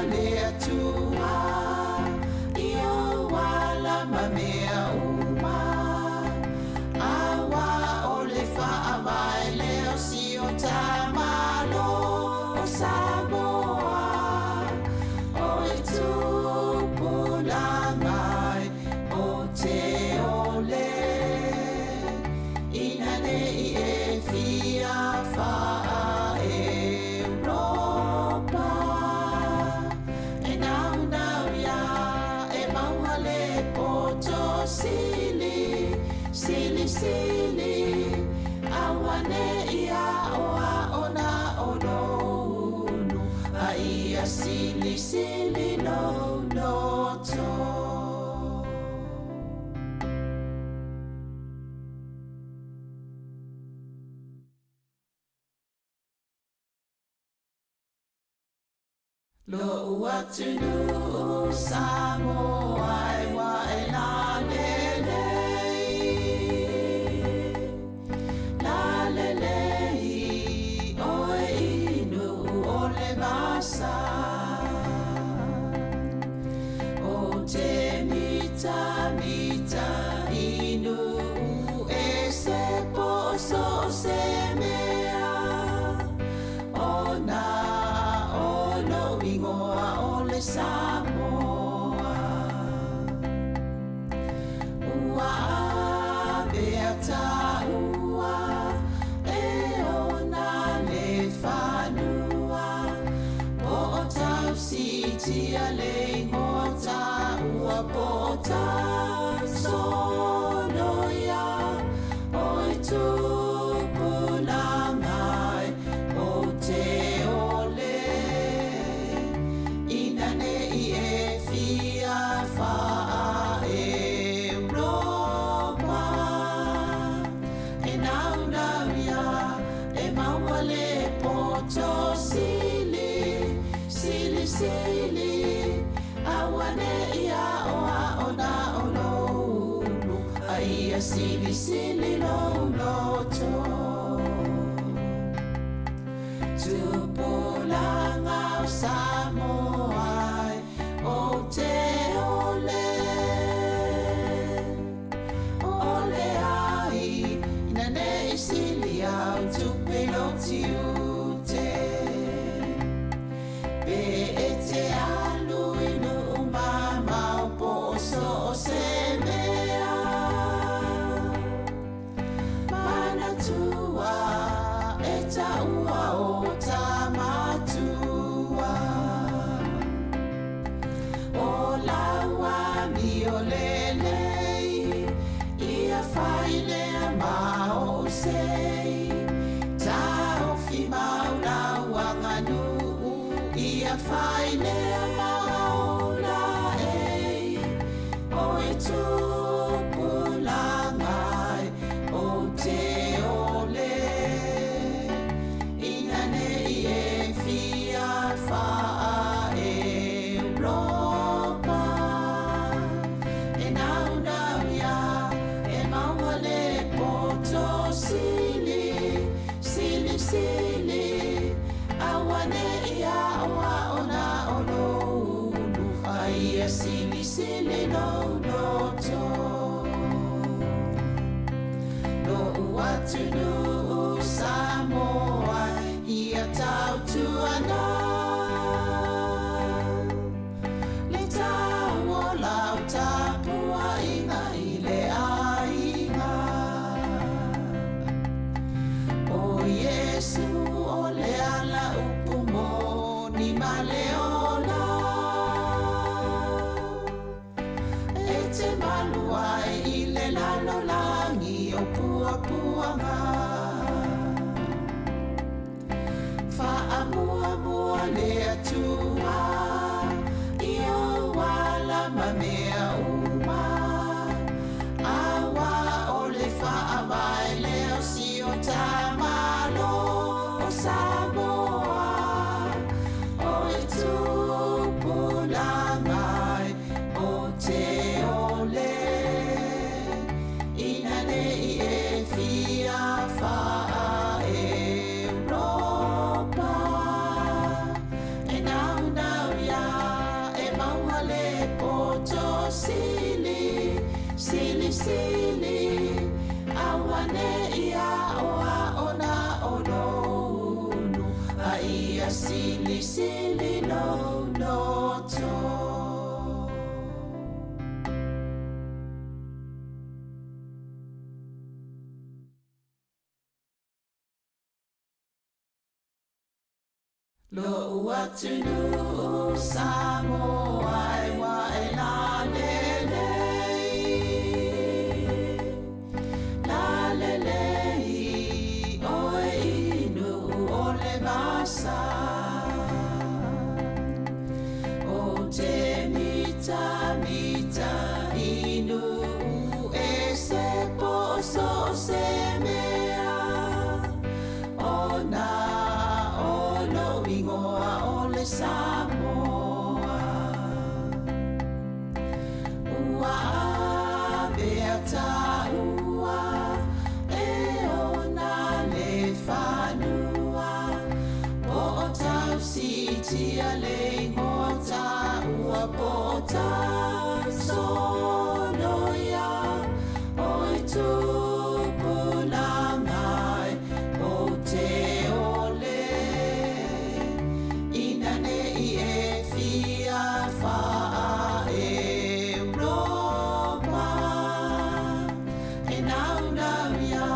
le Atua i ou ala ma mea uma, Aua o le faavae lea o si o ta Malo o Samoa, O e tupulaga ai o te ole, Ina ne i e fia faa-Europa, E naunau ia e maua le poto sili, sili, sili, Aua ne i aoao na o lou ulu, A ia silisili lou loto. Lo'u atunuu Samoa e ua e lalelei, lalelei oe i Nuu o le vasa. O te mitamita i nuu ese po o so o se mea, Ona o lou igoa o le Samoa. Ua avea taua e ona le fanua, Po o tau siitia le igoa taua, Po o tau soloia o e tupulaga ai ou te ole, Ina ne i e fia faa-Europa, E naunau ia e maua le poto sili, sili, sili, Aua ne i aoao na o lou ulu, A ia silisili lou loto. Tupulaga o Samoa e ou te ole, Ole ai ina ne i sili au tupe i lou tiute, Pe e te alu i nuu mamao po o so o se mea, Manatua e taua o Tamatua. O lau amio lelei, ia fai lea ma ou sei, Taofi mau lau aganuu, ia fai lea ma ou laei, O e tupulaga ai ou te ole, Ina ne i e fia faa-Europa, E naunau ia e maua le poto sili, sili, sili, Aua ne i aoao na o lou ulu, A ia silisili lou loto. Lo'u atunuu Samoa ia tautuana, Le tau o lau tapuaiga i le aiga. O Iesu o le ala upu moni ma le ola, E te malu ai i le lalolagi o puapuaga. Faamuamua le Atua i ou ala ma mea uma, Aua o le faavae lea o si o ta Malo o Samoa. O e Silisili lou loto. Lo'u atunuu Samoa e ua e lalelei, lalelei oe i Nu'u o le vasa. Ou te mitamita i Nu'u ese po o so o se mea, ona o lou igoa o le Samoa. Ua avea taua e ona le fanua, po o tausi'itia le igoa taua, po o tausoloia oi tupulaga e, ou te ole ina ne'i e fia faa-Europa. E naunau ia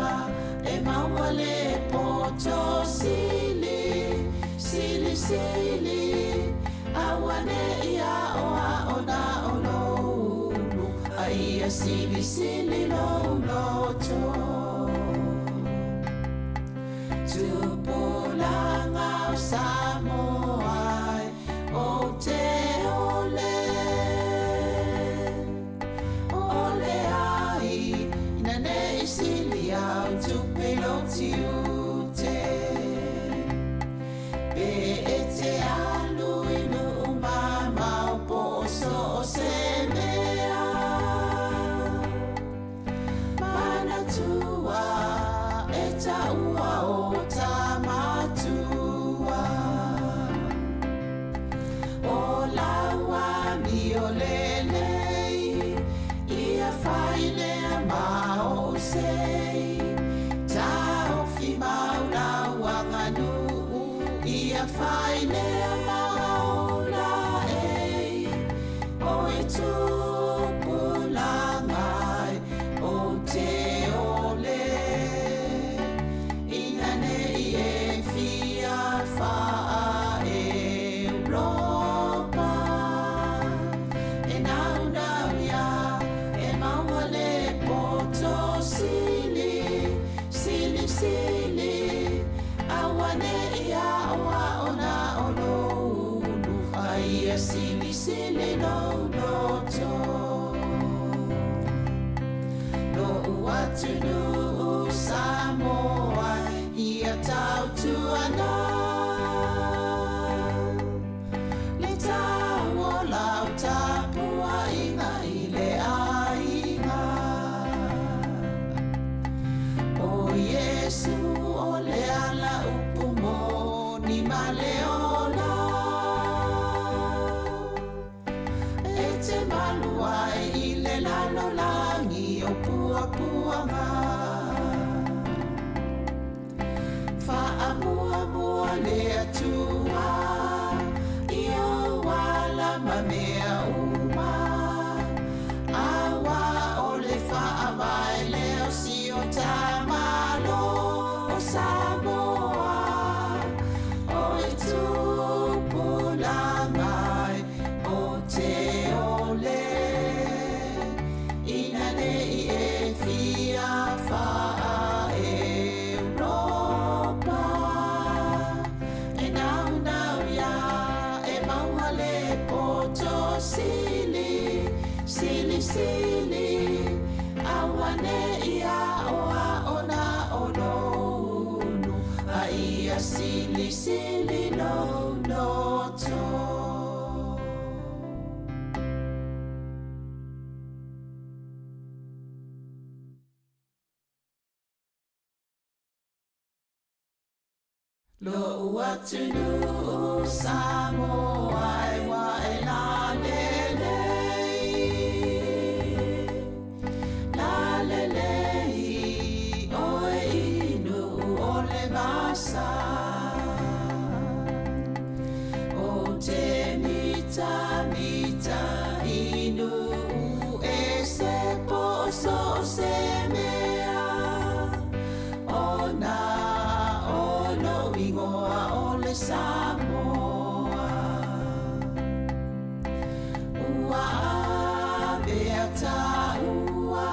e maua le poto sili, silisili, aua ne'i a'oa'o na o lou ulu, a ia silisili lou loto. Tupulaga o Samoa e, ou te ole, ole ai ina ne'i sili au tupe i lou tiute. Pe e te alu i nuu mamao po o so o se mea, manatua e taua o ta matua. O lau amio lelei, ia fai lea ma ou sei. Taofi mau lau aganu'u, ia fai lea ma ou laei. Oi tupulaga e, ou te ole ina ne'i e fia faa-Europa. E naunau ia e maua le poto sili, silisili, aua ne'i a'oa'o na o lou ulu, a ia silisili lou loto. Lo'u atunuu Samoa ia tautuana le tau o lau tapuaiga i le aiga. O Iesu o le ala upu moni ma le ola, e te malu ai i le lalolagi o puapuaga. Faamuamua le Atua i ou ala ma mea uma, auā o le faavae lea o si o ta Malo o Samoa. Oi tupulaga e, ou te ole ina ne'i e fia faa-Europa. E naunau ia e maua le poto sili, silisili, aua ne'i a'oa'o na o lou ulu, a ia silisili lou loto. Lo'u atunuu Samoa e ua e lalelei, lalelei oe i Nu'u o le vasa. Samoa. Ua avea taua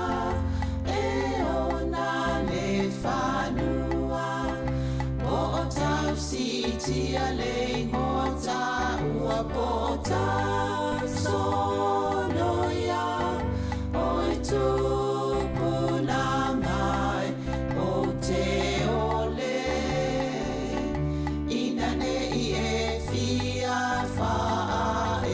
e ona le fanua, Po o tausitia le igoa taua, Po o tausoloia o i tupulaga e, Ou te ole ina ne i e fia faa-Europa.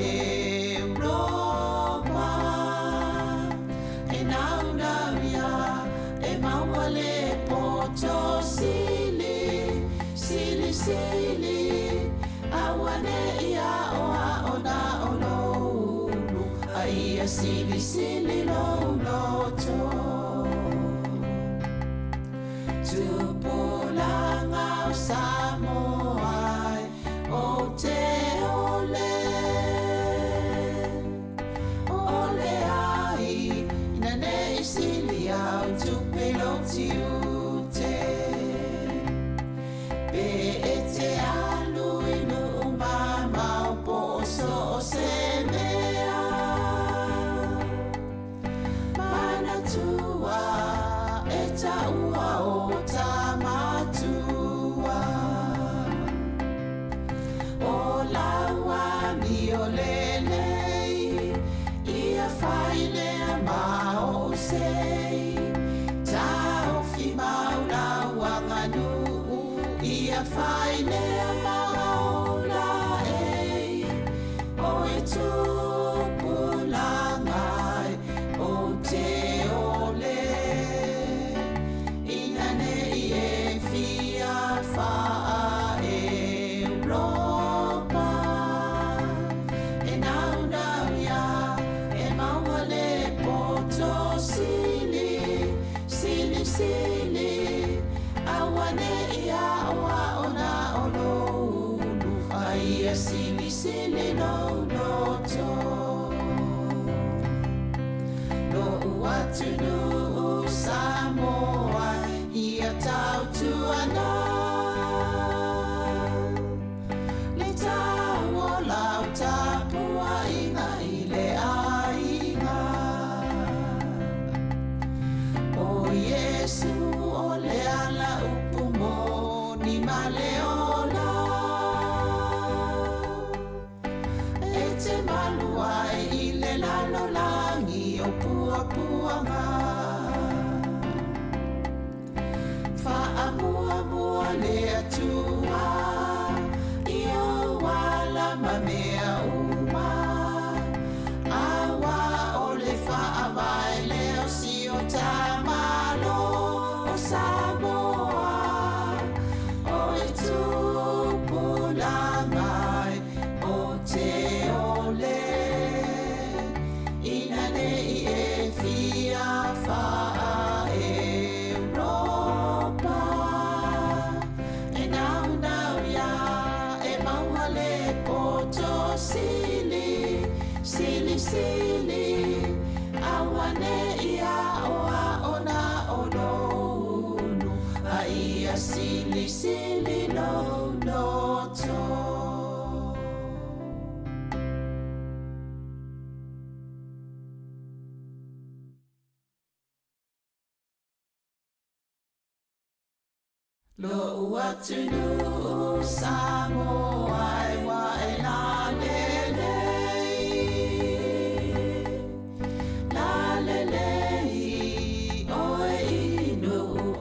E naunau ia e maua le poto sili, sili, sili, Aua ne i aoao na o lou ulu, A ia silisili lou loto. Tupulaga o Samoa e, ou te ole, Ole ai, ina ne i sili au tupe i lou tiute. Pe e te alu i nuu mamao po o so o se mea, Manatua e taua o tamatua. O lau amio lelei, ia fai lea ma ou sei, Taofi mau lau aganuu, ia fai lea ma ou laei, O e tupulaga e, ou te ole, Ina ne i e fia faa-Europa. E naunau ia e maua le poto sili, sili, sili, Aua ne i aoao na o lou ulu, A ia silisili lou loto. Lo'u atunuu Samoa ia tautuana, Le tau o lau tapuaiga i le aiga. O Iesu o le ala upu moni ma le ola, E te malu ai i le lalolagi o puapuaga. Faamuamua le Atua i ou ala ma mea uma, Aua o le faavae lea o si o ta Malo o Samoa. O e tupulaga e, ou te ole, Ina ne i e fia faa-Europa. E naunau ia e maua le poto sili, sili, sili, Aua ne i aoao na o lou ulu, A ia silisili lou loto. Lo'u atunuu Samoa e ua e lalelei, Lalelei oe i nuu.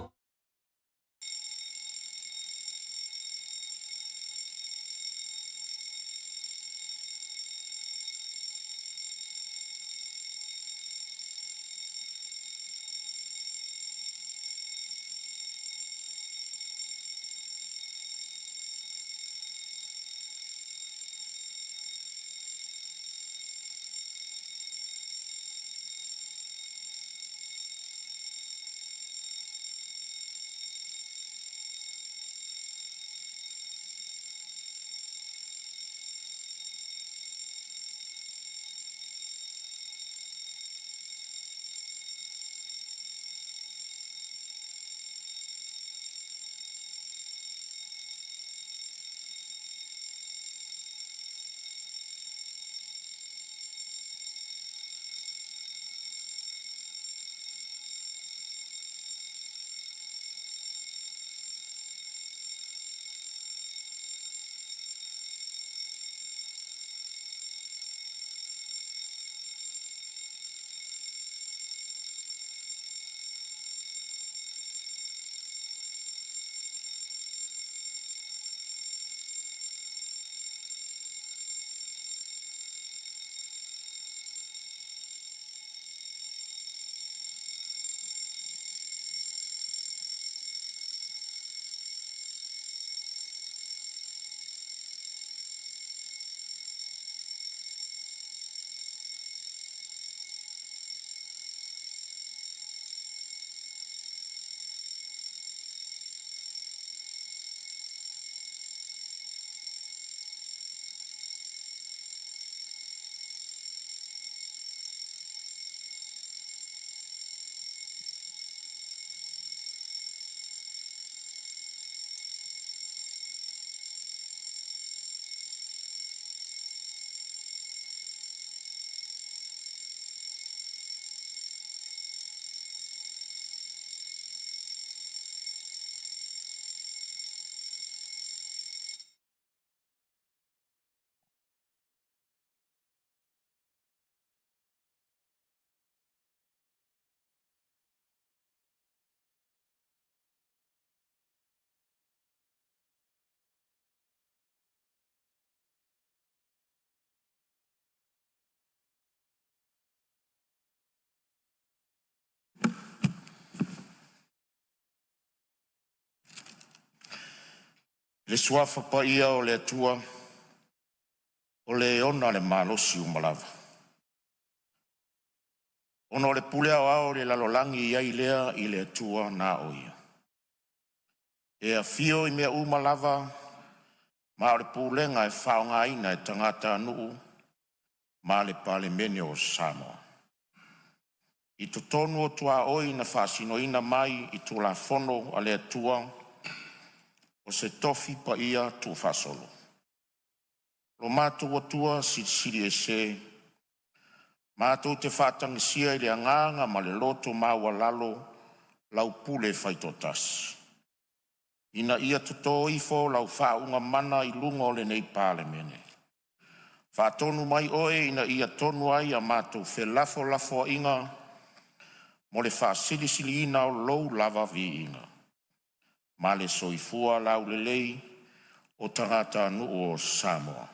I le Suafa Paia o le Atua, o Le ona le malosi uma lava, ona o le pule aoao i le lalolagi e i ai lea i le Atua na o Ia, e afio i mea uma lava, ma o le pulega e faaaogaina e tagatanuu ma le Palemene o Samoa. I totonu o tuaoi na faasinoina mai i Tulafono a le Atua o se tofi paia tuufaasolo. Lo matou Atua Silisili Ese, matou te faatagisia i le agaga ma le loto maualalo lau pule faitoatasi, ina ia toto ifo lau faauuga mana i luga o lenei Palemene. Faatonu mai Oe ina ia tonu ai a matou felafolafoaiga mo le faasilisiliina o Lou lava viiga ma le soifua laulelei o tagatanuu o Samoa.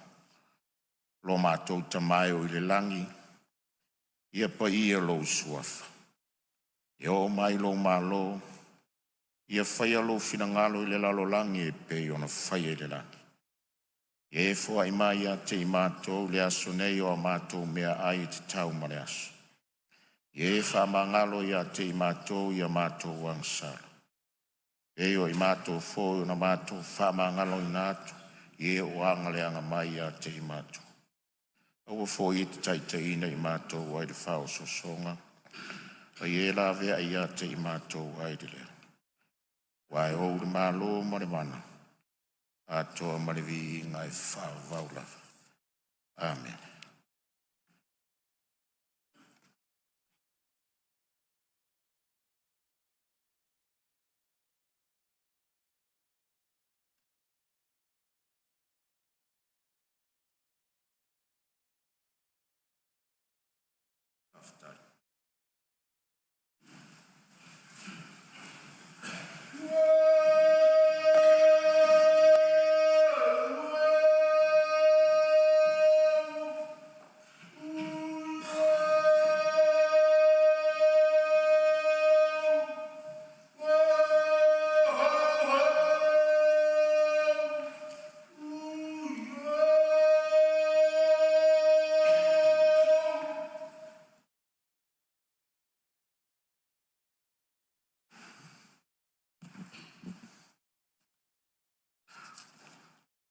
Lo matou Tama e i le lagi, ia paia lou Suafa, ia oo mai lou Malo, ia faia lou finagalo i le lalolagi e pei ona faia i le lagi. Ia e foai mai ia te i matou i le aso nei o a matou meaai e tatau ma le aso. Ia e faamagalo ia te i matou ia matou agasala, e pei o i matou foi na matou faamagaloina atu i e ua agaleaga mai ia te i matou. Aua foi e te taitaiina i matou ai le faaosoosoga, a ia e laveai ia te i matou ai le lea. Aua e ou le Malo ma le mana, atoa ma le viiga e faavavau lava. Amene.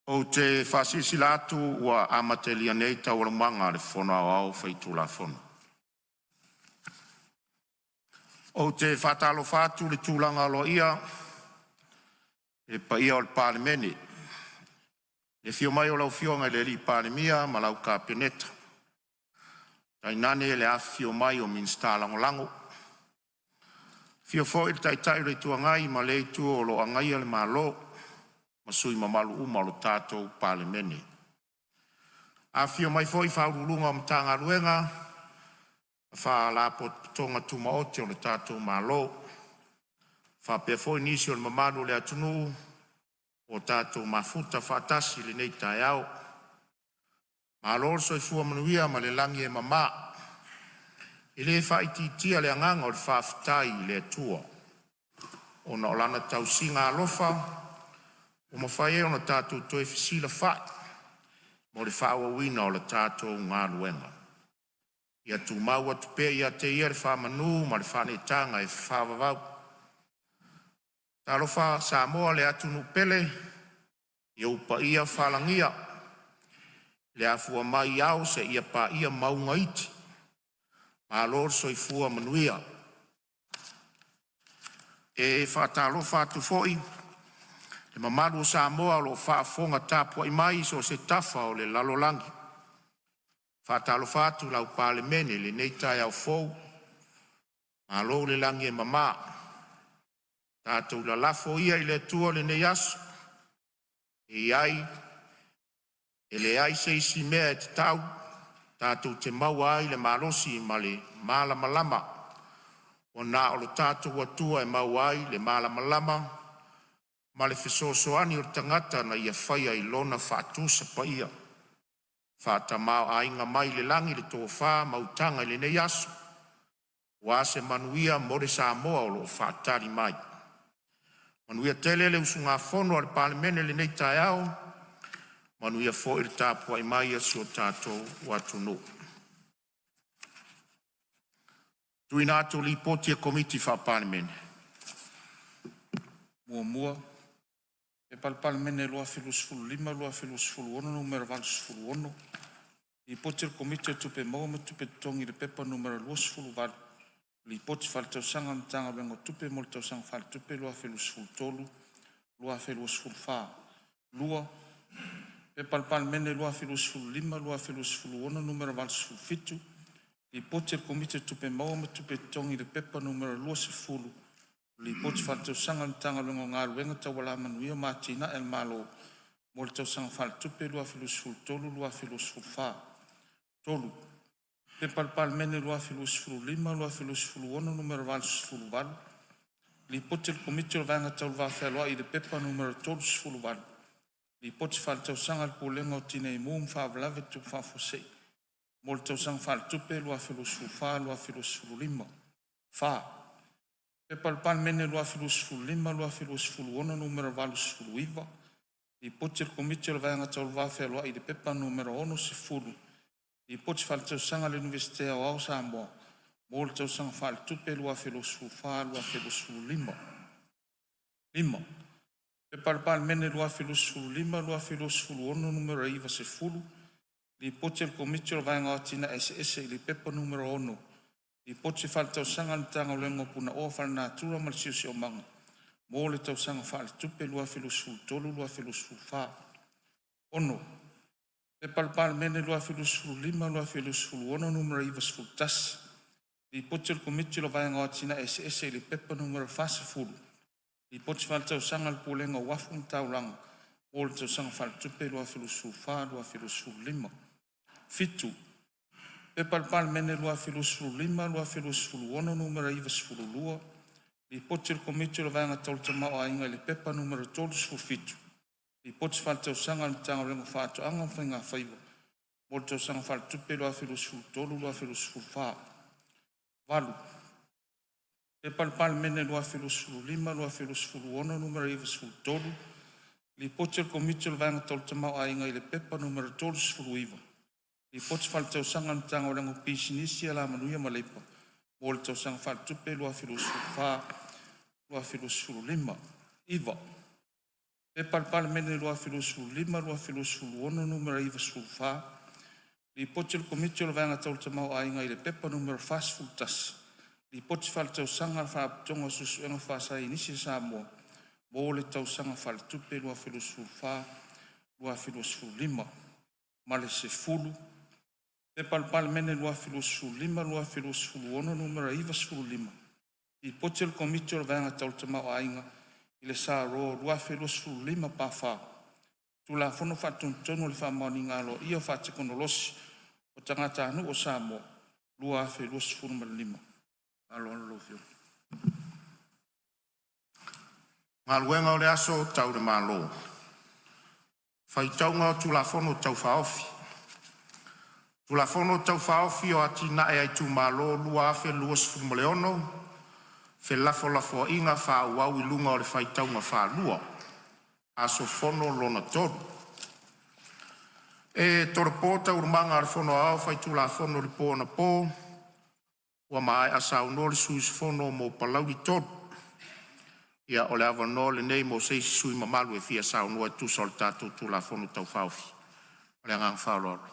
Ou te faasilasila atu ua amatalia nei Taualumaga a le Fono Aoao Faitulafono. Ou te faatalofa atu i le tulaga aloaia i le paia o le Palemene, i le afio mai o lau Afioga i le Palemia ma lau Kapeneta, tainane le afifio mai o Minisita Lagolago. Afio foi le Taitai o le Itu Agai ma lea Itu o lo o agaia le Malo, ma sui usufono mamalu uma o le tatou Palemene. Afifio mai foi Ofisa Sili o Pulega o Matagaluega ma Faalapotopotoga Tumaoti a le tatou Malo, faapea foi nisi o le mamalu o le atunuu ua tatou mafuta faatasi i lenei taeao. Malo le soifua manuia ma le lagi e mama. E le faaitiitia le agaga o le faafetai i le Atua ona o Lana tausiga alofa ua mafai ai ona tatou toe fesilafai mo le faaauauina o le tatou galuega. Ia tumau atu pea ia te Ia le faamanu ma le faaneetaga e faavavau. Talofa Samoa le atunuu pele, i ou paia faalagia i le afua mai ao seia paia mauga iti, malo le soifua manuia. E faatalofa atu foi i le mamalu o Samoa o lo o faafofoga tapuai mai i so o se tafa o le lalolagi. E faatalofa atu lau Palemene i lenei taeao fou, malo le lagi e mama. Tatou lalafo ia i le Atua lenei aso, e leai se isi mea e tatau, tatou te maua ai le malosi ma le malamalama, ua na o lo tatou Atua e maua ai le malamalama ma le fesoasoani o le tagata na Ia faia i Lona faatusa paia. Faatamaoaiga mai le lagi le tofa ma utaga i lenei aso, aua se manuia mo le Samoa o lo o faatali mai. Manuia tele le usugafono a le Palemene i lenei taeao, manuia foi le tapuai mai a si o tatou atunuu. Tuuina atu Lipoti a Komiti Faa-Palemene. 1. P.P.2025/2026 Nu.86, Lipoti a le Komiti o Tupe Maua ma Tupe Totogi i le P.P.2023/2024 Nu.28, Lipoti Faaletausaga a le Matagaluega o Tupe mo le Tausaga Faaletupe 2023/2024. 2. P.P.2025/2026 Nu.87, Lipoti a le Komiti o Tupe Maua ma Tupe Totogi i le P.P.2023/2024 Nu.20, Lipoti Faaletausaga a le Matagaluega o Galuega Tau Alamanuia ma Atinae a le Malo mo le Tausaga Faaletupe 2023/2024. 3. P.P.2025/2026 Nu.88, Lipoti a le Komiti o le Vaega Tau le Va Fealoai i le P.P.2023/2024 Nu.38, Lipoti Faaletausaga a le Pulega o Tinei Mu ma Faalavelave Tutupu Faafuasei mo le Tausaga Faaletupe 2024/2025. 4. P.P.2025/2026 Nu.89, Lipoti a le Komiti o le Vaega Tau le Va Fealoai i le P.P.2023/2024 Nu.60, Lipoti Faaletausaga a le Iunivesite Aoao o Samoa mo le Tausaga Faaletupe 2024/2025. 5. P.P.2025/2026 Nu.90, Lipoti a le Komiti o le Vaega o Atinae Eseese i le P.P.2023/2024 Nu.6, Lipoti Faaletausaga a le Matagaluega o Punaoa Faalenatura ma le Siosiomaga mo le Tausaga Faaletupe 2023/2024. 6. P.P.2025/2026 Nu.91, Lipoti a le Komiti o le Vaega o Atinae Eseese i le P.P.2023/2024 Nu.40, Lipoti Faaletausaga a le Pulega o Uafu ma Taulaga mo le Tausaga Faaletupe 2024/2025. 7. P.P.2025/2026 Nu.92, Lipoti a le Komiti o le Vaega Tau le Tamaoaiga i le P.P.2023/2024 Nu.37, Lipoti Faaletausaga a le Matagaluega o Faatoaga ma Faiga Faiva mo le Tausaga Faaletupe 2023/2024. 8. P.P.2025/2026 Nu.93, Lipoti a le Komiti o le Vaega Tau le Tamaoaiga i le P.P.2023/2024 Nu.39, Lipoti Faaletausaga a le Matagaluega o Pisinisi, Alamanuia ma Leipa mo le Tausaga Faaletupe 2024/2025. 9. P.P.2025/2026 Nu.94, Lipoti a le Komiti o le Vaega Tau le Tamaoaiga i le P.P.2023/2024 Nu.41, Lipoti Faaletausaga a le Faalapotopotoga o Suesuega Faasaienisi a Samoa mo le Tausaga Faaletupe 2024/2025. 10. P.P.2025/2026 Nu.95, Lipoti a le Komiti o le Vaega Tau le Tamaoaiga i le S.R 2025/4, Tulafono Faatonutonu o le Faamaoniga Aloaia Faatekonolosi o Tagatanuu o Samoa 2025. Ma le faaaloalo. Galuega Tau le Malo Faitauga o Tulafono Tau Faaofi. Tulafono Tau Faaofi o Atinae a Itumalo 2026, felafolafoaiga faaauau i luga o le faitauga faalua – Aso Fono lona 3. E tolopo Taualumaga a le Fono Aoao Faitulafono i le po anapo ua maea saunoa le sui usufono mo Palauli 3. Ia, o le avanoa lenei mo se isi sui usufono mamalu e fia saunoa e tusa o le tatou Tulafono Tau Faaofi. Ma le agaga faaaloalo.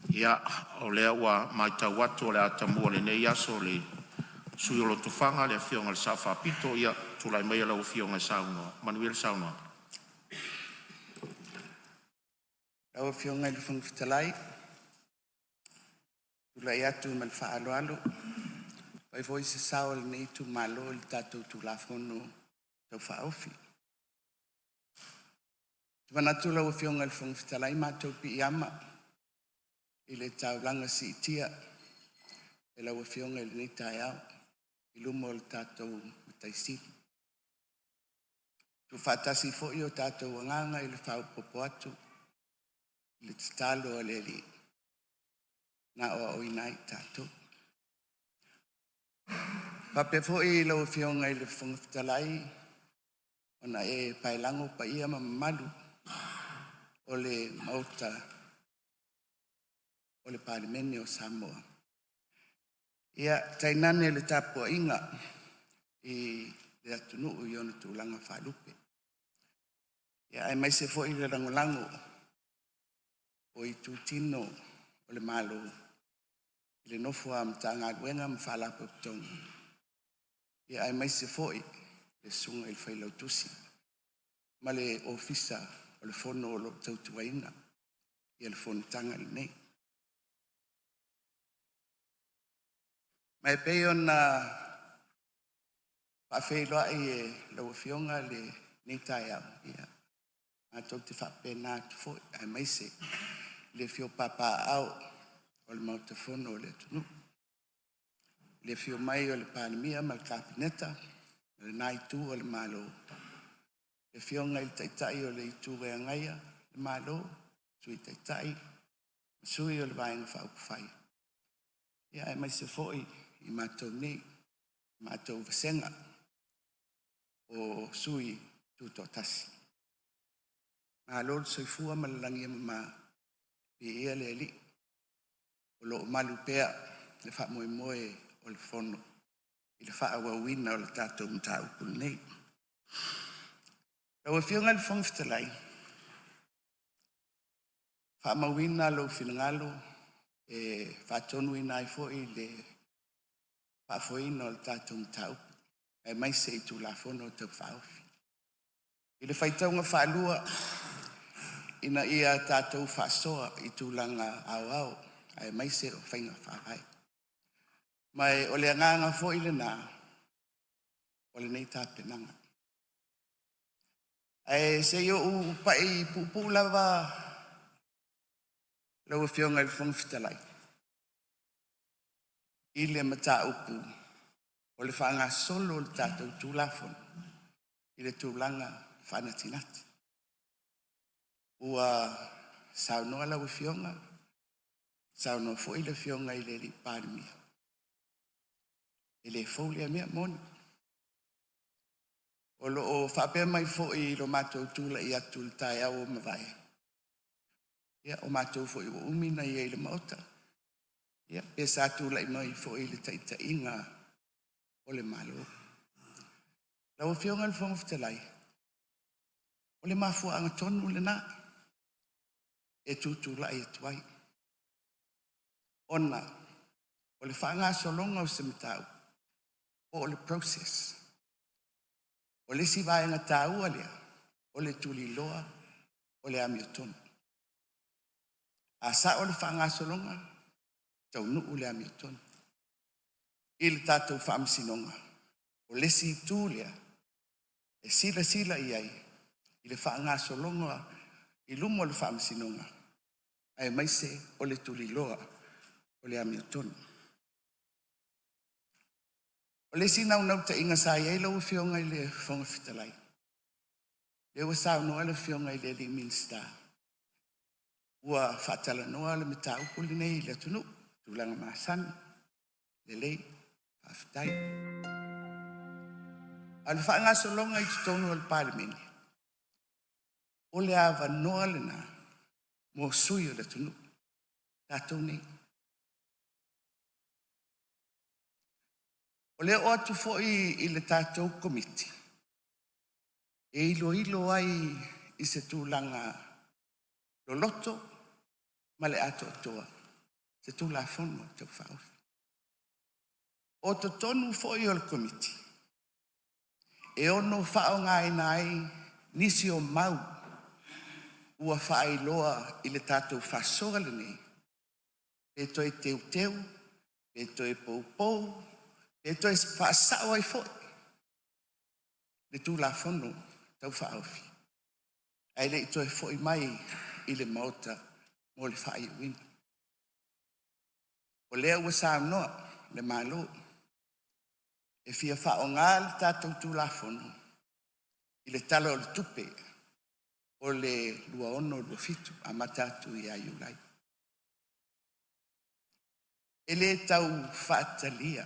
Ia, o lea ua matau atu o le a tamua i lenei aso le sui usufono o Lotofaga, le Afioga i le Sao Faapito. Ia, tulai maia lau Afioga e saunoa. Manuia le saunoaga. Lau Afioga i le Fofoga Fetalai, ou te tulai atu ma le faaaloalo e fai foi se sao o lenei itumalo i le tatou Tulafono Tau Faaofi. Ou te manatu lau Afioga i le Fofoga Fetalai, matou te piiama i le taulaga siitia e lau Afioga i lenei taeao i luma o le tatou Matai Sili, ua tuufaatasi foi o tatou agaga i le faaopoopo atu i le tatalo a le Alii na aoaoina ai tatou. Faapea foi lau Afioga i le Fofoga Fetalai ona e paelago paia ma mamalu o le Maota o le Palemene o Samoa, ia tainane le tapuaiga i le atunuu i ona tulaga faalupe, aemaise foi le lagolago o itutino o le Malo i le nofo a Matagaluega ma Faalapotopotoga, aemaise foi le susuga i le Failautusi ma le Ofisa o le Fono o lo o tautuaina le fonotaga lenei. Ma e pei ona faafeiloai e lau Afioga lenei taeao, ia matou te faapena atu foi aemaise le afio papaaao o le Maota Fono o le atunuu, i le afio mai o le Palemia ma le Kapeneta ma lena itu o le Malo, le Afioga i le Taitai o le Itu e Agaia le Malo, Sui Taitai ma sui o le Vaega Faaupufai, aemaise foi i matou nei, le matou vasega o sui tutoatasi. Malo le soifua ma le lagi e mama, viia le Alii o lo o malu pea le faamoemoe o le Fono i le faaauauina o le tatou mataupu lenei. Lau Afioga i le Fofoga Fetalai, faamauina lou finagalo e faatonuina ai foi le faafoeina o le tatou mataupu aemaise i Tulafono Tau Faaofi. I le faitauga faalua ina ia tatou faasoa i tulaga aoao aemaise o faiga faavae. Ma o le agaga foi lena o lenei tapenaga. Ae se i ou pai puupuu lava lau Afioga i le Fofoga Fetalai i le mataupu o le faagasolo o le tatou Tulafono i le tulaga faanatinati. Ua saunoa lau Afioga, saunoa foi le Afioga i le Palemia, e le fou lea mea moni. O lo o faapea mai foi i lo matou tulai atu i le taeao ua mavae, ia o matou foi ua umi ona i ai i le Maota, ia pe sa tulai mai foi i le taitaiga o le Malo. Lau Afioga i le Fofoga Fetalai, o le mafuaaga tonu lena e tutulai atu ai, ona o le faagasologa o se mataupu po o le process. O le isi vaega taua lea o le tuliloa o le amiotonu. A sao le faagasologa, taunuu le amiotonu. I le tatou Faamasinoga, o le isi itu lea e silasila i ai i le faagasologa i luma o le Faamasinoga aemaise o le tuliloa o le amiotonu. O le isi naunautaiga sa i ai lau Afioga i le Fofoga Fetalai, lea ua saunoa le Afioga i le Minisita, ua faatalanoa le mataupu lenei i le atunuu i tulaga masani, lelei, faafetai. A o le faagasologa i totonu o le Palemene, o le avanoa lena mo sui usufono o le atunuu, tatou nei. O le oo atu foi i le tatou Komiti e iloilo ai i se tulaga loloto ma le atoatoa se Tulafono Tau Faaofi. O totonu foi o le Komiti e ono faaaogaina ai nisi o mau ua faailoa i le tatou faasoa lenei, pe toe teuteu, pe toe poupou, pe toe faasao ai foi le Tulafono Tau Faaofi ae le i toe foi mai i le Maota mo le faaiuina. O lea ua saunoa le Malo e fia faaaoga le tatou Tulafono i le Tala o le Tupe o le 2026/2027 amata atu ia Iulai. E le tau faatalia.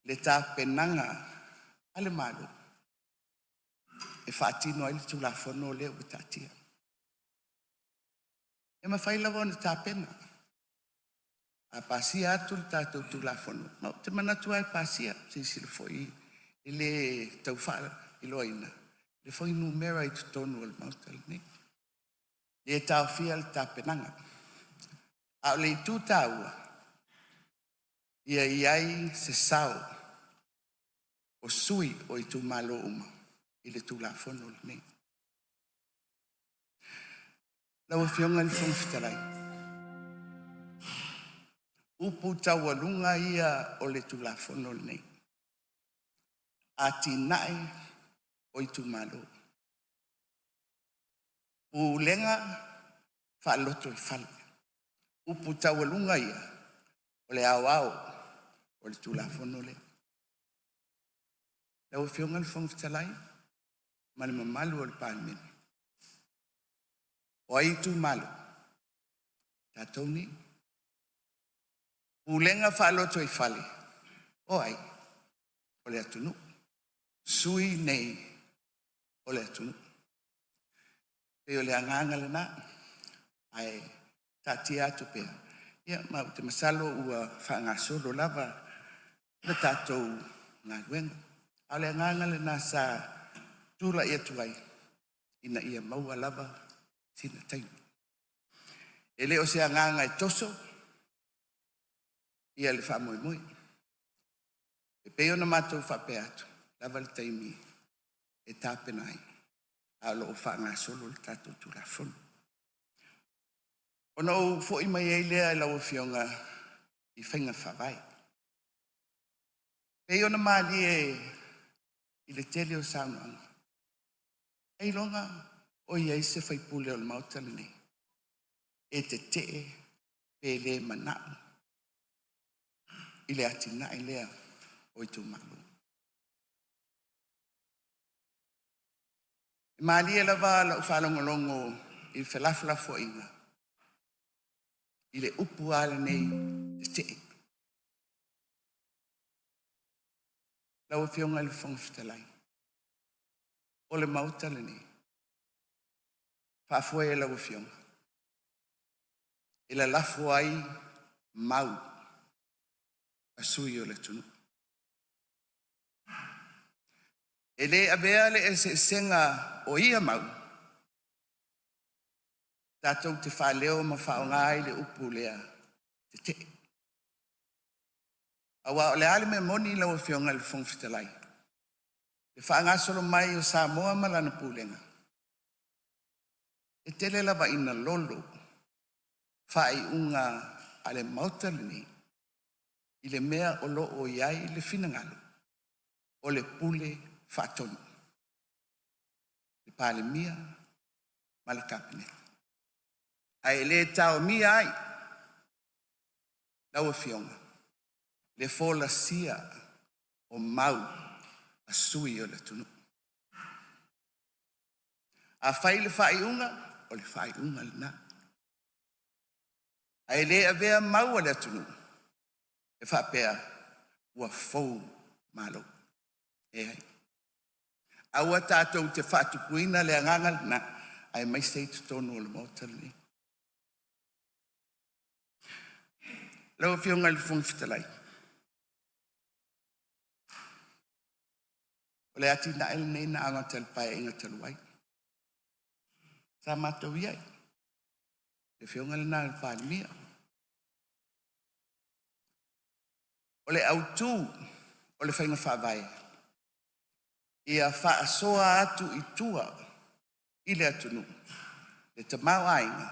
le tapenaga a le Malo e faatino ai le Tulafono lea ua taatia. E mafai lava ona tapena, a pasia atu le tatou Tulafono, ma ou te manatu lava e pasia. Silasila foi e le tau faailoaina le fuainumera i totonu o le Maota lenei, e le taofia le tapenaga. A o le itu taua, ia i ai se sao o sui o itumalo uma i le Tulafono lenei. Lau Afioga i le Fofoga Fetalai, o upu taualuga ia o le Tulafono lenei, atinae o itumalo, pulega faalotoifale. O upu taualuga ia o le aoao o le Tulafono lea. Lau Afioga i le Fofoga Fetalai ma le mamalu o le Palemene, o ai itumalo? O tatou nei. Pulega faalotoifale, o ai? O le atunuu, sui nei o le atunuu. E pei o le agaga lena, ae taatia atu pea, ma ou te masalo ua faagasolo lava le tatou galuega. A o le agaga lena sa tulai atu ai, ina ia maua lava sina taimi. E le o se agaga e toso ia le faamoemoe. E pei ona matou faapea atu, e lava le taimi e tapena ai, a o lo o faagasolo le tatou Tulafono. Ona ou foi mai ai lea i lau Afioga i faiga faavae. E pei ona malie i le tele o saunoaga, ailoga o i ai se sui usufono o le Maota lenei e tetee pe le manao i le atinae lea o itumalo. E malie lava lau faalogologo i felafolafoaiga i le upu lava lenei, tetee. Lau Afioga i le Fofoga Fetalai, o le Maota lenei, faafoe e lau Afioga, e lalafo ai mau a sui o le atunuu. E le avea le eseesega o ia mau tatou te faaleo ma faaaoga ai le upu lea, tetee. Aua o le a le mea moni lau Afioga i le Fofoga Fetalai? I le faagasolo mai o Samoa ma lana pulega, e tele lava ina lolo faaiuga a le Maota lenei i le mea o lo o i ai le finagalo o le Pule Faatonu, le Palemia ma le Kapeneta. Ae le taomia ai lau Afioga le folasia o mau a sui o le atunuu. A fai le faaiuga, o le faaiuga lena, ae le avea mau a le atunuu e faapea ua fou Malo. Leai, aua tatou te faatupuina le agaga lena aemaise i totonu o le Maota lenei. Lau Afioga i le Fofoga Fetalai, o le atinae lenei na amata i le Paeaiga talu ai, sa matou i ai, le afioga lena i le Palemia. O le autu o le faiga faavae, ia faasoa atu i tua i le atunuu le tamaoaiga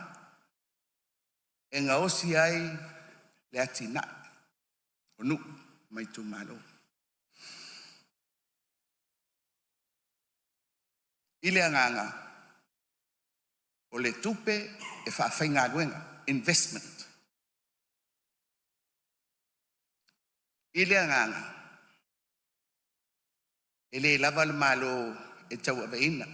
e gaosi ai le atinae o nuu ma itumalo. I le agaga o le tupe e faafaigaluega, investment. I le agaga e le lava le Malo e tauaveina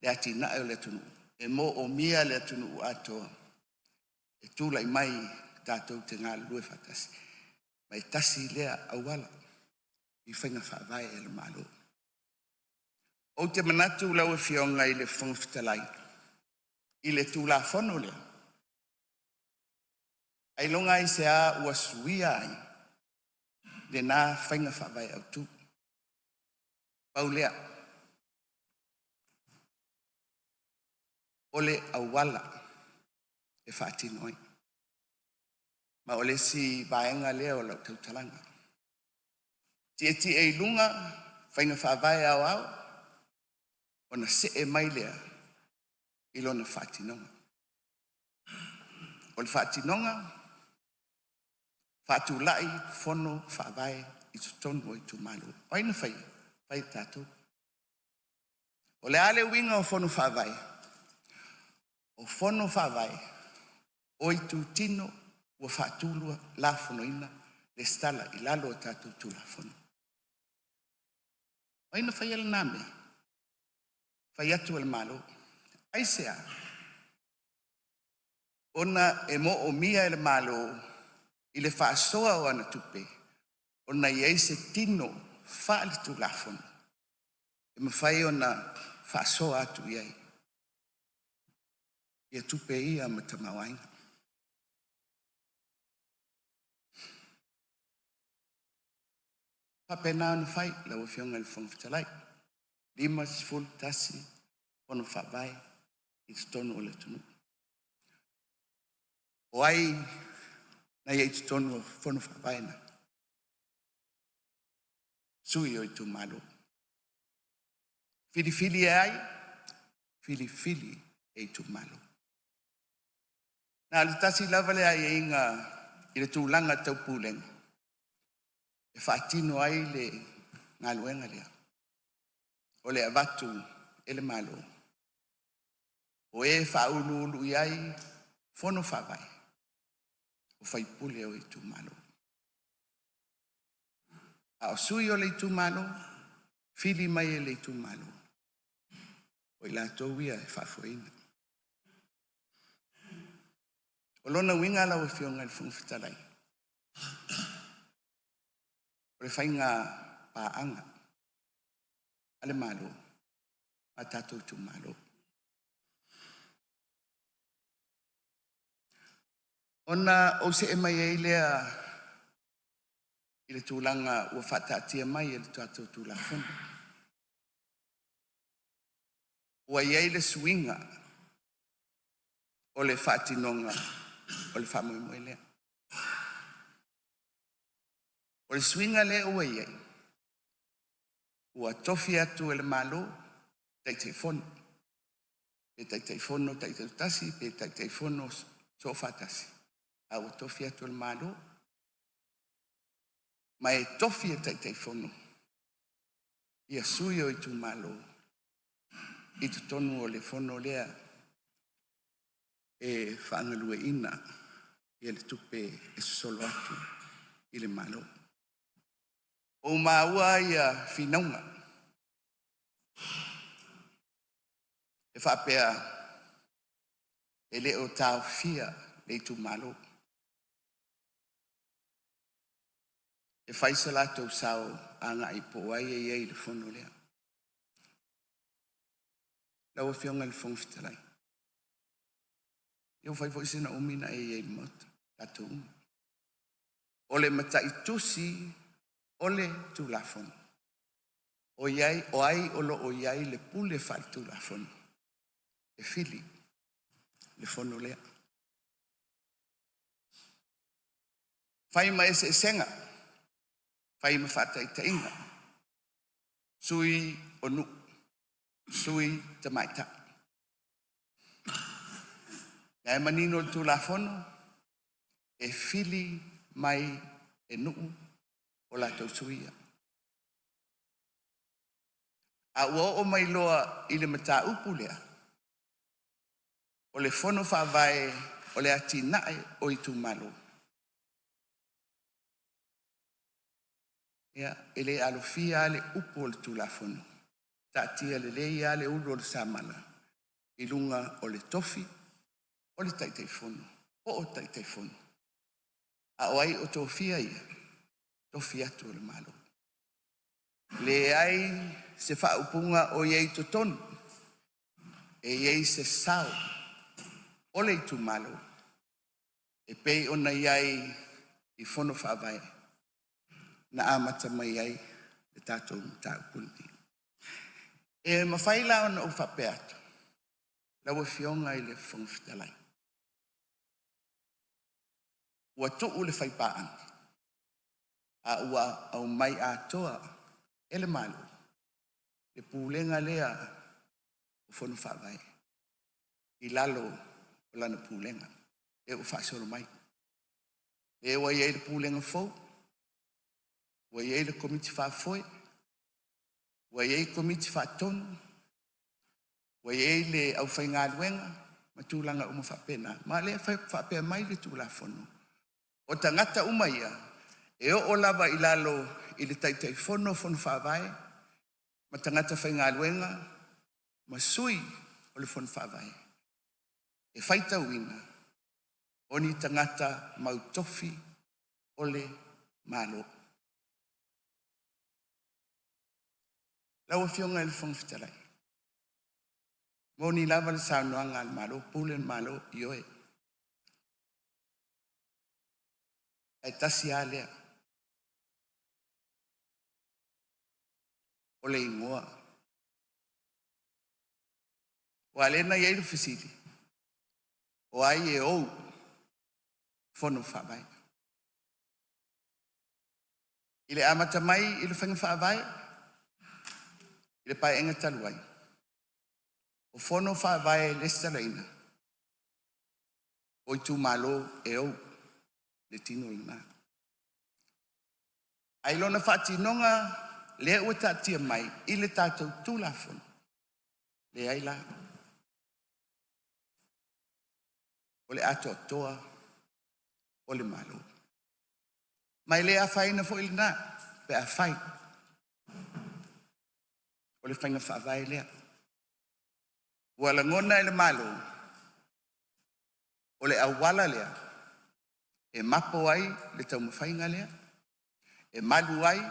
le atinae o le atunuu, e moomia le atunuu atoa e tulai mai tatou te galulue faatasi, ma e tasi lea auala. i faiga faavae a le Malo. Ou te manatu lau Afioga i le Fofoga Fetalai i le Tulafono lea, ailoga ua suia ai lena faiga faavae autu. Pau lea, o le auala e faatino ai. Ma o le isi vaega lea o lau tautalaga, tietie i luga faiga faavae aoao ona see mai lea i lona faatinoga. O le faatinoga, faatulai fono faavae i totonu o itumalo. O ai na faia? Fai e tatou. O le a le uiga o fono faavae? O fono faavae o itutino ua faatulafonoina le resitala i lalo o tatou Tulafono. O ai na faia lena mea? Fai atu e le Malo. Aisea? Ona e moomia e le Malo i le faasoa o ana tupe ona i ai se tino faaletulafono e mafai ona faasoa atu i ai ia tupe ia ma tamaoaiga. E faapena ona fai lau Afioga i le Fofoga Fetalai, 51 Fono Faavae i totonu o le atunuu. O ai na i ai i totonu o Fono Faavae na? Sui o itumalo. Filifili e ai? Filifili e itumalo. Na o le tasi lava le aiaiga i le tulaga tau pulega e faatino ai le galuega lea, o le avatu e le Malo o e faauluulu i ai Fono Faavae, o faipule o itumalo. A o sui o le itumalo, fili mai e le itumalo, o i latou ia e faafoeina. O lona uiga lau Afioga i le Fofoga Fetalai, o le faiga paaga a le Malo ma tatou itumalo. Ona ou see mai ai lea i le tulaga ua faataatia mai e le tatou Tulafono. Ua i ai le suiga o le faatinoga o le faamoemoe lea. O le suiga lea ua i ai, ua tofi atu e le Malo Taitaifono, pe Taitaifono taitoatasi pe Taitaifono soofaatasi, a ua tofi atu e le Malo ma e tofi e Taitaifono ia sui o itumalo i totonu o le fono lea e faagalueaiina le tupe e sosolo atu i le Malo. Ua ou maua ia finauga e faapea e le o taofia le itumalo e fai so latou sao agai po o ai e i ai i le fono lea. Lau Afioga i le Fofoga Fetalai, ia ua fai foi sina umi na e i ai i le Maota, tatou uma. O le mataitusi o le Tulafono, o ai o lo o i ai le pule faale-Tulafono e fili le fono lea. Fai ma eseesega, fai ma faataitaiga, sui o nuu, sui tamaitai. O la e manino le Tulafono, e fili mai e nuu o latou sui ia. A ua oo mai loa i le mataupu lea, o le Fono Faavae o le atinae o itumalo, ia e le alofia lava le upu o le Tulafono, taatia lelei lava le ulu o le samala i luga o le tofi o le Taitaifono po o Taitaifono. A o ai o tofia ia? Tofi atu e le Malo. Leai se faaupuga o i ai i totonu e i ai se sao o le itumalo e pei ona i ai i Fono Faavae na amata mai ai le tatou mataupu lenei. E mafai la ona ou faapea atu lau Afioga i le Fofoga Fetalai, ua tuu le faipaaga a ua aumai atoa e le Malo le pulega lea o Fono Faavae i lalo o lana pulega lea ua faasolo mai. Lea ua i ai le Pulega fou, ua i ai le Komiti Faafoe, ua i ai Komiti Faatonu, ua i ai le aufaigaluega ma tulaga uma faapena. Ma o lea e faapea mai le Tulafono, o tagata uma ia e oo lava i lalo i le Taitaifono o Fono Faavae ma tagata faigaluega ma sui o le Fono Faavae, e faitauina o ni tagata mautofi o le Malo. Lau Afioga i le Fofoga Fetalai, e moni lava le saunoaga a le Malo, pule le Malo, ioe, ae tasi a lea o le igoa. Aua o lea na i ai le fesili, o ai e ou Fono Faavae? I le amata mai i le faiga faavae i le Paeaiga talu ai, o fono faavae lesitalaina o itumalo e ou le tino lena. Ae i lona faatinoga lea ua taatia mai i le tatou Tulafono, leai la. O le atoatoa o le Malo. Ma e le afaina foi lena pe afai o le faiga faavae lea. Ua lagona e le Malo o le auala lea e mapo ai le taumafaiga lea, e malu ai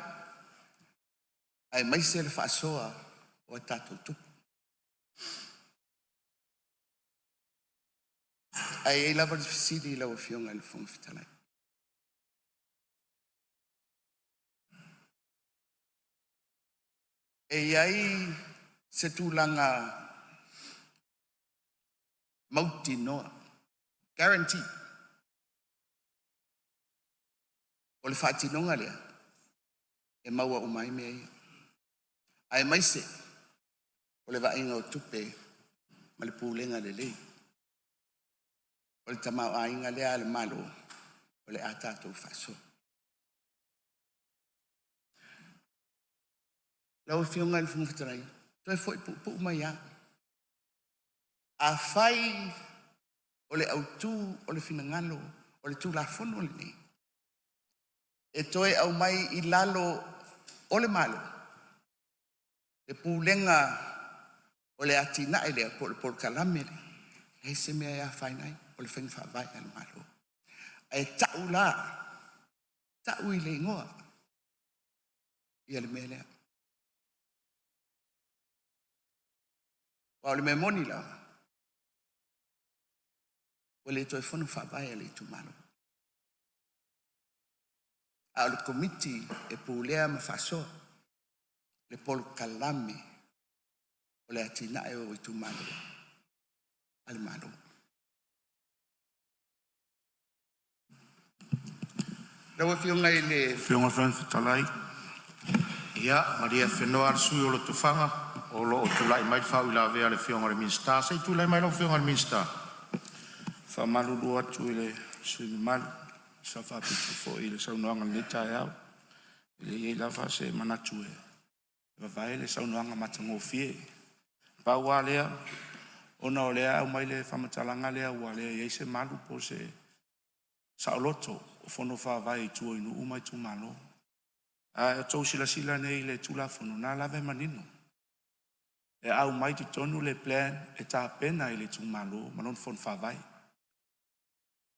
aemaise le faasoa o a tatou tupe. Ae i ai lava le fesili lau Afioga i le Fofoga Fetalai, e i ai se tulaga mautinoa, guarantee o le faatinoga lea e maua uma ai mea ia, aemaise o le vaaiga o tupe ma le pulega lelei o le tamaoaiga lea a le Malo o le a tatou faasoa. Lau Afioga i le Fofoga Fetalai, toe foi puupuu mai lava. Afai o le autu o le finagalo o le Tulafono lenei e toe aumai i lalo o le Malo le pulega o le atinae lea po o le polokalame lea, e leai se mea e afaina ai, o le faiga faavae a le Malo. Ae tau la, tau i le igoa ia le mea lea. Aua o le mea moni lava, ua le toe fono faavae a le itumalo, a o le Komiti e pulea ma faasoa le polokalame o le atinae o itumalo a le Malo. Lau Afioga i le Fofoga Fetalai. Ia malie afenoa le sui usufono mo Lotofaga o lo o tulai mai le faauilavea a le Afioga i le Minisita. Se i tulai mai lau Afioga i le Minisita. E faamalulu atu i le sui usufono mamalu e sao faapito foi i le saunoaga i lenei taeao. E leai lava se manatu e vavae le saunoaga matagofie. Pau lava lea, ona o lea e aumai le faamatalaga lea ua leai se malu po o se saoloto o fono faavae i tua i nuu ma itumalo. A outou silasila nei i le Tulafono, o lena lava e manino, e aumai i totonu le plan e tapena e le itumalo ma lona fono faavae.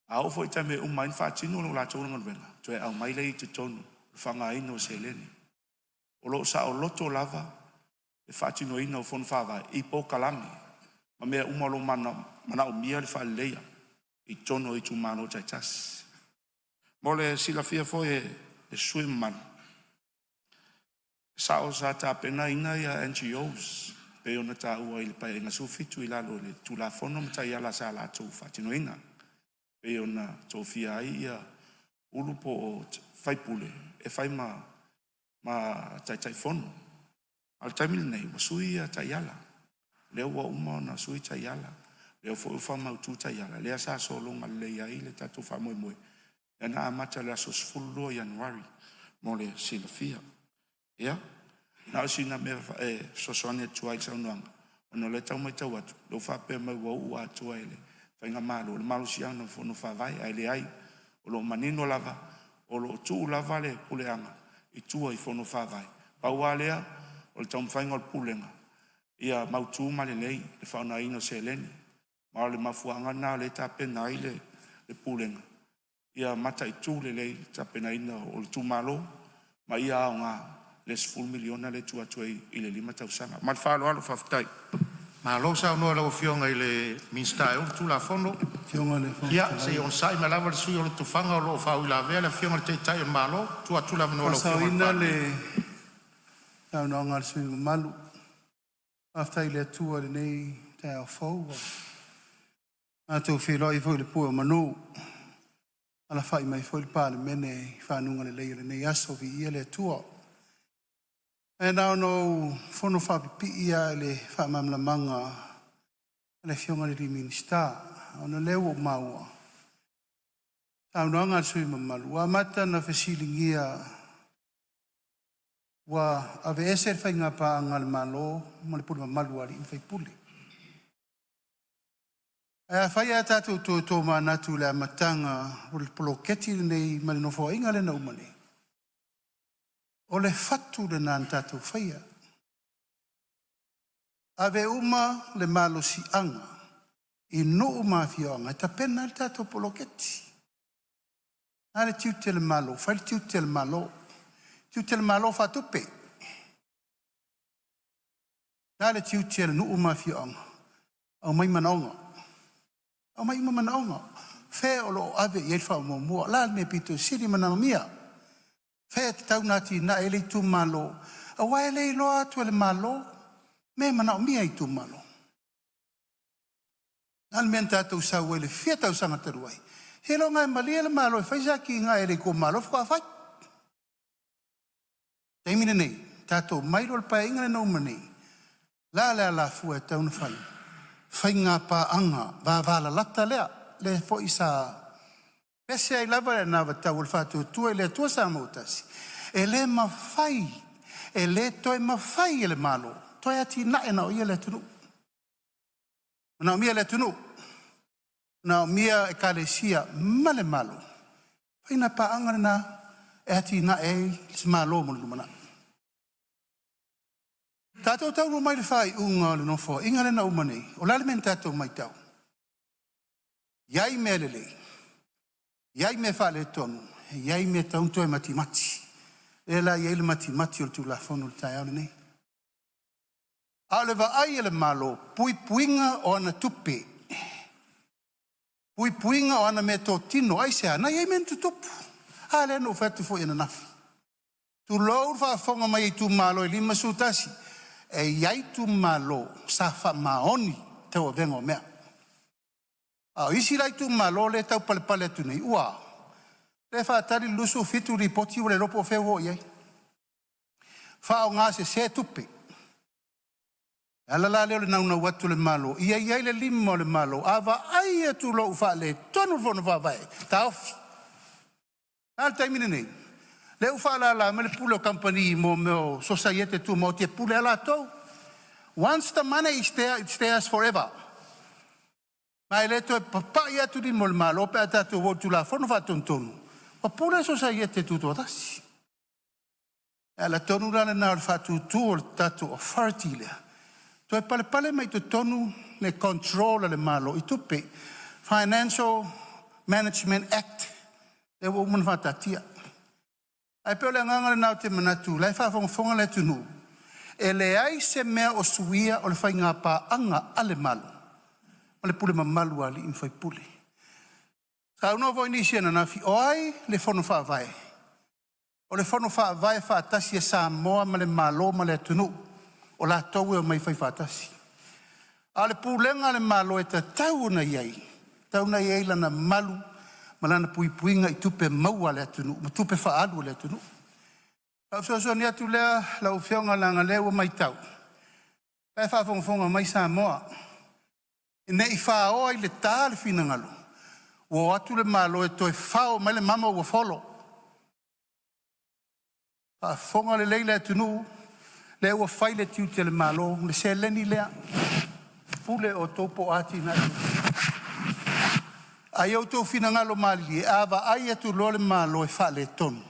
A oo foi i le taimi e uma ai ona faatino le latou galuega, toe aumai lea i totonu o le faaaogaina o seleni. O lo o saoloto lava le faatinoina o Fono Faavae i polokalame ma mea uma o lo o manaomia le faaleleia i totonu o itumalo taitasi. Mo le silafia foi e le sui usufono mamalu, e sao sa tapenaina ia NGOs e pei ona taua i le Paeaiga XVII i lalo o le Tulafono ma taiala sa latou faatinoina, e pei ona tofia ai ia Ulu po o faipule e fai ma Taitaifono. A o le taimi lenei ua sui ia taiala, lea ua uma ona sui taiala, lea foi ua faamautu taiala lea sa sologa lelei ai le tatou faamoemoe, lea na amata i le aso 12 o Ianuari mo le silafia. Ia, na o sina mea e fesoasoani atu ai i le saunoaga ona o lea e tau matau atu lea ua faapea mai ua uu atoa e le faigamalo le malosiaga o Fono Faavae, ae leai, o lo o manino lava o lo o tuu lava le puleaga i tua i Fono Faavae. Pau lava lea o le taumafaiga o le Pulega ia mautu ma lelei le faaaogaina o seleni. Ma o le mafuaaga lena o lea e tapena ai le Pulega ia mataitu lelei le tapenaina o itumalo ma ia aoga le $10 miliona lea e tuu atu ai i le 5 tausaga. Ma le faaaloalo faafetai. Malo saunoa i lau Afioga i le Minisita e ou le Tulafono. Afioga i le Fofoga Ia se i Fetalai. onosai mai lava le sui usufono o Lotofaga o lo o faauilavea le Afioga i le Taitai o le Malo. Tuu atu le avanoa i lau Afioga i le Faasaoina Palemia. le saunoaga a le sui usufono mamalu. Faafetai i le Atua i lenei taeao fou ua matou feiloai foi i le pue o manu, alafai mai foi le Palemene i fanuga lelei o lenei aso. Viia le Atua. Ae na ona ou fono faapipii lava i le faamalamalamaga a le Afioga i le Minisita, ona o lea ua ou maua i saunoaga a le sui usufono mamalu, ua amata ona fesiligia ua aveese le faiga paaga a le Malo ma le pule mamalu a alii ma faipule. Ae afai ae tatou toe tomanatu i le amataga o le poloketi lenei mai le Nofoaiga lea na uma nei, o le fatu lena na tatou faia, ave uma le malosiaga i nuu ma afioaga e tapena ai le tatou poloketi. A le tiute o le Malo, fai le tiute o le Malo, tiute o le Malo faatupe. Le a le tiute o le nuu ma afioaga? Aumai manaoga, aumai uma manaoga. Fea o lo o ave i ai le faamuamua? O le a le mea e pito i sili manaomia? Fea e tatau ona atinae ai le itumalo aua e le iloa atu e le Malo mea e manaomia e itumalo. O le a le mea na tatou sau ai i le fia tausaga talu ai, seiloga e malie le Malo e fai se atinae a le itumalo faatoa fai. O le taimi lenei, tatou omai loa i le Paeaiga lea na uma nei, o le a le alafua e tatau ona fai? Faiga paaga vavalalata lea foi sa pese ai lava le anavatau a le Faatuatua i le Atua Samoa ua Tasi, e le mafai, e le toe mafai e le Malo toe atinae na o ia le atunuu. Manaomia e le atunuu, manaomia Ekalesia ma le Malo, faiga paaga lena e atinae ai se Malo mo le lumanai. Tatou taunuu mai i le faaiuga o le Nofoaiga lea na uma nei, o le a le mea na tatou matau? I ai mea lelei, i ai mea faaletonu, e i ai mea e tatau ona toe matimati. Lea la e i ai le matimati o le Tulafono i le taeao lenei. A o le vaai a le Malo, puipuiga o ana tupe, puipuiga o ana meatotino. Aisea? Na i ai mea na tutupu. A lea na ou fai atu foi ananafi, tulou le faafofoga mai a itumalo e 51, e i ai itumalo sa faamaoni i tauavega o mea. A o isi la itumalo lea e taupalepale atu nei, ua a? Lea e faatali le 27 Lipoti ua le iloa po o fea ua oo i ai, faaaoga sese tupe. O le ala la lea o le naunau atu o le Malo ia i ai le lima o le Malo, a vaai atu loa ua faaletonu le Fono Faavae, taofi. A le taimi lenei? Lea ua faalala mai le pule o kamupani mo mea o sosiaete tumaoti e pule lava latou. Once the money is there, it's theirs forever. Ma e le toe papai atu lima o le Malo pe a tatou o i le Tulafono Faatonutonu, ua pule le sosiaete tutoatasi. O le ala tonu la lena o le faatutu o le tatou authority lea, toe palepale mai totonu le control a le Malo i tupe. Financial Management Act lea ua uma ona faataatia. Ae pei o le agaga lena ou te manatu, o la e faafogafoga le atunuu, e leai se mea o suia o le faigapaaga a le Malo ma le pule mamalu a alii ma faipule. Saunoa foi nisi ananafi, o ai le Fono Faavae? O le Fono Faavae faatasi a Samoa ma le Malo ma le atunuu, o latou e omai e fai faatasi. A o le pulega a le Malo e tatau ona i ai, e tatau ona i ai lana malu ma lana puipuiga i tupe maua a le atunuu ma tupe faaalu a le atunuu. O lau fesoasoani atu lea lau Afioga leaga o lea ua matau, o la e faafogafoga mai Samoa, ne i faoa i le ta le finagalo ua o atu le Malo e toe fao mai le mamo ua folo. Faafofoga lelei le atunuu, lea ua fai le tiute o le Malo, le seleni lea, pule outou po o a atinae. Ae ia outou finagalo malilie, a vaai atu loa le Malo e faaletonu,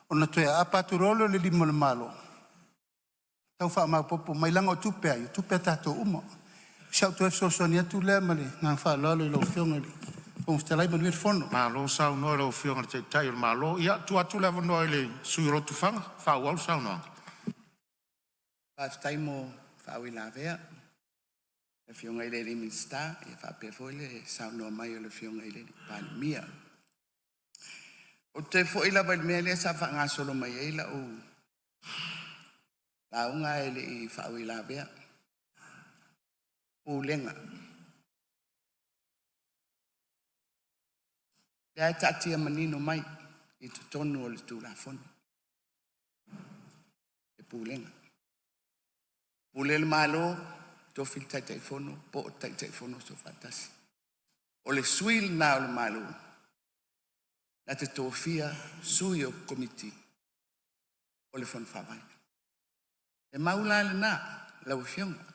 ona toe aapa atu loa lea o le lima o le Malo e tau faamaopoopo mai, leaga o tupe a ai? O tupe a tatou uma. O si au toe fesoasoani atu lea ma le agaga faaaloalo i lau Afioga i le Fofoga Fetalai. Manuia le fono. Malo saunoa i lau Afioga i le Taitai o le Malo. Ia, tuu atu le avanoa i le sui usufono o Lotofaga e faaauau le saunoaga. Faafetai mo faauilavea le Afioga i le Minisita faapea foi le saunoa mai o le Afioga i le Palemia. Ou te foi lava i le mea lea sa faagasolo mai ai lau lauga ae le i faauilavea, pulega. O lea e taatia manino mai i totonu o le Tulafono le pulega. Pule le Malo, tofi le Taitaifono po o Taitaifono Soofaatasi. O le sui lena o le Malo na te tofia sui o Komiti o le Fono Faavae. E mau la lena lau Afioga,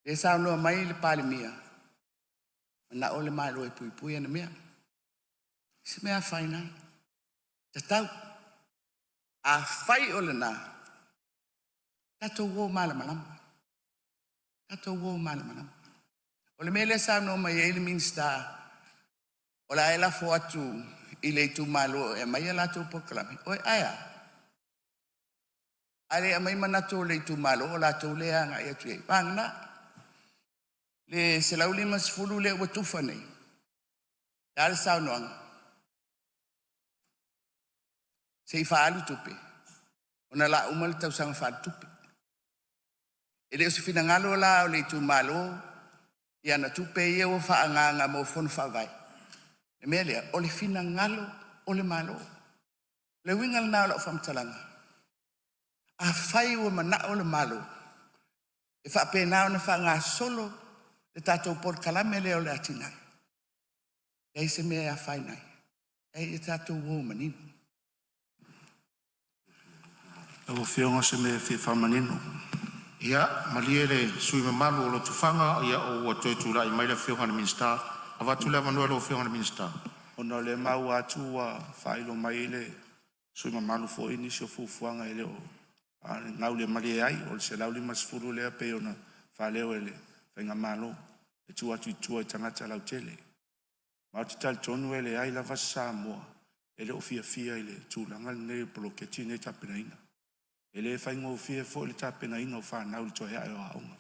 lea e saunoa mai le Palemia, manao le Malo e puipui ana mea. O se mea afaina ai, e tatau. Afai o lena, tatou o malamalama, tatou o malamalama. O le mea lea e saunoa mai ai le Minisita o le a e lafo atu i le itumalo e aumai a latou polokalame. Oi, ae a? A le aumaia manatu o le itumalo o latou lea e agai atu i ai, vagana le $150 lea ua tufa nei, o le a le saunoaga? Se i faaalu tupe ona o le a uma le tausaga faaletupe. E le o se finagalo la o le itumalo i ana tupe ia ua faaagaaga mo fono faavae. O le mea lea, o le finagalo o le Malo. O le uiga lena o lau faamatalaga, afai ua manao le Malo e faapena ona faagasolo le tatou polokalame lea o le atinae, e leai se mea e afaina ai, a ia tatou o manino. Lau Afioga o se mea e fia faamanino. Ia malie le sui usufono mamalu o Lotofaga, ua toe tulai mai le Afioga i le Minisita. E avatu le avanoa i lau Afioga i le Minisita. Ona o lea e maua atu ua faailo mai e le sui usufono mamalu foi nisi o fuafuaga e le o gaulemalie ai. O le $150 lea pei ona faaleo e le Faigamalo e tuu atu i tua i tagata lautele. Ma ou te talitonu e leai lava se Samoa e le o fiafia i le tulaga lenei o le poloketi lenei e tapenaina. E le faigofie foi le tapenaina o fanau i le toe ae o aoga,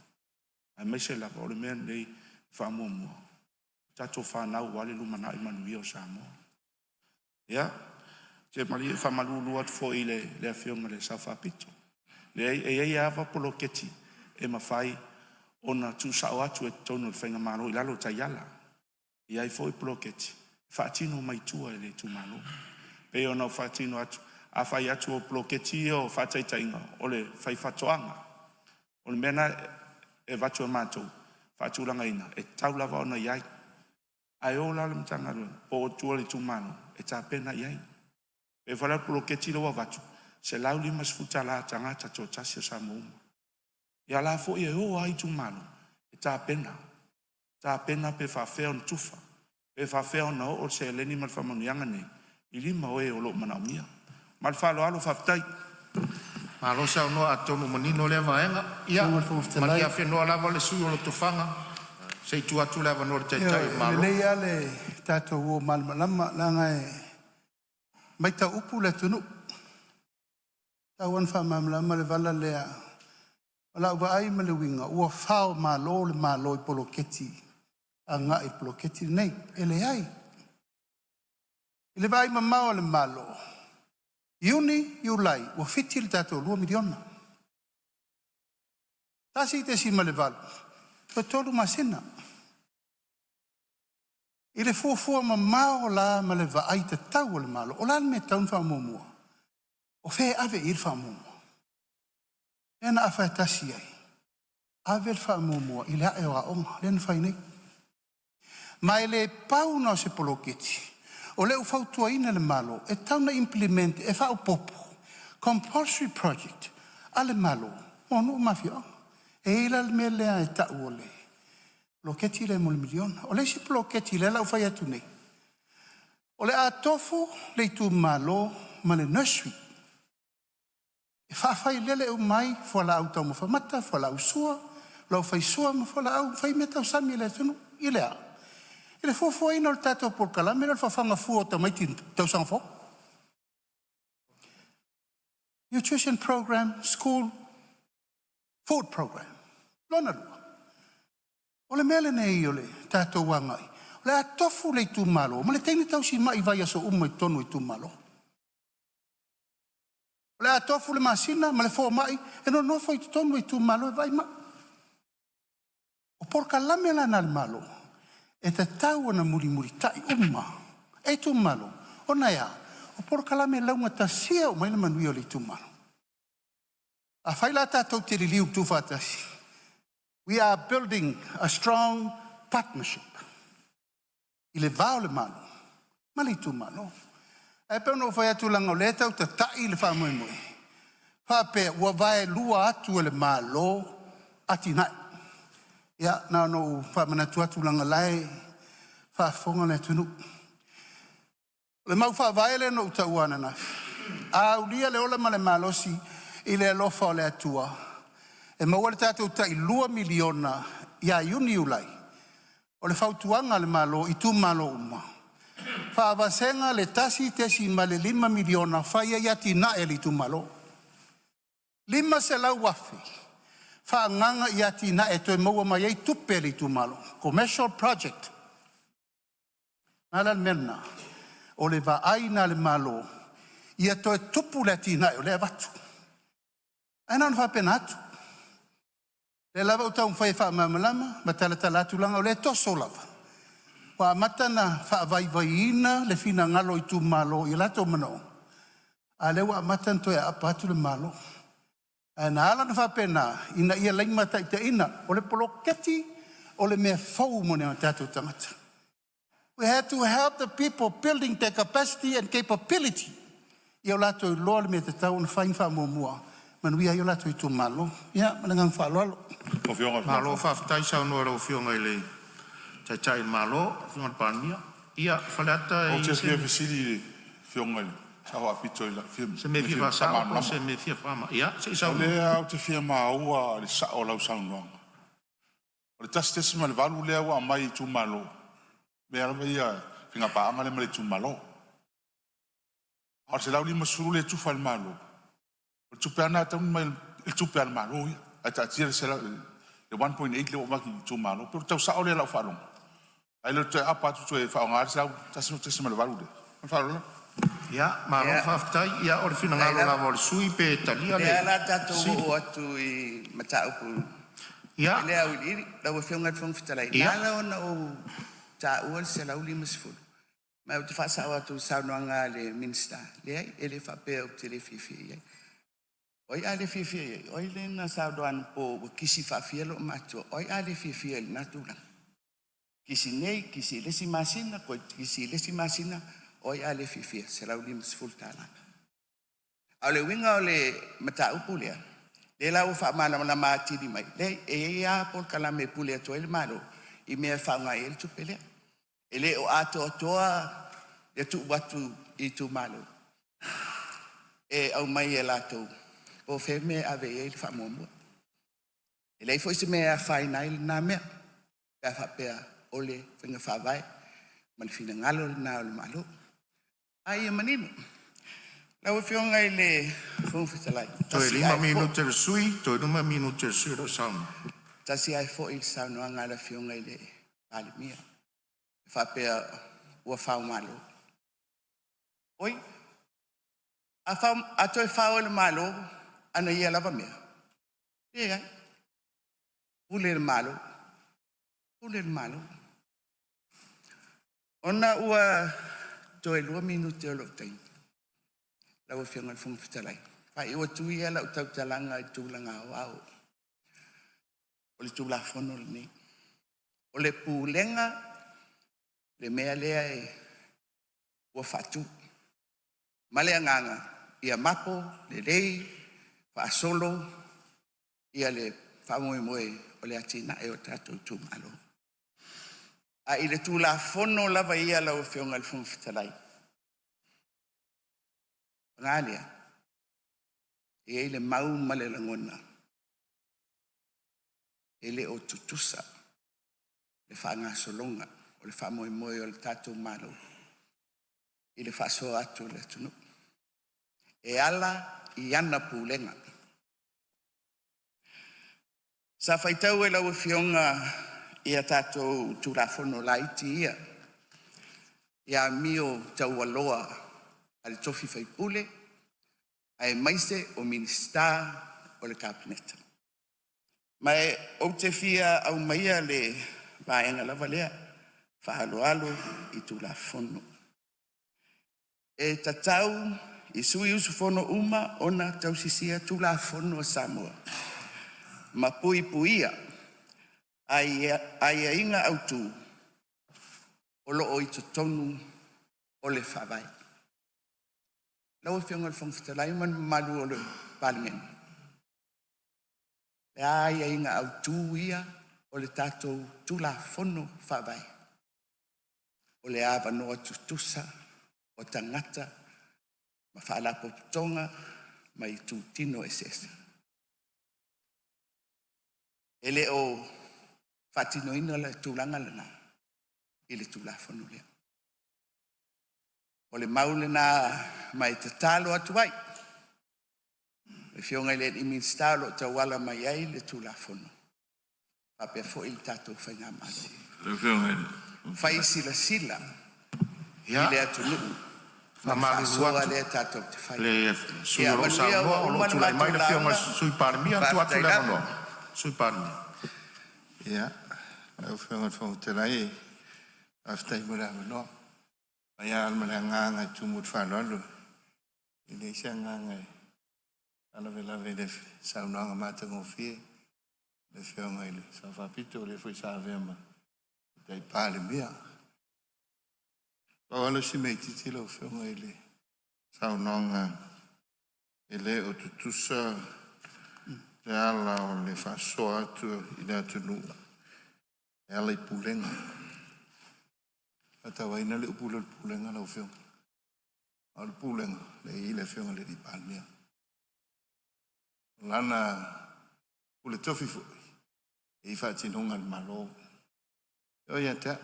aemaise lava o le mea lenei e faamuamua o tatou fanau aua le lumanai manuia o Samoa. Ia, ou te faamalulu atu foi i le Afioga i le Sao Faapito, leai e i ai lava poloketi e mafai ona tuusao atu i totonu o le faigamalo i lalo o taiala. E i ai foi poloketi e faatino mai tua i le itumalo. E pei ona ou faatino atu, a fai atu o poloketi ia o faataitaiga o le faifaatoaga, o le mea lena e avatu e matou faatulagaina e tatau lava ona i ai. Ae o la le Matagaluega po o tua i le itumalo e tapena i ai. E pei foi la o le poloketi lea ua avatu, e $150 a tagata e toatasi o Samoa uma. Ia la foi e o lava itumalo e tapena, tapena pe faafefea ona tufa, pe faafefea ona oo le seleni ma le faamanuiaga nei i lima o e o lo o manaomia. Ma le faaaloalo faafetai. Malo saunoa, atonu ua manino lea vaega. Ia Lau Afioga i le Fofoga Fetalai, malie lava le sui usufono o Lotofaga se i tuu atu le avanoa i le Taitai o ioe, le e Malo. lelei lava le tatou o malamalama leaga e matau upu le atunuu. Tau lava ina faamalamalama le vala lea. O lau vaai ma le uiga, ua fao malo le Malo i poloketi agai i le poloketi lenei. E leai. I le vaai mamao a le Malo, Iuni, Iulai ua fiti le tatou $2 miliona, 1.8 toe tolu masina. I le fuafua mamao la ma le vaai tatau a le Malo, o le a le mea e tatau ona faamuamua? O fea e ave i ai le faamuamua? Lea na afa tasi i ai, ave le faamuamua i le ae o aoga lea na fai nei. Ma e le pau lena o se poloketi, o lea ua fautuaina le Malo e tatau ona implement e faaopoopo compulsory project a le Malo mo nuu ma afioaga. E i ai la le mea lea e tau o le poloketi lea mo le miliona. O le isi poloketi lea la ua fai atu nei, o le a tofu le itumalo ma le nursery e faafailele uma ai fualaau taumafa mata, fualaau sua, faisua ma fualaau faimeatausami a le atunuu. I le a? I le fuafuaina o le tatou polokalame lea o le fafaga fua o tamaiti i le tausaga fou. Nutrition Program, School Food Program. Lona lua, o le mea lenei o le tatou agai, o le a tofu le itumalo ma le teine tausimai i vaiaso uma i totonu o itumalo. O le a tofu le masina ma le fomai e nonofo i totonu o itumalo e vaai mai. O polokalame la na a le Malo e tatau ona mulimulitai uma e itumalo, ona e a? O polokalame e laugatasia uma ai le manuia o le itumalo. Afai la tatou te liliu tuufaatasi, we are building a strong partnership i le va o le Malo ma le itumalo. Ae pei ona ou fai atu leaga o lea e tau tatai le faamoemoe, faapea ua vaelua atu e le Malo atinae. Ia na ona ou faamanatu atu leaga o la e faafofoga le atunuu. O le mau faavae lea na ou taua ananafi, a aulia le ola ma le malosi i le alofa o le Atua e maua le tatou tai $2 miliona ia Iuni, Iulai, o le fautuaga a le Malo i itumalo uma, faavasega le $1.5 miliona e fai ai atinae a le itumalo. $500,000 faaagaaga i atinae e toe maua mai ai tupe a le itumalo, commercial project. O le a la le mea lena? O le vaai lena a le Malo ia toe tupu le atinae o lea e avatu. Ae na ona faapena atu. O lea lava ua taumafai e faamalamalama ma talatala atu leaga o lea e toso lava, ua amata ona faavaivaiina le finagalo o itumalo i o latou manaoga, a o lea ua amata ona toe aapa atu le Malo. Ae na ala ona faapena, ina ia limataitaiina. O le poloketi o le meafou mo nai o tatou tagata. We have to help the people building their capacity and capability ia o latou iloa le mea e tatau ona fai ma faamuamua, manuia ai o latou itumalo. Ia ma le agaga faaaloalo. Malo faafetai saunoa i lau Afioga i le Taitai o le Malo, lau Afioga i le Palemia. Ia, Faleata, e Ou i te ai fia fesili i le Afioga i le Sao Faapito i lau fia se mea e fia faasao po o se mea e fia faamalamalama. Ia, se i O saunoa. lea ou te fia maua le sao o lau saunoaga. O le 1.8 lea ua aumai i itumalo, mea lava ia faiga paaga lea ma le itumalo. A o le 150 lea e tufa i le Malo, o le tupe lava lena e tatau ona aumai i le tupe a le Malo ia, ae taatia le 1.8 lea ua avatu i itumalo. Pe ua tau sao lea i lau faalogo, ae le o le toe aapa atu toe faaaoga le 1.8 lea? Ma le faaaloalo lava. Ia, malo Ia, faafetai. Ia o le faafetai finagalo lava. lava o le sui usufono pe talia O lea le o le a tatou fesili. oo atu i mataupu Ia, i le auiliili. Lau Afioga i le Fofoga Fetalai, na ia, ala ona ou taua le 150, ma ou te faasao atu i le saunoaga a le Minisita, leai, e le faapea ou te le fiafia i ai. O ai a le fiafia i ai? O ai lea na saunoa anapo ua kisi faafia loomatua? O ai a le fiafia i lena tulaga? Kisi nei, kisi i le isi masina, toe kisi i le isi masina, o ai a le fiafia? $150. A o le uiga o le mataupu lea, lea la ua faamalamalama atili mai, leai, e i ai lava polokalame e pule atu ai le Malo i mea e faaaoga ai le tupe lea. E le o atoatoa le tuu atu i itumalo e aumai e latou po o fea le mea e ave i ai le faamuamua. E leai foi se mea e afaina ai lena mea pe a faapea o le faiga faavae ma le finagalo lena o le Malo. A ia manino, Lau Afioga i le Fofoga Fetalai, Toe tasi 5 ae foi, minute o le sui usufono, toe 5 minute o le sui usufono o lo o saunoa. Tasi ae foi le saunoaga a le Afioga i le Palemia, e faapea ua faomalo. Oi, a toe fao e le Malo ana ia lava mea? Leai, pule le Malo, pule le Malo. Ona ua toe 2 minute o lou taimi, lau Afioga i le Fofoga Fetalai, faaiu atu ia lau tautalaga i tulaga aoao o le Tulafono lenei. O le Pulega le mea lea ua faatu ma le agaga ia mapo lelei faasolo ia le faamoemoe o le atinae o tatou itumalo. A i le Tulafono lava ia lau Afioga i le Fofoga Fetalai, paga lea, e i ai le mau ma le lagona, e le o tutusa le faagasologa o le faamoemoe o le tatou Malo i le faasoa atu a le atunuu e ala i ana pulega. Sa faitau e lau Afioga i a tatou Tulafono laiti ia i amio taualoa a le tofi faipule aemaise o Minisita o le Kapeneta. Ma ou te fia aumaia le vaega lava lea faaaloalo i Tulafono. E tatau i sui usufono uma ona tausisia Tulafono a Samoa ma puipuia aiaiga autu o lo o i totonu o le Faavae. Lau Afioga i le Fofoga Fetalai ma le mamalu o le Palemene, o a aiaiga autu ia o le tatou Tulafono Faavae? O le avanoa tutusa o tagata ma faalapotopotoga mai itutino eseese. E le o faatinoina le tulaga lena i le Tulafono lea. O le mau lena ma e tatalo atu ai i le Afioga i le Minisita o lo o tauala mai ai le Tulafono faapea foi le tatou faigamalo, fai silasila i le atunuu ma le Faamalulu faasoa atu lea tatou te fai. le sui Ia usufono o lo o manuia saunoa ua o lo o uma le tulai mai matou le Afioga i le lauga, Sui Palemia. Tuu atu faafetai le lava. avanoa i le Sui Palemia. Ia, lau Afioga i le Fofoga Fetalai, faafetai mo le avanoa. E fai lava ma le agaga e tumu i le faaaloalo, e leai se agaga e faalavelave i le saunoaga matagofie a le Afioga i le Sao Faapito, o le foi sa avea ma Tamaitai Palemia. Pau lava lea o si mea itiiti lau Afioga i le saunoaga, e le o tutusa le ala o le faasoa atu i le atunuu e ala i pulega. E faatauaina le upu lea o le pulega lau Afioga. A o le pulega, lea e i ai le Afioga i le Palemia. O lana pule tofi foi, e i ai faatinoga a le Malo. E oo ia te au,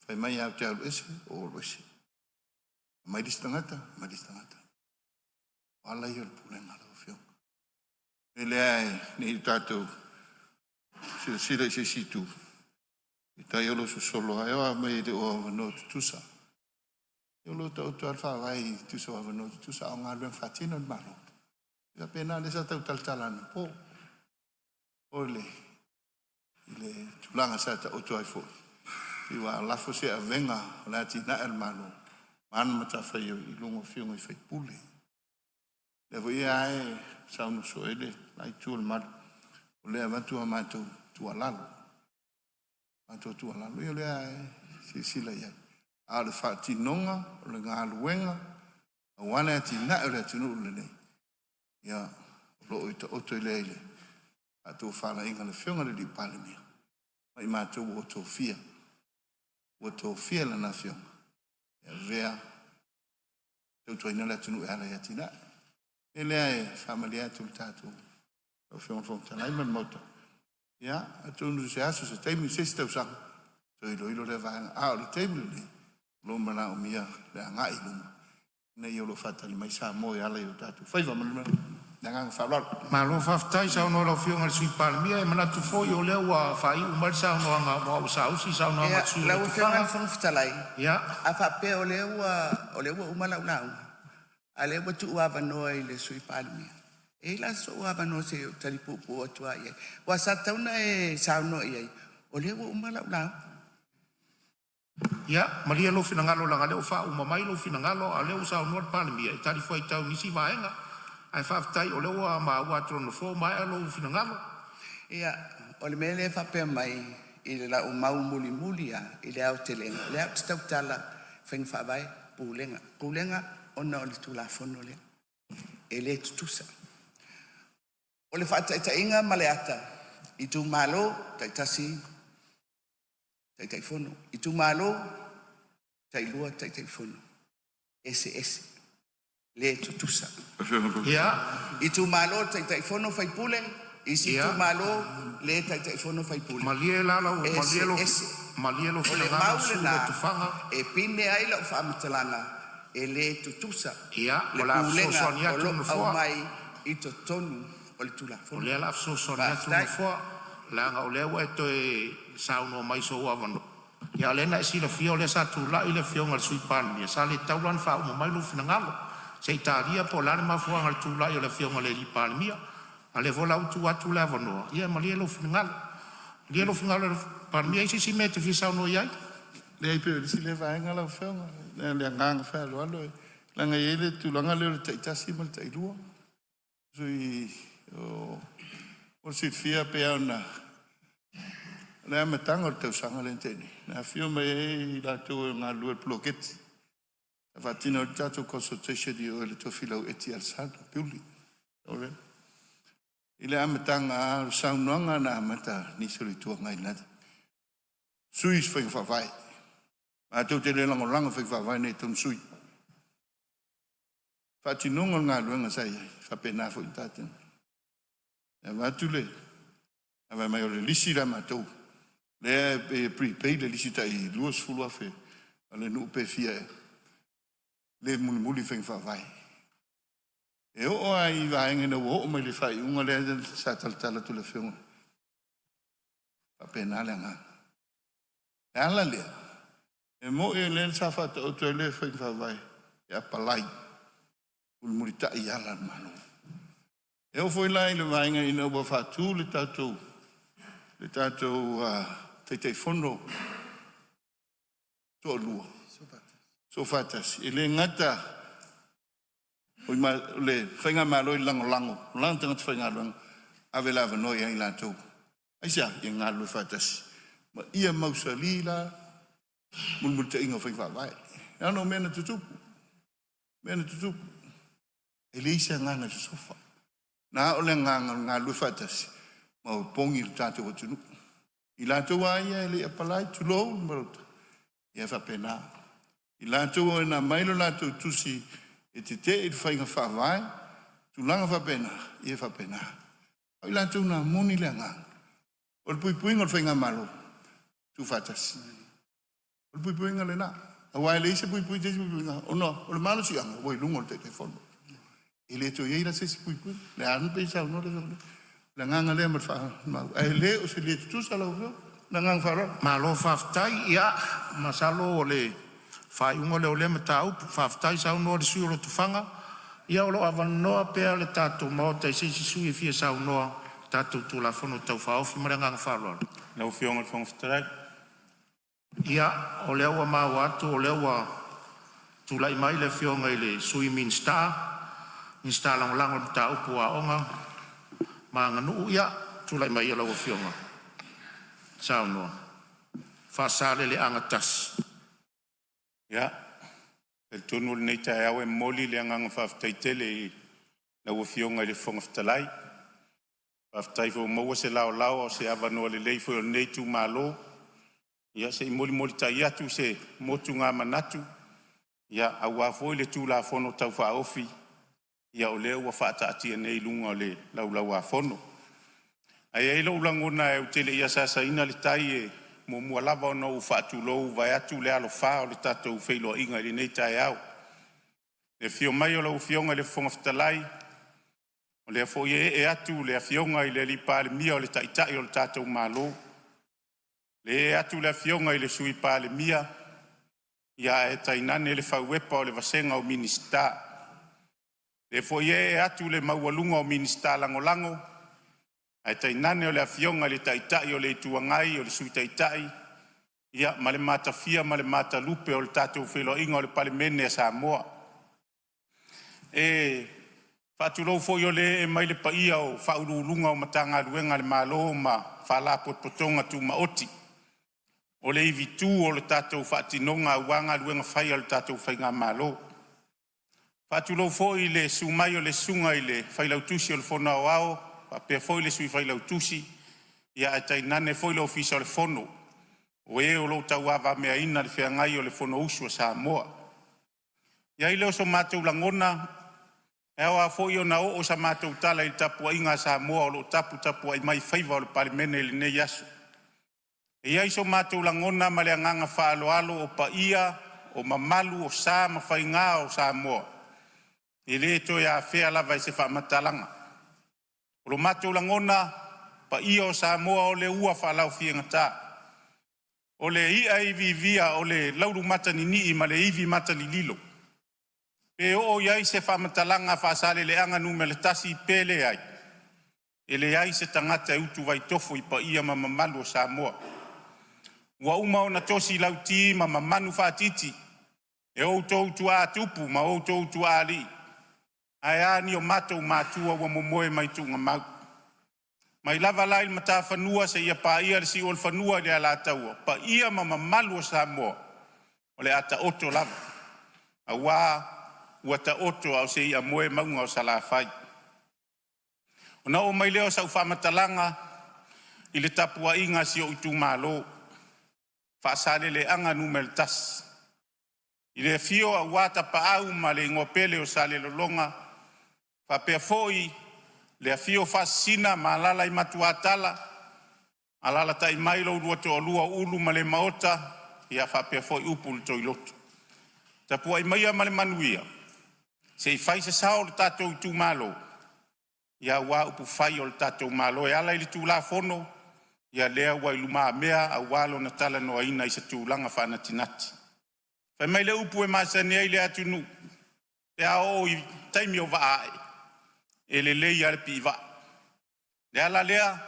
fai mai lava ou te alu ese, ou alu ese. Aumai le isi tagata, aumai le isi tagata. O ala ia o le pulega lau Afioga. E lea ne i tatou silasila i se isi itu, i tai o lo sosolo ai, o mai e le o avanoa tutusa. E o lo taoto lava le faavae i tusa o avanoa tutusa, a o galuega faatino le Malo. E faapena lea sa tau talatala anapo. O le i le tulaga sa taoto ai foi, pei ua lafo se avega o le atinae o le Malo ma ana matafaioi i luga o afioga i sui usufono. Lea foi e saunoa soo ai le la itu o le malu, o lea e avatu a matou tuualalo. Matou tuualalo, ia o lea e silasila i ai. A o le faatinoga o le galuega aua le atinae o le atunuu lenei, ia, o lo o taoto lea i le faatofalaiga a le Afioga i le Palemia ma i matou ua tofia. Ua tofia lana afioga e avea tautuaina le atunuu e ala i atinae. E lea e faamalie atu i le tatou lau Afioga i le Fofoga Fetalai ma le Maota, ia, atonu se aso, se taimi, se isi tausaga, toe iloilo lea vaega. A o le taimi lenei, o lo o manaomia le agai i luma Ina ia o lo o faatali mai Samoa e ala i o tatou faiva. Ma le agaga faaaloalo. Malo faafetai saunoa i lau Afioga i le Sui Palemia. E manatu foi o lea ua faaiu mai le saunoaga aua ua saausi saunoaga a le sui usufono o Lau Afioga i le Lotofaga. Fofoga Fetalai, a faapea o lea ua uma lau lauga, a o lea ua tuu avanoa i le Sui Palemia, e i ai la sou avanoa se i ou tali puupuu atu lava i ai? Aua sa tatau ona e saunoa i ai o lea ua uma lau lauga. Ia, malie lou finagalo leaga o lea ua faauma mai lou finagalo, a o lea ua saunoa le Palemia e talifuaitau i nisi vaega. Ae faafetai o lea ua maua atu e le Nofoa ua maea lou finagalo. Ia, o le mea lea e faapea mai i lau mau mulimuli lava i le aotelega, o lea ou te tautala i faiga faavae, pulega, pulega ona o le Tulafono lea, e le tutusa. O le faataitaiga ma le ata, itumalo taitasi, Taitaifono, itumalo tailua, Taitaifono, eseese, le tutusa. Itumalo Taitaifono, sui usufono, isi itumalo le Taitaifono, sui usufono. Malie la lau Malie malie eseese. Malie lou O le finagalo mau le sui usufono o lena Lotofaga. E pine ai lau faamatalaga, e le tutusa Ia, o le le a pulega fesoasoani o atu lo le o Nofoa. aumai i totonu o le O Tulafono. lea o le a fesoasoani atu le Faafetai. Nofoa, leaga o lea ua e toe saunoa mai i sou avanoa. A o lea na e silafia o lea sa tulai le Afioga i le Sui Palemia, sa le tatau la ona faauma mai lou finagalo. Se i talia po o le a le mafuaaga o le tulai o le Afioga i le Palemia. A o lea foi la ua tuu atu le avanoa, ia malie lou finagalo. Malie lou finagalo le Palemia, e i ai se isi mea e te fia saunoa i ai? Leai, pei o le isi lea vaega lau Afioga. Ma le agaga faaaloalo, leaga e i ai le tulaga lea o le taitasi ma le tailua. Sui o mo le silafia pei lava ona o le amataga o le tausaga lea na tea nei, na afifio mai ai i latou e galulue i le poloketi e faatino ai le tatou consultation i o i le Tofilau Eti Alesana Building. I le amataga lava, o le saunoaga na amata a nisi o le Itu Agai i lena taimi, sui se faiga faavae. Matou te le lagolago i faiga faavae nei e tatau ona sui. Faatinoga o le galuega sa i ai, e faapena foi ona tatou avatu le fai mai o le lisi lea a matou lea e pre-pay le lisi tai $20,000 a le nuu pe fia ea, le mulimuli i faiga faavae. E oo lava i vaega ina ua oo mai i le faaiuga lea sa talatala atu e le Afioga, e faapena le agaga. O le ala lea, e moni o lea sa faataoto ai le faiga faavae e apalai, mulimulitai i ala a le Malo. E oo foi la i le vaega ina ua faatu le tatou Taitaifono toalua, Soofaatasi, e le gata o le Faigamalo e lagolago o lana tagata faigaluega, ave le avanoa ia i latou. Aisea? Ia galulue faatasi ma ia mausali la mulimulitaiga o faiga faavae. Leaga o mea na tutupu, mea na tutupu, e leai se agaga e sosofa. Na o le agaga o le galulue faatasi ma opogi le tatou atunuu. I latou lava ia e le i apalai, tulou le Maota, ia e faapena. I latou na aumai le latou tusi e tetee i le faiga faavae, tulaga faapena, ia e faapena. A o i latou na momoli le agaga, o le puipuiga o le faigamalo, tuufaatasi. O le puipuiga lena, aua e leai se puipuiga se isi puipuiga ona o le malosiaga ua i luga o le Taitaifono. E le toe i ai la se isi puipuiga. Lea na pei ona saunoa le Afioga, o le agaga lea ma le faaaloalo, ae le o se le tutusa lau Afioga. Ma le agaga faaaloalo. Malo faafetai. Ia, masalo o le faaiuga lea o lea mataupu. Faafetai saunoa i le sui usufono o Lotofaga. Ia o lo o avanoa pea le tatou Maota i se isi sui usufono e fia saunoa i le tatou Tulafono Tau Faaofi. Ma le agaga faaaloalo. Lau Afioga i le Fofoga Fetalai. Ia, o lea ua maua atu o lea ua tulai mai le Afioga i le Sui Minisita, Minisita Lagolago i le mataupu o Aoga ma Aganuu. Ia, tulai maia lau Afioga e saunoa. Faasaleleaga 1. Ia, e talitonu o lenei taeao e momoli le agaga faafetai tele i lau Afioga i le Fofoga Fetalai. Faafetai foi ua maua se laolao a o se avanoa lelei foi o lenei itumalo se i molimolitai atu se motugamanatu aua foi le Tulafono Tau Faaofi o lea ua faataatia nei i luga o le Laulau-a-Fono. Ae i ai lou lagona ou te le i asaasaina le tai, e muamua lava ona ou faatulou vaeatu le alafa o le tatou feiloaiga i lenei taeao. Le afio mai o lau Afioga i le Fofoga Fetalai, o lea foi e ee atu le Afioga i le Palemia o le Taitai o le tatou Malo, le ee atu le Afioga i le Sui Palemia, ae tainane le fauepa o le vasega o Minisita. O lea foi e ee atu le maualuga o Minisita Lagolago, ae tainane le Afioga i le Taitai o le Itu Agai, o le Sui Taitai ma le matafia ma le matalupe o le tatou feiloaiga o le Palemene a Samoa. E faatulou foi o lea ee mai le paia o Ofisa Sili o Pulega o Matagaluega a le Malo ma Faalapotopotoga Tumaoti, o le ivitu o le tatou faatinoga aua galuega fai a le tatou faigamalo. E faatulou foi i le susu mai o le susuga i le Failautusi o le Fono Aoao faapea foi le Sui Failautusi, ae tainane foi le Ofisa o le Fono o e o lo o tauavameaina le feagai o le Fonousu a Samoa. E i ai lea o so matou lagona, e ao lava foi ona oo sa matou tala i le tapuaiga a Samoa o lo o taputapuai mai faiva o le Palemene i lenei aso. E i ai so matou lagona ma le agaga faaaloalo, o paia, o mamalu, o sa ma faiga o Samoa, e le toe afea lava e se faamatalaga. O lo matou lagona, paia o Samoa o le ua faalaofiegata, o le i'a e iviivia o le laulu mataninii ma le ivi matalililo. Pe oo i ai se faamatalaga a Faasaleleaga 1 pe leai, e leai se tagata e utuvai tofo i paia ma mamalu o Samoa. Ua uma ona tosi lauti ma mamanu faatiti e outou tuaa tupu ma outou tuaalii, ae a ni o matou matua ua momoe mai tuugamau. Mai lava la i le matafanua seia paia le siuolefanua i le Alataua, paia ma mamalu o Samoa o le a taoto lava, aua ua taoto a o se i'amoe mauga o Salafai. Ona oo mai lea o sau faamatalaga i le tapuaiga a si ou itumalo Faasaleleaga 1, i le afio aua Tapaau ma le igoa pele o Salelologa, faapea foi le afio o Faasisina ma alaala i Matuatala, alaalatai mai lo oulua toalua o Ulu ma Lemaota, faapea foi upu i le Toiloto. Tapuai maia ma le manuia se i fai se sao o le tatou itumalo aua upufai o le tatou Malo e ala i le Tulafono lea ua i lumamea aua lona talanoaina i se tulaga faanatinati. Fai mai le upu e masani ai le atunuu, pe a oo i taimi o vaa ae, e lelei lava le piivaa. O le ala lea,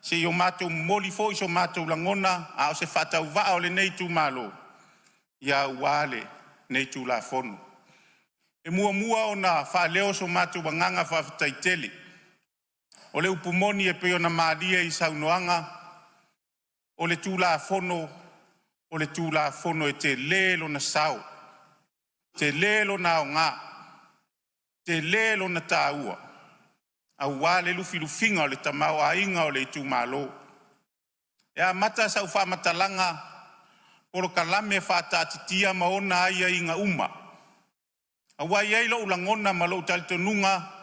se i o matou momoli foi so matou lagona a o se faatauvaa o lenei itumalo aua lenei Tulafono. E muamua ona faaleo so matou agaga faafetai tele. O le upu moni e pei ona malie i saunoaga, o le Tulafono o le Tulafono e tele lona sao, tele lona aoga, tele lona taua aua le lufilufiina o le tamaoaiga o le itumalo. E amata sau faamatalaga polokalame faataatitia ma ona aiaiga uma, aua e i ai lou lagona ma lou talitonuga,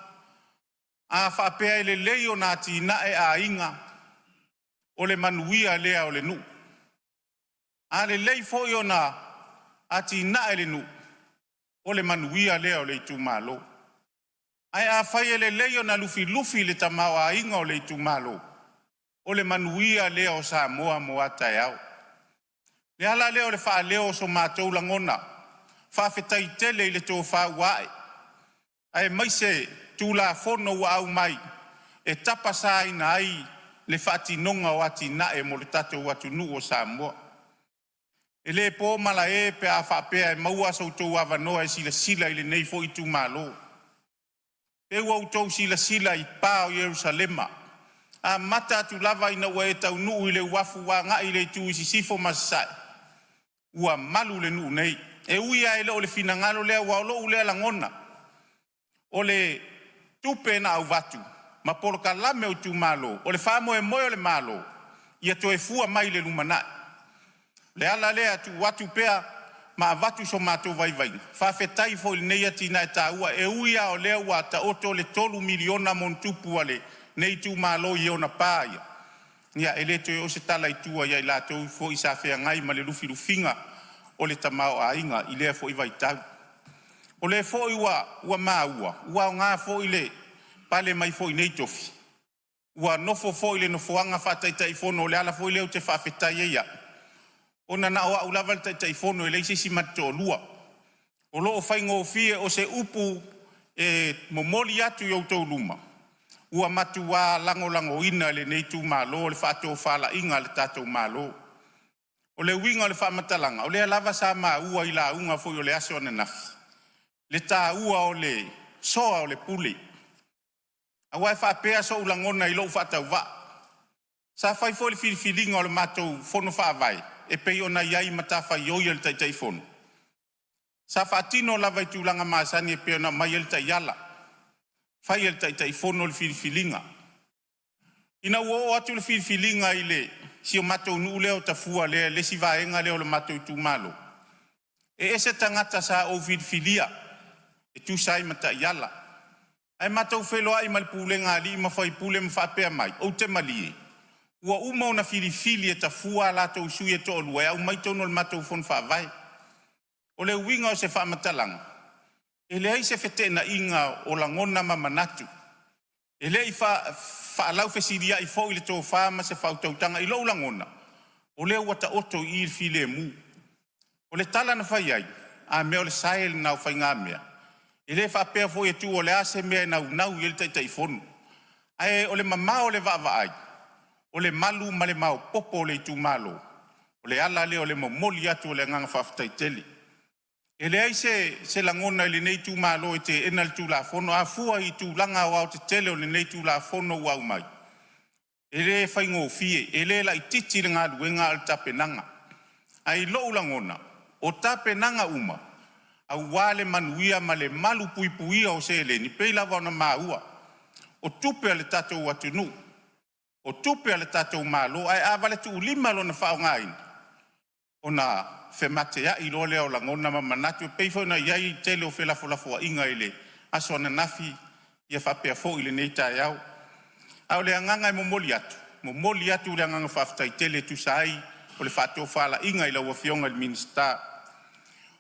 a faapea e lelei ona atinae aiga, o le manuia lea o le nuu. A lelei foi ona atinae le nuu, o le manuia lea o le itumalo. Ae afai e lelei ona lufilufi le tamaoaiga o le itumalo, o le manuia lea o Samoa mo a taeao. O le ala lea o le faaleo o so matou lagona, faafetai tele i le tofa ua ae, aemaise Tulafono ua aumai e tapasaina ai le faatinoga o atinae mo le tatou atunuu o Samoa. E le po malae pe a faapea e maua so outou avanoa e silasila i lenei foi itumalo. Pe ua outou silasila i pa o Yelusalema, amata atu lava ina ua e taunuu i le uafu agai le itu i sisifo ma sasae, ua malu le nuu nei. E ui lava e le o le finagalo lea aua o lou lea lagona, o le tupe na avatu ma polokalame o itumalo, o le faamoemoe o le Malo ia toe fua mai i le lumanai. O le ala lea e tuu atu pea ma avatu so matou vaivaiga, faafetai foi i lenei atinae taua. E ui lava o lea ua taoto le $3 miliona ma ono tupu a lenei itumalo i ona pa ia, e le toe oo se tala i tua ia i latou foi sa feagai ma le lufilufiga o le tamaoaiga i lea foi vaitau. O lea foi ua maua ua aoga foi le pale mai foi i nei tofi, ua nofo foi i le nofoaga faa-Taitaifono. O le ala foi lea ou te faafetai ai au, ona na o au lava le Taitaifono e leai se isi ma te toalua. O lo o faigofie, o se upu e momoli atu i outou luma, ua matua lagolagoina e lenei itumalo le faatofalaiga a le tatou Malo. O le uiga o le faamatalaga, o lea lava sa maua i lauga foi o le aso ananafi le taua o le soa o le pule. Aua e faapea sou lagona i lou faatauvaa, sa fai foi le filifiliga o le matou fono faavae e pei ona i ai matafaioi a le Taitaifono. Sa faatino lava i tulaga masani e pei ona aumai ai le taiala, fai e le Taitaifono le filifiliga. Ina ua oo atu le filifiliga i si o matou nuu lea o Tafua lea le isi vaega lea o le matou itumalo, e ese tagata sa ou filifilia e tusa ai ma taiala. Ae matou feiloai ma le pulega a alii ma faipule ma faapea mai, ou te malie ua uma ona filifili e Tafua a latou sui e toalua e aumai i totonu o le matou fono faavae. O le uiga o se faamatalaga, e leai se feteenaiga o lagona ma manatu, e le i faalaufesiliai foi le tofa ma se faautautaga. I lou lagona, o lea ua taoto i i le filemu. O le tala na fai ai, a mea o le sae lena o faigamea, e le faapea foi e tuu o le a se mea e naunau i ai le Taitaifono. Ae o le mamao o le vaavaai, o le malu ma le maopoopo o le itumalo, o le ala lea o le momoli atu o le agaga faafetai tele. E leai se lagona i lenei itumalo e teena le Tulafono. A fua i tulaga aoaotetele o lenei Tulafono ua aumai, e le faigofie, e le laitiiti le galuega a o le tapenaga. Ae i lou lagona, o tapenaga uma aua le manuia ma le malupuipuia o seleni, e pei lava ona maua o tupe a le tatou atunuu, o tupe a le tatou Malo, ae a valetuulima lona faaaogaina, ona femateai loa lea o lagona ma manatu, e pei foi ona i ai le tele o felafolafoaiga i le aso ananafi faapea foi lenei taeao. A o le agaga e momoli atu, momoli atu le agaga faafetai tele e tusa ai o le faatofalaiga i lau Afioga i le Minisita.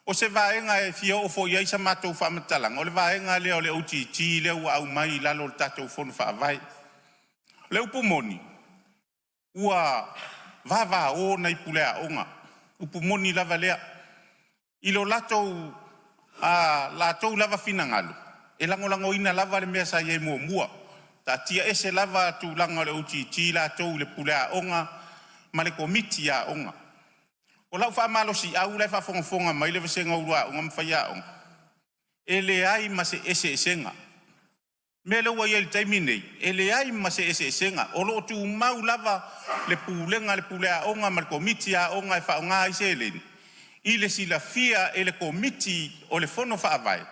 O se vaega e fia oo foi i ai sa matou faamatalaga, o le vaega lea o le OGG lea ua aumai i lalo o le tatou Fono Faavae. O le upu moni, ua vavao nai puleaoga, upu moni lava lea, i lo latou lava finagalo, e lagolagoina lava le mea sa i ai muamua, taatia ese lava tulaga o le OGG latou i le puleaoga ma le komiti aoga. O lau faamalosiau la e faafogafoga mai le vasega o ulu aoga ma faiaoga, e leai ma se eseesega. O le mea lea ua i ai i le taimi lenei, e leai ma se eseesega, o lo o tumau lava le pulega a le puleaoga ma le komiti aoga e faaaoga ai seleni i le silafia e le komiti o le Fono Faavae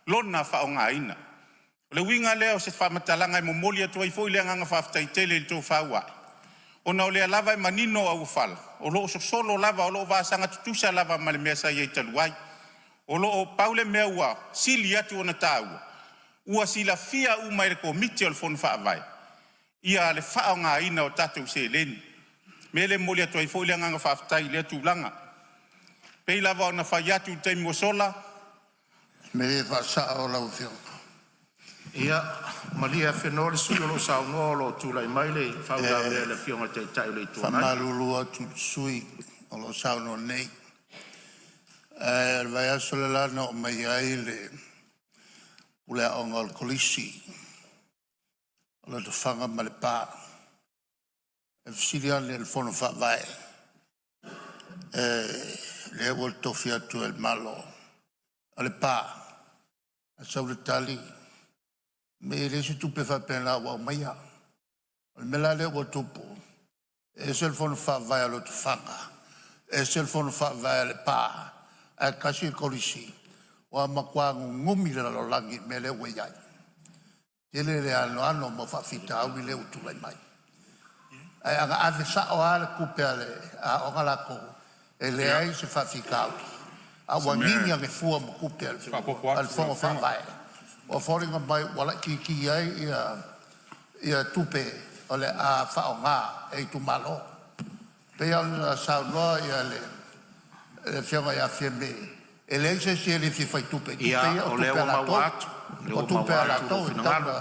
lona faaaogaina. O le uiga lea o se faamatalaga e momoli atu ai foi le agaga faafetai tele i le tofa ua ae, ona o lea lava e manino auofala, o lo o sosolo lava, o lo o vasaga tutusa lava ma le mea sa i ai talu ai. O lo o pau le mea ua sili atu ona taua, ua silafia uma e le Komiti o le Fono Faavae le faaaogaina o tatou seleni. O le mea lea e momoli atu ai foi le agaga faafetai i lea tulaga. E pei lava ona fai atu i le taimi ua sola, Malie faasao lau Afioga. Ia malie Afenoa le sui usufono o lo o saunoa o lo o tulai mai le faauilavea a le Afioga i le Taitai o le Itu Agai. Faamalulu atu i le sui usufono o lo o saunoa nei, ae o le vaiaso le la na oo mai ai le puleaoga o le Kolisi o Lotofaga ma Lepa e fesili ane i le Fono Faavae, e lea ua tofi atu e le Malo o Lepa, ae sau le tali, e leai se tupe faapena ua aumaia. O le mea la lea ua tupu, e ese le fono faavae a Lotofaga, ese le fono faavae a Lepa, ae tasi le Kolisi. Ua matua nunumi le lalolagi i le mea lea ua iai. Tele le anoano o mau faafitauli lea ua tulai mai. Ae ana ave sao lava le tupe a le aoga latou, e leai se faafitauli. A O ua se mea nini e ane fua ma tupe a faaopoopo le atu lau Fono Afioga. Faavae, ua foliga mai ua laitiiti ai ia tupe o le a faaaoga e itumalo. E pei ona saunoa le Afioga ia Fiame. E leai se isi e le fia faitupe i tupe Ia, ia o o lea tupe a ua maua latou. atu, o lea O ua tupe maua a atu lou latou e tatau finagalo.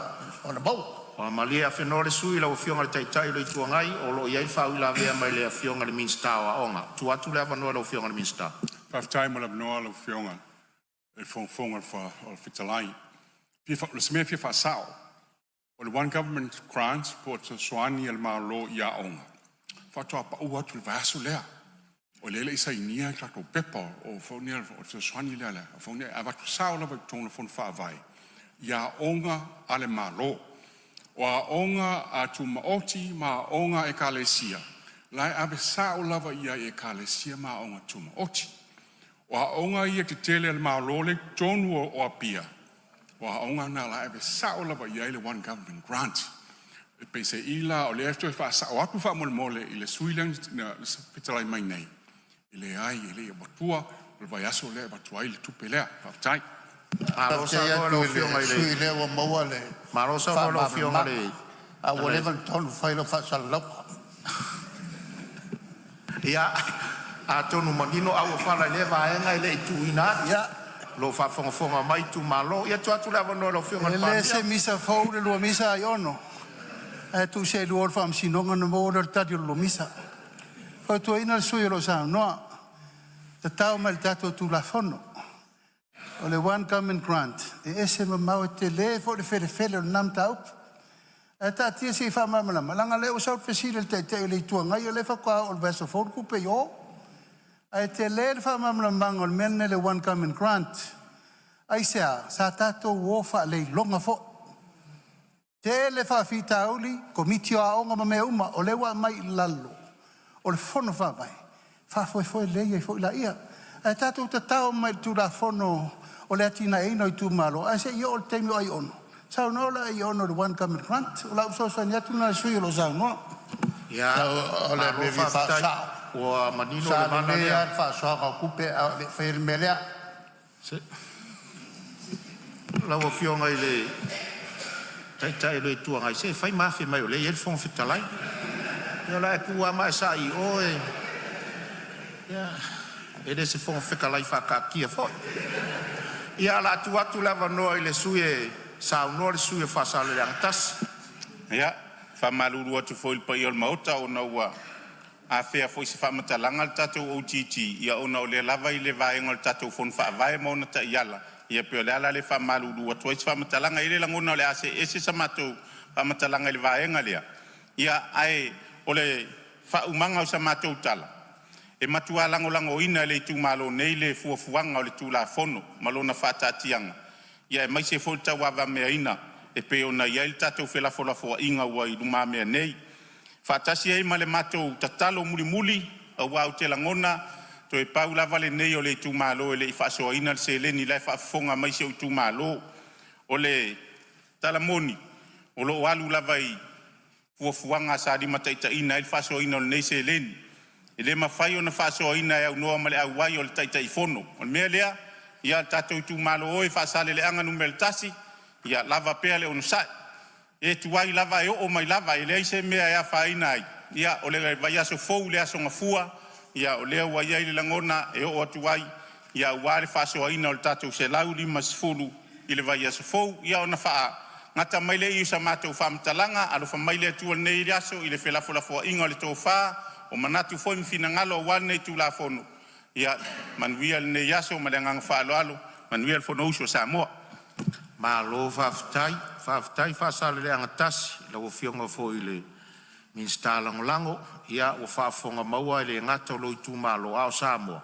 ona maua. Ua malie afenoa le sui usufono lau Afioga i le Taitai o le Itu Agai, o lo o i ai le faauilavea mai le Afioga i le Minisita o Aoga. Tuu atu le avanoa i lau Afioga i le Minisita. Faafetai mo le avanoa lau Afioga i le Fofoga Fetalai. O se mea e fia faasao, o le One Government Grant po o le fesoasoani a le Malo i aoga, faatoa pau atu i le vaiaso lea. O lea e le i sainia le tatou pepa o le fesoasoani lea, e avatu sao lava i totonu o le Fono Faavae i aoga a le Malo. O aoga tumaoti ma aoga a Ekalesia, la e ave sao lava i ai i Ekalesia ma aoga tumaoti. O aoga ia tetele a le Malo lea e i totonu o Apia, o aoga na o la e ave sao lava i ai le One Government Grant. Peiseai la o lea e toe faasao atu faamolemole i le sui usufono lea na fetalai mai nei, e leai e le i avatua, o le vaiaso lea e avatu ai le tupe lea. Faafetai. Malo Faafetai saunoa i atu lau i le Afioga i le sui usufono lea ua maua le Malo saunoa i lau Afioga i faamalamalamaga, le a ua leva ona tatau ona fai lau faasalalauga. Ia, atonu manino auofala i lea vaega e le i tuuina atu. Ia, O lo o faafogafoga mai itumalo. Ia, tuu atu le avanoa i lau Afioga i e le le Palemia. se misa fou le lua misa Aiono, ae tuu se i lua o i le faamasinoga ona maua lea o le tali o le lua misa. E fautuaina le sui usufono o lo o saunoa, tatao mai i le tatou Tulafono. O le One Government Grant, e ese mamao e tele foi le felefele o lena mataupu. Ae taatia se i faamalamalama, leaga o lea ua sau le fesili a le Taitai o le Itu Agai o lea faatoa oo i le vaiaso fou le tupe i o. Ae tele le faamalamalamaga o le mea lenei o le One Government Grant. Aisea? Sa tatou o faaleiloga foi. Tele faafitauli, Komiti o Aoga ma mea uma, o lea ua aumai i lalo o le Fono Faavae, faafoefoe lelei ai foi laia. Ae tatou tatao mai i le Tulafono o le Atinaeina o Itumalo, ae se i oo i le taimi o Aiono, saunoa laia Aiono i le One Government Grant. O lau fesoasoani atu lena i le sui usufono o lo o saunoa. Ia, O le malo mea e fia faafetai. faasao, Ua manino sa le vala lelei lea. lava le faasoaina o tupe a o le i faia le mea lea. Lau Afioga i le Taitai o le Itu Agai, se fai ma afe mai o lea e i ai le Fofoga Fetalai. Ia o le a e tu lava ma e sa'i i o, ia, e le se Fofoga Fetalai faataatia foi. Ia, o le a tuu atu le avanoa i le sui usufono e saunoa, le sui usufono mo Faasaleleaga 1. Ia, e faamalulu atu foi i le paia o le Maota ona ua afea foi i se faamatalaga le tatou OGG, ia ona o lea lava e i le vaega o le tatou Fono Faavae ma ona taiala, ia pei o le ala lea e faamalulu atu ai se faamatalaga. E i ai le lagona o le a see ese sa matou faamatalaga i le vaega lea, ia ae o le faaumaga o sa matou tala, e matua lagolagoina e le itumalo nei le fuafuaga o le Tulafono ma lona faataatiaga, aemaise foi le tauavameaina e pei ona i ai le tatou felafolafoaiga ua i lumamea nei, faatasi ai ma le matou tatalo mulimuli, aua ou te lagona toe pau lava lenei o le itumalo e le i faasoaina le seleni, o la e faafofoga mai si ou itumalo. O le tala moni, o lo o alu lava i fuafuaga sa limataitaiina ai le faasoaina o lenei seleni. E le mafai ona faasoaina e aunoa ma le auai o le Taitaifono. O le mea lea, ia le tatou itumalo e o Faasaleleaga 1, ia lava pea le onosai, e tuai lava ae oo mai lava, e leai se mea e afaina ai. O le vaiaso fou i le aso Gafua, o lea ua i ai le lagona e oo atu ai aua le faasoaina o le tatou $150 i le vaiaso fou. Ia ona faagata mai lea i i o sa matou faamatalaga, alofa mai le Atua i lenei aso i le felafolafoaiga o le tofa, o manatu foi ma finagalo aua lenei Tulafono. Ia manuia lenei aso ma le agaga faaaloalo, manuia le Fonousu a Samoa. Malo faafetai, faafetai Faasaleleaga 1 i lau Afioga foi i le Minisita Lagolago. Ia ua faafofogamaua e le gata i lou itumalo a o Samoa,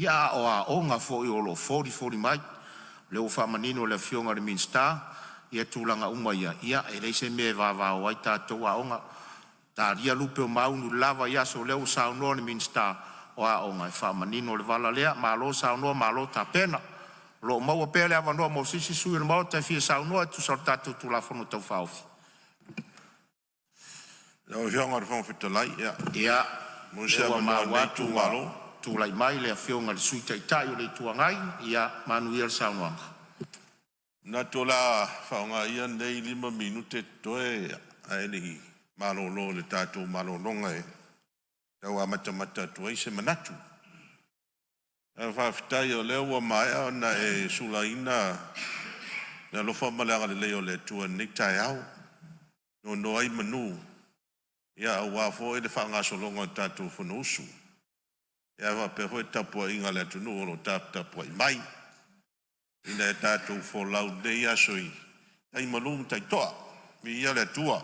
a o aoga foi o lo o folifoli mai. O lea ua faamanino e le Afioga i le Minisita ia tulaga uma ia, ia e leai se mea e vavao ai tatou aoga, talia lupe o maunu i le la vaiaso, o lea ua saunoa le Minisita o Aoga e faamanino le vala lea. Malo saunoa malo tapena. O lo o maua pea le avanoa mo se isi sui usufono o le Maota e fia saunoa e tusa o le tatou Tulafono Tau Faaofi. Lau Afioga i le Fofoga Fetalai, ia Ia, maua o se lea ua avanoa o maua lenei atu ua itumalo. tulai mai le Afioga i le Sui Taitai o le Itu Agai. Ia manuia le saunoaga. E manatu o le a faaaoga ia lenei 5 minute o totoe ae le i malolo i le tatou malologa e tau amatamata atu ai se manatu. Ae faafetai o lea ua maea ona e sulaina le alofa ma le agalelei o le Atua i lenei taeao, nono ai manu aua foi le faagasologa o le tatou Fonousu, ae faapea foi le tapuaiga a le atunuu o lo o taputapuai mai, ina ia tatou folau i lenei aso i tai malu ma tai toa. Viia le Atua.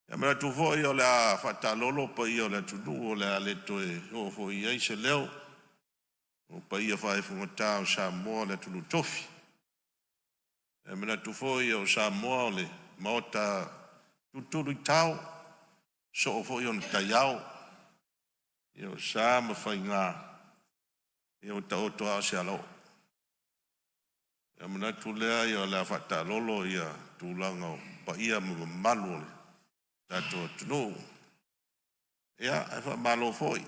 E manatu foi o le a faataalolo paia o le atunuu o le a le toe oo foi i ai se leo, o paia faaifogata o Samoa le atunuu tofi. E manatu foi o Samoa o le Maota tulutuluitao, soo foi ona taiao, o sa ma faiga ua taoto a o se alaoo. Ona manatu lea o le a faataalolo tulaga o paia ma mamalu o le tatou atunuu. Ia, ae faamalo foi. E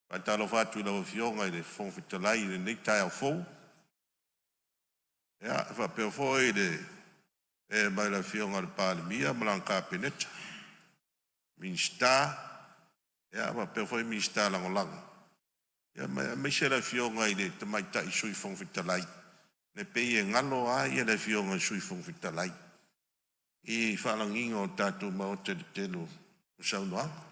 faatalofa atu i lau Afioga i le Fofoga Fetalai i lenei taeao fou, e faapea foi le ee mai o le Afioga i le Palemia ma lana Kapeneta, Minisita faapea foi Minisita Lagolago, aemaise le Afioga i le Tamaitai Sui Fofoga Fetalai. E pei e galo lava le Afioga i le Sui Fofoga Fetalai i faalagiga o le tatou Maota i le tele o saunoaga.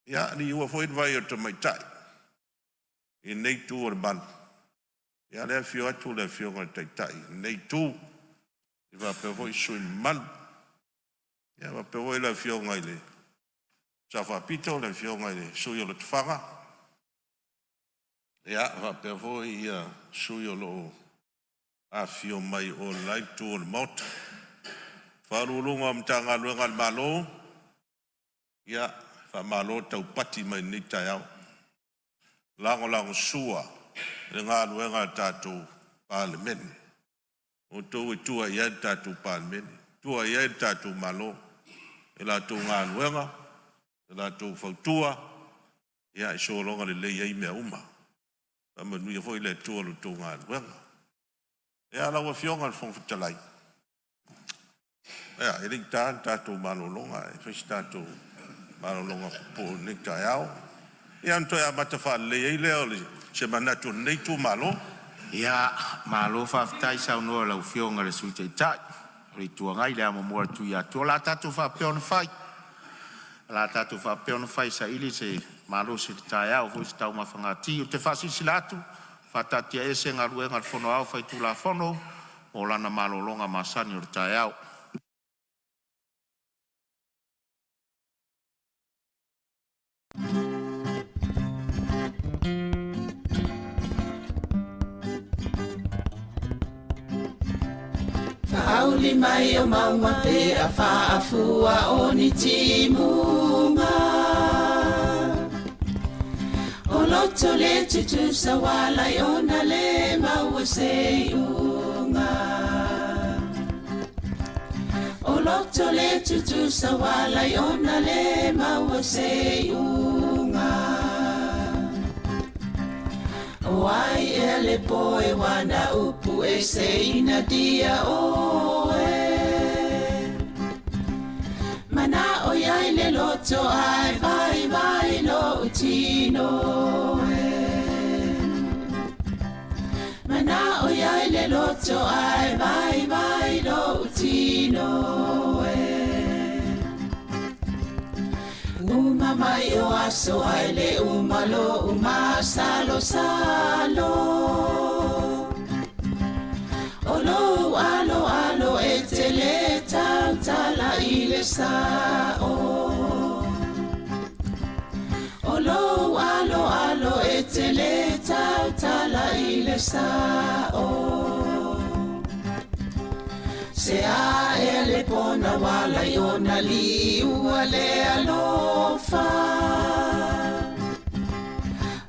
Ia, liua foi le vai o le tamaitai i lenei itu o le malu, ia o lea e afio atu le Afioga i le Taitai o lenei itu faapea foi sui usufono mamalu, ia faapea foi le Afioga i le Sao Faapito, le Afioga i le Sui o Lotofaga, ia faapea foi sui usufono o lo o afifio mai o le la itu o le Maota. Ofisa Sili o Pulega o Matagaluega a le Malo, ia faamalo taupati mai i lenei taeao, lagolagosua i le galuega a le tatou Palemene. O outou e tua i ai le tatou Palemene, tua i ai le tatou Malo i la outou galuega, la outou fautua e sologa lelei ai mea uma. Faamanuia foi le Atua i la outou galuega. Ia, lau Afioga i le Fofoga Fetalai, ia, e le i taa le tatou malologa, ae fai se tatou malologa pupuu i lenei taeao, ia ona toe amata faalelei ai lea o se manatu o lenei itumalo. Ia, malo faafetai saunoa i lau Afioga i le Sui Taitai o le Itu Agai, le amomua a le Tuiatua. O le a tatou faapea ona fai, o le a tatou faapea ona fai e saili se malosi i le taeao aua foi se taumafagati. Ou te faasilasila atu ua faataatiaese Galuega a le Fono Aoao Faitulafono mo lana malologa masani o le taeao. Faauli mai o mauga pe a faafua o ni timuga. O loto le tutusa walai ona le maua se iuga. O loto le tutusa walai ona le maua se iuga. O ai ea le poe wana upu e se ina dia oe. Mana o iai le loto ai vai vai lo utino e. Mana o iai le loto ai vai vai lo utino e. Uma mai o aso ai le uma lo uma salo salo. O lou alo alo e te le tautala i le sao. O lou alo alo e te le tautala i le sao. Se a ea le pona wala i ona liua le alofa.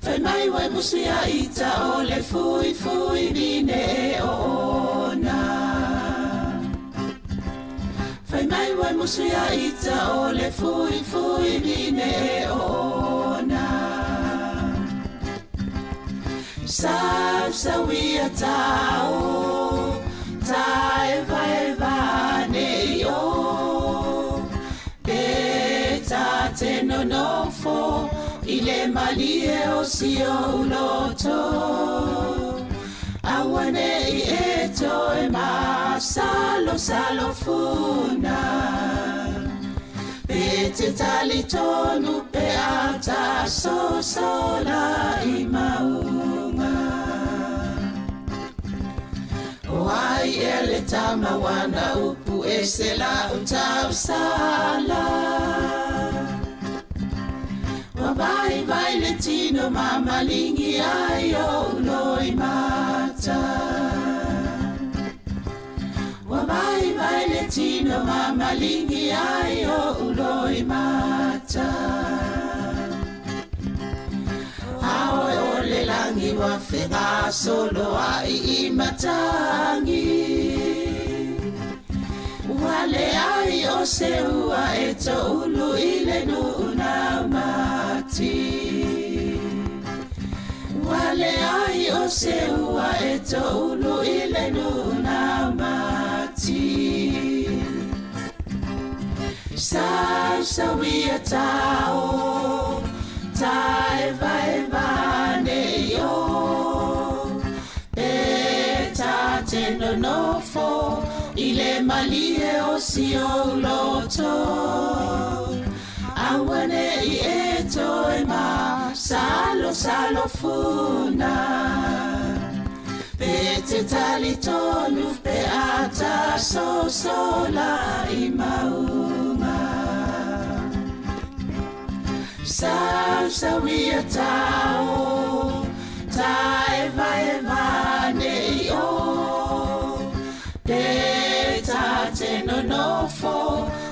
Fai mai wai musia ita o le fui fui vine e o ona. Fai mai wai musia ita o le fui fui vine e o ona. Sau sauia tao, taeva eva nei o. Pe ta te nonofo i le malie o si ou loto. Aua nei e toe masalosalo funa. Pe te talitonu pe a ta sosola i mauga. O ai ea le tama ua na upu ese la'u tausala. Ua vaivai le tino ma maligi ai o'u loimata. Ua vaivai le tino ma maligi ai o'u loimata. A oe o le lagi ua fegasoloa'i i matagi. Ua leai o se ua e to'ulu i le nuu naumati. Ua leai o se ua e to'ulu i le nuu naumati. Sausauia tao, taevaeva nei o. Pe ta te nonofo i le malie o si ou loto. Aua nei e toe masalosalo funa. Pe te talitonu pe a ta sosola i mauga. Sausauia tao, taevaeva nei o. Pe ta te nonofo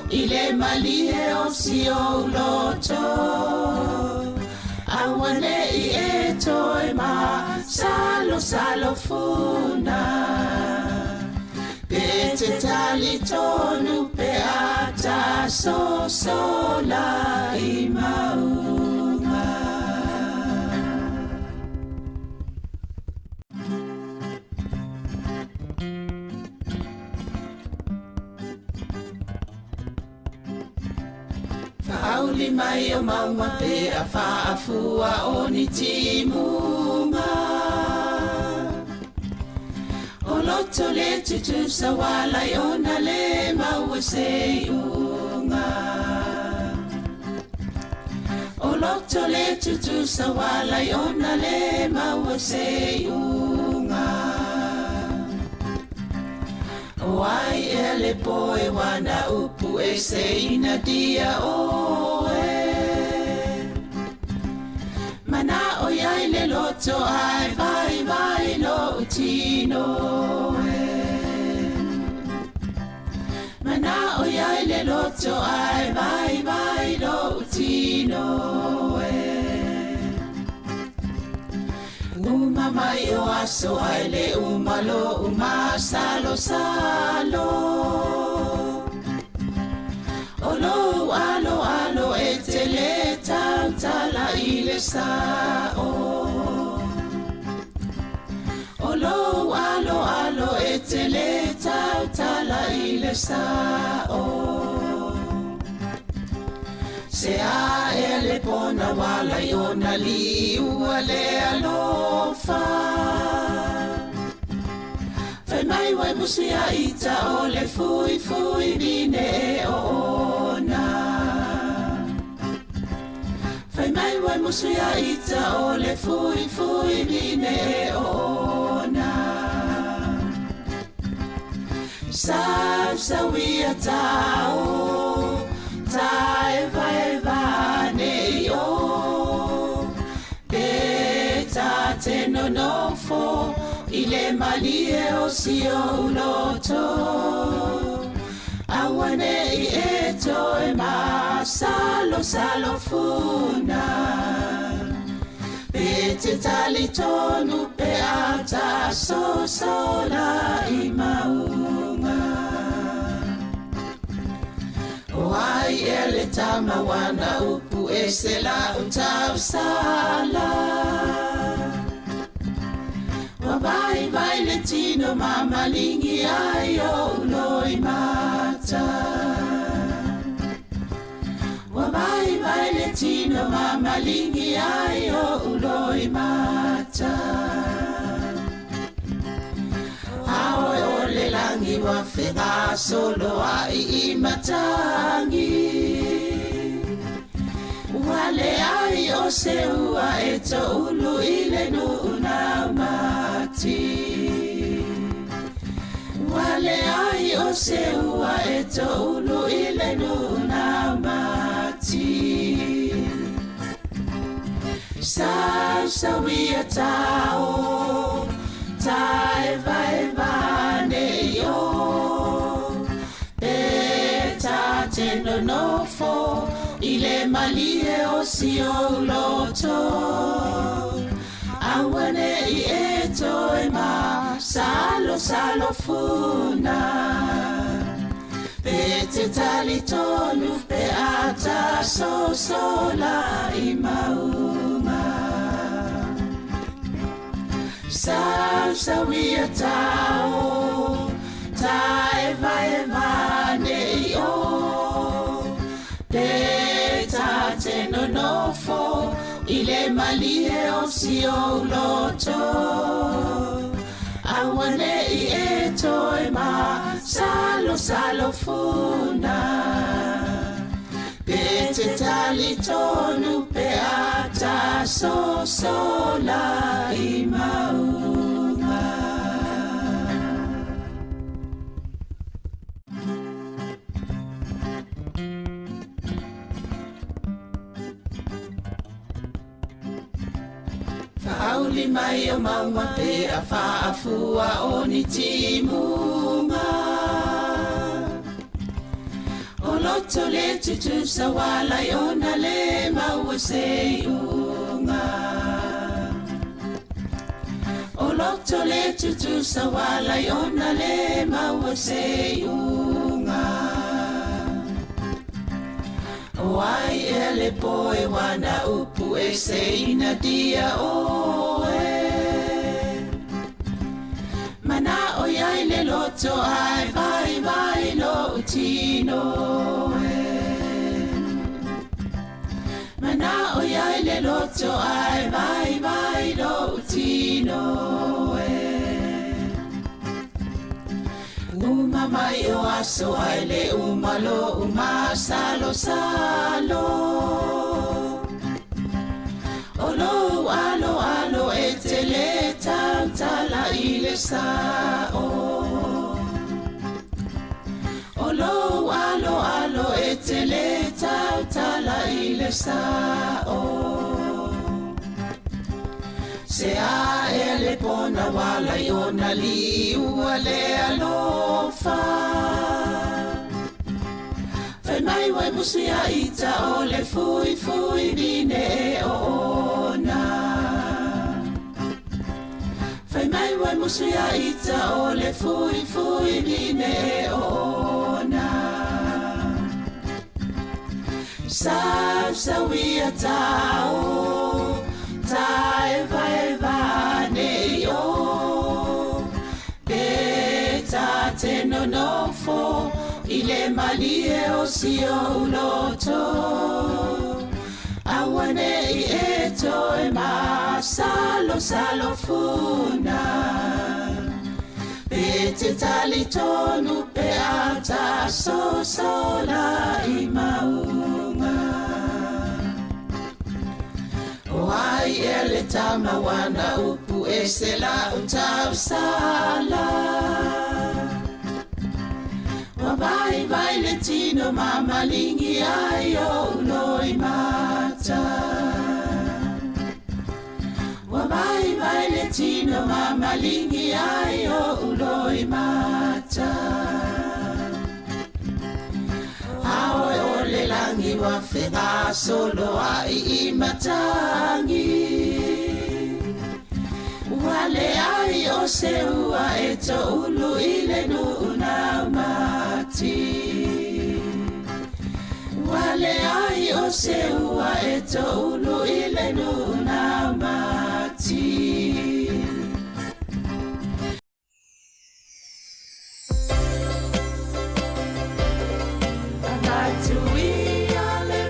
i le malie o si ou loto. Aua nei e toe masalosalo funa. Pe te talitonu pe a ta sosola i mauga. Faauli mai o mauga pe a faafua o ni timuga. O loto le tutusa ualai ona le maua se iuga. O loto le tutusa ualai ona le maua se iuga. O ai ea le poe ua na upu ese ina dia oe. Mana'o i ai le loto ae vaivai lo'u tino e. Mana'o i ai le loto ae vaivai lo'u tino e. Uma mai o aso ae le uma lo'u masalosalo. O lou aloalo e te lē tautala i le sa'o. O lou aloalo e te lē tautala i le sa'o. Se a ea le pona uala i ona liua le alofa. Fai mai ua e musu ia ita o le fuifui vine e oona. Fai mai ua e musu ia ita o le fuifui vine e oona. Sausauia tao, taevaeva nei o. Pe ta te nonofo i le malie o si ou loto. Aua nei e toe masalosalo funa. Pe te talitonu pe a ta sosola i mauga. O ai ea le tama ua na upu ese la'u tausala. Ua vaivai le tino ma maligi ai o'u loimata. Ua Vaivai le tino ma malingi ai o uloi mata. Aoe o le langi wa whenga solo ai i matangi. Ua le ai o se ua e to ulu i le nuu na mati. Ua le ai o se ua e to ulu i le nuu na mati. Sau sau ia tao, tae vai vane o. Pe ta te nonofo, i le malie o si o loto. Aua ne i e toe ma, salo salo funa. Pe te tali tonu pe ata so sola i maunga. Sau sau ia tao, tae vai vane i o. Pe ta te nonofo, i le malie o si o loto. Aua ne i e toe ma, salo salo funa. Pe te tali tonu pe ata so sola i maunga. Whaauli mai o maunga pe a whaafua o ni timunga. O loto le tutusa wala i ona le maua se unga. O loto le tutusa wala i ona le maua se unga. O ai e le poe wana upu e se ina dia oe. Mana o iai le loto ai vai vai lo utino e. Mana o iai le loto ai vai vai lo utino e. Uma mai o aso ai le uma lo uma salo salo. O lo alo alo e te le tautala i le sao. O lo alo alo e te le tautala i le sao. Se a e le pona wala i ona liua le alofa. Fai mai wai musu ia ita o le fui fui vine e o ona. Fai mai wai musu ia ita o le fui fui vine e o ona. Sau sau ia tao, tae vai vane i o. Pe ta te nonofo, i le malie o si o uloto. Aua ne i e toe ma, salo salo funa. Pe te tali tonu pe ata so sola i maunga. O ai e le tama wana upu e se la utau sala. Wa vai vai le tino ma malingi ai o uloi mata. Wa vai vai le tino ma malingi ai o uloi mata. Aoe o le langi wa whenga solo ai i matangi. Ua le ai o se ua e to ulu i le nuu na mati. Ua le ai o se ua e to ulu i le nuu na mati. Avatu ia le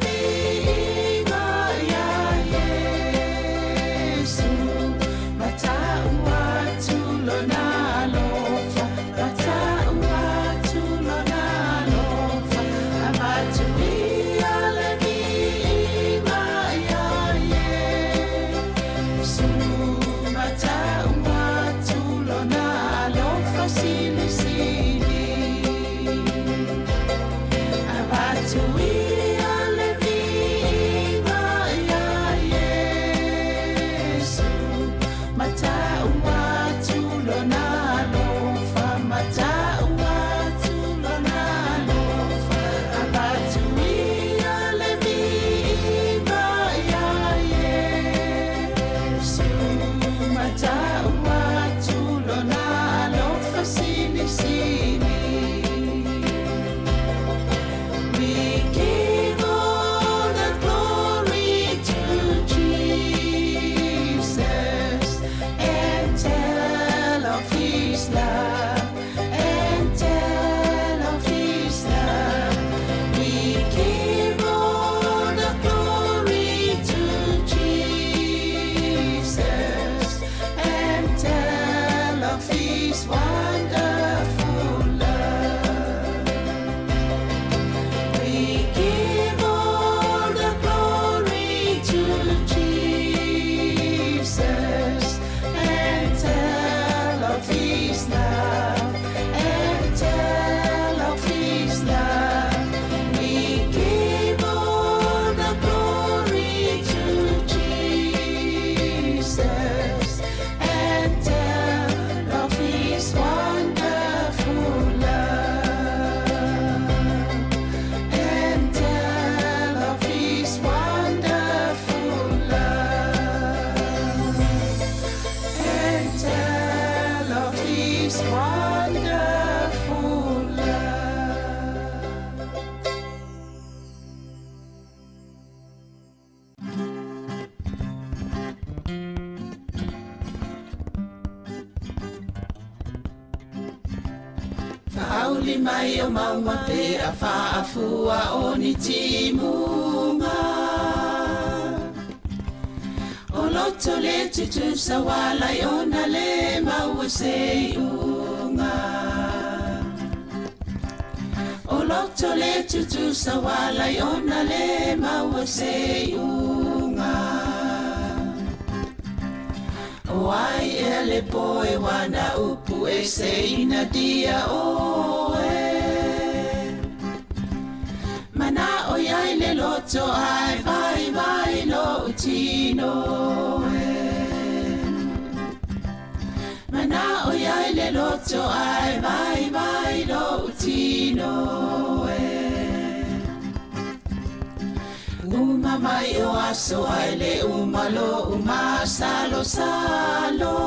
His wonderful love. Faauli mai o mauga pe a faafua o ni timuga. O loto le tutusa wala i ona le maua se iuga. O loto le tutusa wala i ona le maua se iuga. O ai ea le poe wana upu e se ina dia oe. Mana o iai le loto ai vai vai lo utino e. Mana o iai le loto ai vai vai lo utino e. Uma mai o aso ai le uma lo uma salo salo.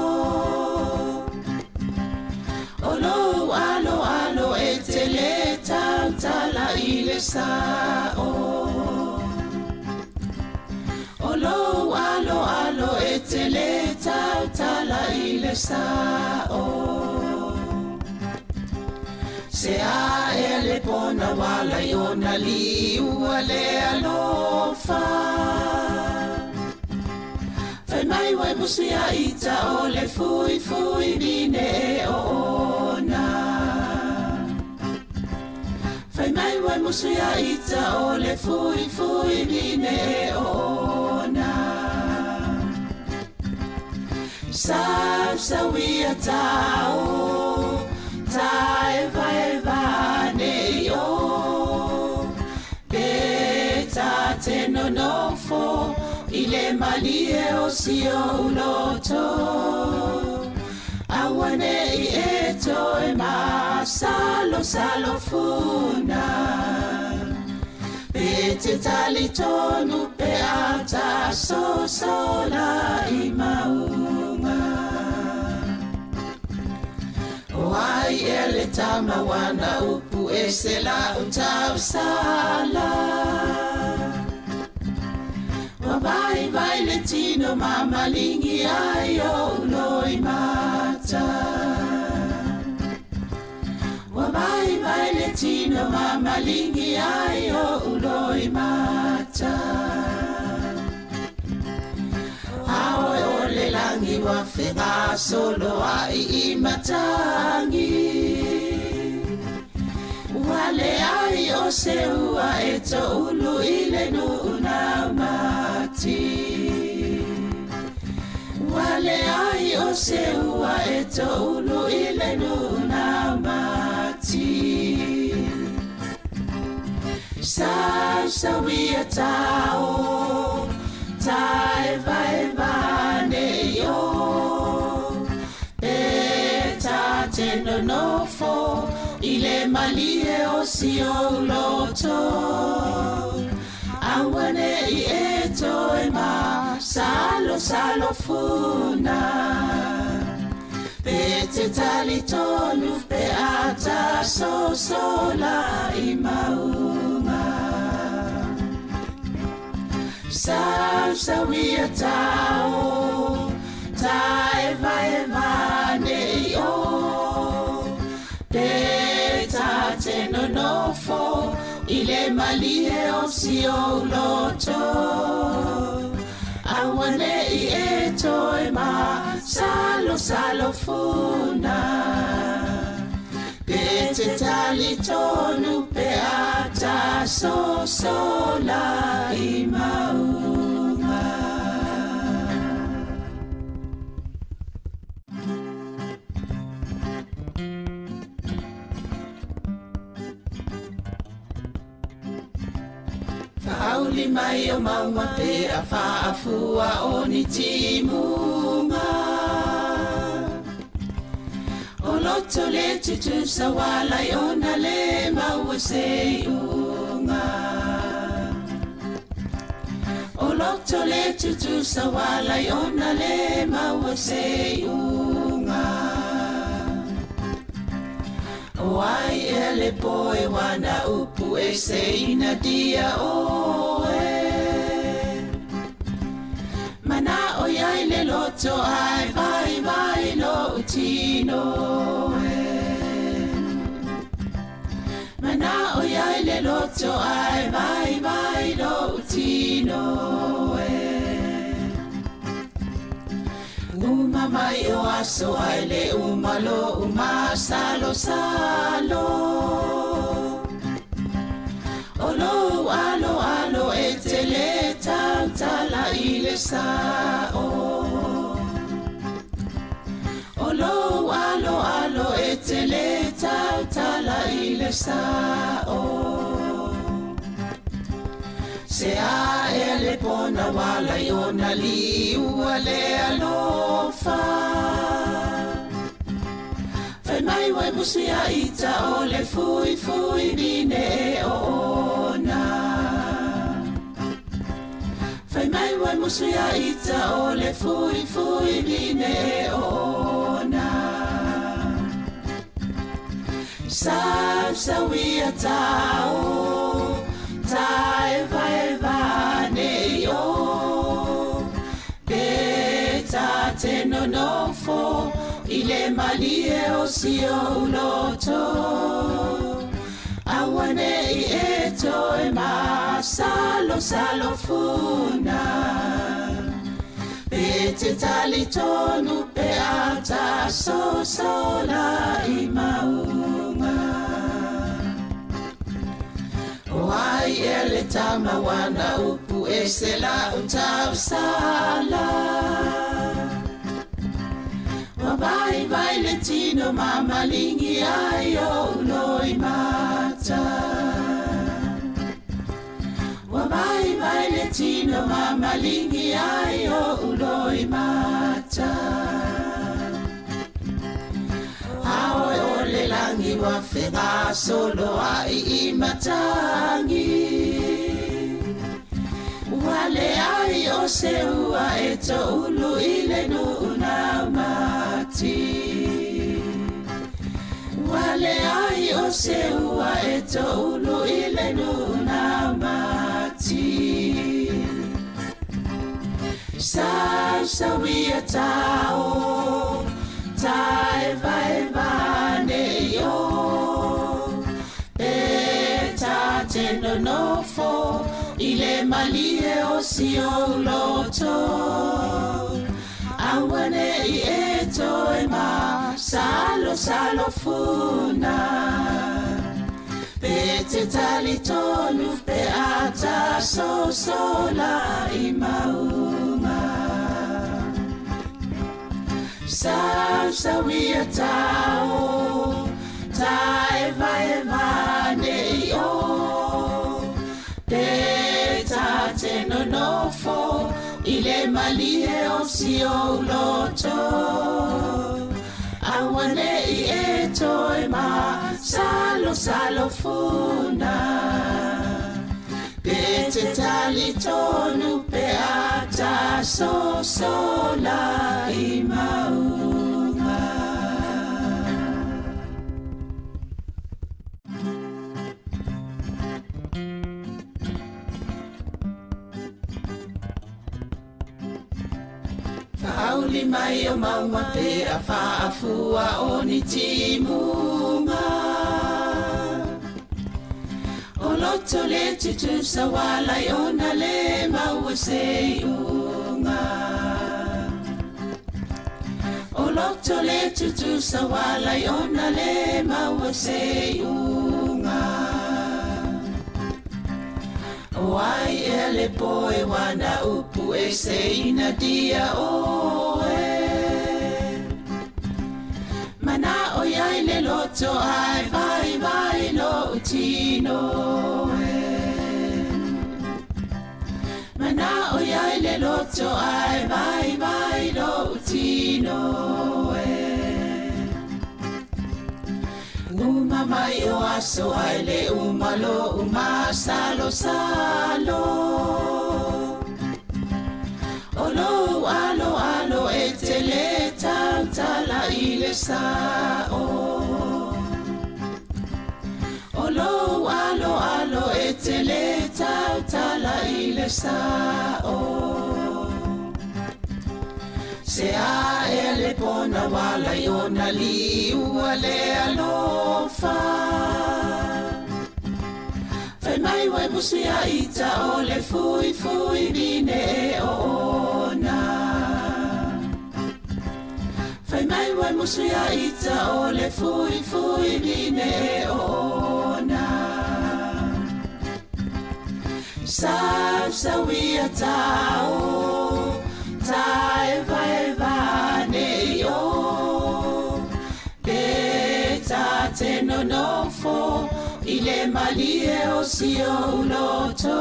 O lo alo alo e te le tautala i le sao. O lo alo alo e te le tautala i le sao. Se a e le pona wala i ona liua le alofa. Fai mai wai musia ita o le fui fui vine e o ona. Fai mai wai musia ita o le fui fui vine e o ona. Sau sau ia tau, ta e va ne i o. Pe ta te nonofo, i le malie o si o uloto. Aua ne i e toe ma salo salo funa. Pe te tali tonu pe ata so sola i maunga. O ai e le tama wana upu e se la utau sala. Wa vai vai le tino mamalingi ai o uloi mata. Wa vai vai le tino mamalingi ai o uloi mata. Aoe o le langi wa whenga solo ai i matangi. Wale ai o se ua e to ulu i le nuu mati. Wale ai o se ua e to ulu i le nuu mati. Sau sau ia tau, ta e vai vai ne i o. Pe ta te nonofo, i le malie o si o loto. Aua ne i e toe ma, salo salo funa. Pe te tali tonu pe ata so sola i maunga. Sau sau ia tau, ta e vai vai ne i o. Pe ta te nonofo, i le malie o si o loto. Aua ne i e toe ma, salo salo funa. Pe te tali tonu pe ata so sola i maunga. Faauli mai o maunga pe a faafua o ni timuga. O loto le tutusa wala i ona le maua se iuga. O loto le tutusa wala i ona le maua se iuga. O ai ea le poe wana upu e se ina dia oe. Mana o iai le loto ai vai vai lo utino e. Mana o iai le loto ai vai vai lo utino e. Uma mai o aso ai le uma lo uma salo salo. O lo alo alo e te le tautala i le sao. O lo alo alo e te le tautala i le sao. Se a e le pona wala i ona li ua le alofa. Fai mai wai musia ita o le fui fui vine e o ona. Fai mai wai musia ita o le fui fui vine e o ona. Sau sau ia tau, tae vai vane i o. Pe ta te nonofo i le malie o si o loto. Awane i e toe ma salo salo funa. Pe te tali tonu pe ata so sola i maunga. O ai e le tama wana upu e se la utau sala. Wa vai vai le tino mamalingi ai o uloi mata. Wa vai vai le tino mamalingi ai o uloi mata. Aoe o le langi wa whenga solo ai i matangi. Ua le ai o se ua e to ulu i le nuu mati. Ua le ai o se ua e to ulu i le nuu mati. Sau sau ia tau, tae vai vane i o. Pe ta te nonofo i le malie o si o loto. Awane i e toe ma salo salo funa. Pe te tali tonu pe ata so sola i maunga. Sau sau ia tau, tae vai vane i o. Pe ta te nonofo i le malie o si o loto. Awane i e toe ma salo salo funa. Pe te tali tonu pe ata so sola i maunga. Whaauli mai o maunga pe a whaafua o ni timunga. O loto le tutusa walai ona le maua se unga. O loto le tutusa walai ona le maua se unga. O ai e le poe wana upu e se ina dia oe. Mana o iai le loto ai vai vai lo utino e. Mana o iai le loto ai vai vai lo utino e. Uma mai o aso ai le uma lo uma salo salo. O lo alo alo e te le tautala i le sao. tautala i le sa'o. Se a ea le pona wala i ona liua le alofa. Fai mai wai musu ia ita o le fui fui vine e o ona. Fai mai wai musu ia ita o le fui fui vine e o ona. Sau sau ia tau, tae vai vane i o. Pe ta te nonofo i le malie o si o uloto.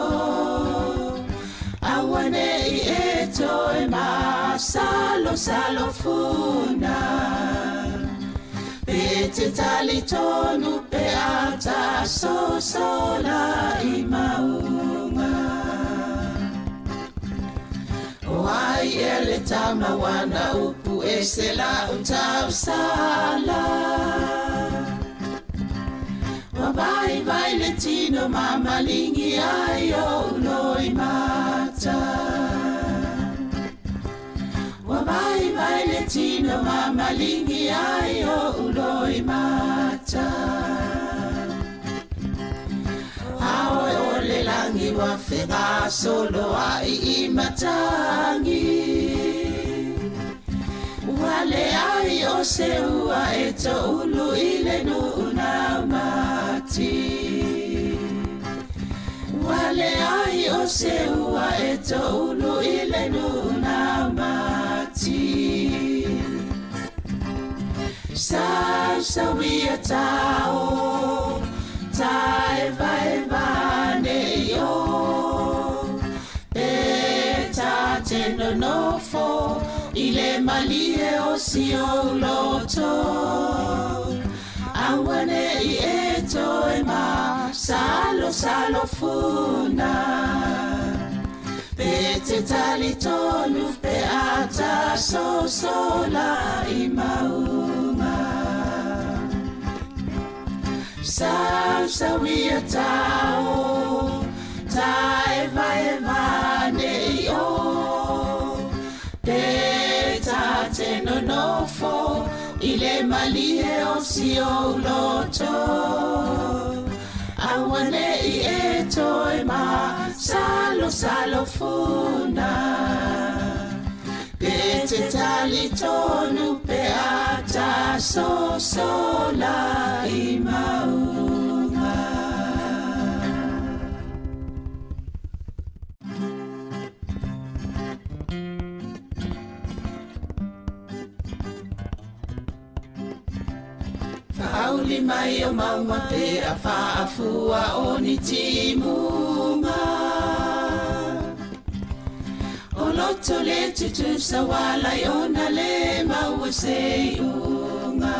Aua ne i e toe masalo salo funa. Pe te tali tonu pe ata so sola i maunga. O ai e le tama wana upu e se la utau sala. Wa vai vai le tino mamalingi ai o uloi mata. Wa vai vai le tino mamalingi ai o uloi mata. Aoe o le langi wa whenga solo ai i matangi. Ua le ai o se ua e to ulu i le nuu na mati. Ua le ai o se ua e to ulu i le nuu na mati. Sau sau ia tau, tae vai vane i o. Pe ta te nonofo i le malie o si o loto. Aua ne i e toe ma salo salo funa. Pe te tali tonu pe ata so sola i maunga. Sau sau ia tau, tae vai vane i o. Pe ta te nonofo i le malie o si o loto. Aua ne i e toe ma salo salo funa. Pe te tali tonu pe ata so sola i maunga. Whaauli mai o maunga pe a whaafua o ni timunga. O loto le tutusa wala i ona le maua se unga.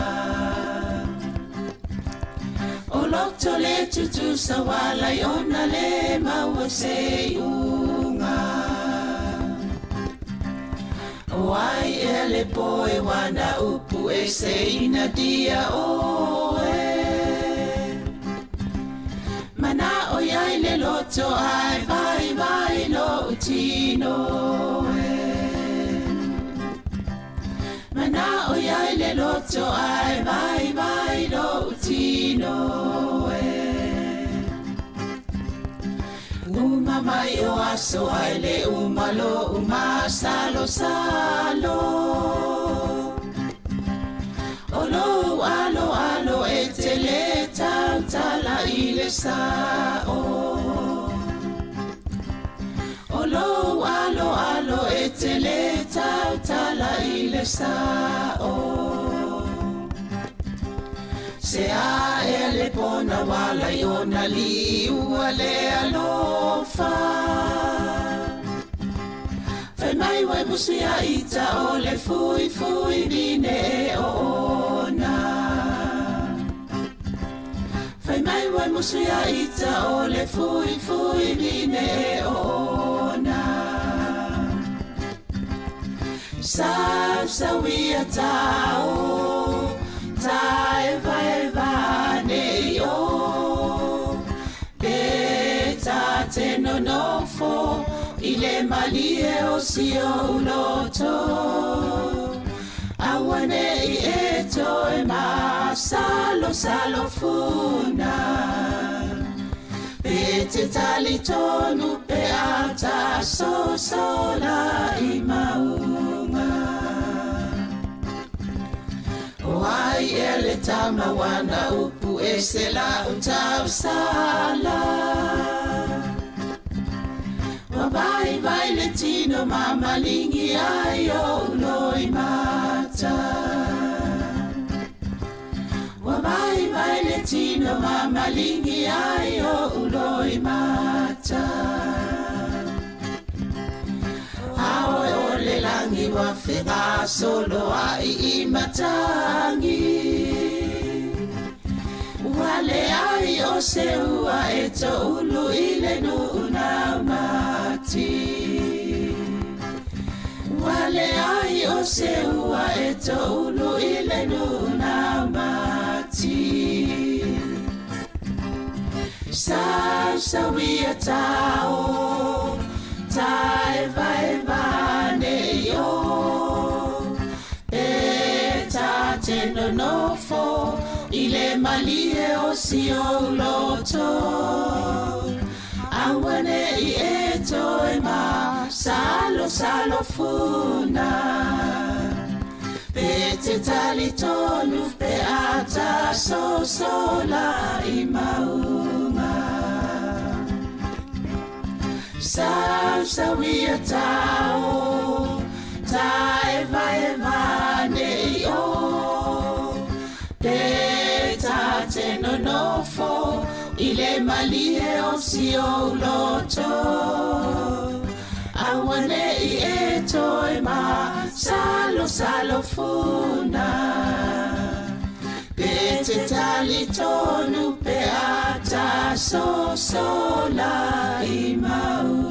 O loto le tutusa wala i ona le maua se unga. O ai e le poe wana upu e se ina dia oe. Mana o iai le loto ai vai vai lo utino e. Mana o iai le loto ai vai vai lo utino e. Uma mai o aso ai le uma lo uma salo salo. O lo alo alo e te le tautala i le sa'o. O lo alo alo e te le tautala i le sa'o. Se a e le pona wala i ona liua le alofa. Fai mai wai musu ia ita o le fui fui vine e o ona. Fai mai wai musu ia ita o le fui fui vine e o ona. Sau sau ia tau, tae vai vane i o. Pe ta te le malie o si ou loto. Aua nei e toe masalosalo funa. Pe te talitonu pe a tasosola i mauga. O ai ea le tama ua na upu ese la'u tausala. Ua vaivai le tino ma maligi ai o'u loimata. Ua vaivai le tino ma maligi ai o'u loimata. A oe o le lagi ua fegasoloa'i i matagi. Ua leai o se ua e to'ulu i le nu'u naumati. Ua leai o se ua e to'ulu i le nu'u naumati. Sausauia tao, taevaeva nei o. Pe ta te nonofo i le malie o si ou loto. Aua nei e toe masalosalo funa. Pe te talitonu pe a tasosola i mauga. Sausauia tao, taevaeva nei o. Pe ta te nonofo i le malie o si ou loto. Aua nei e toe masalosalo funa. Pe te talitonu pe a tasosola i mauga.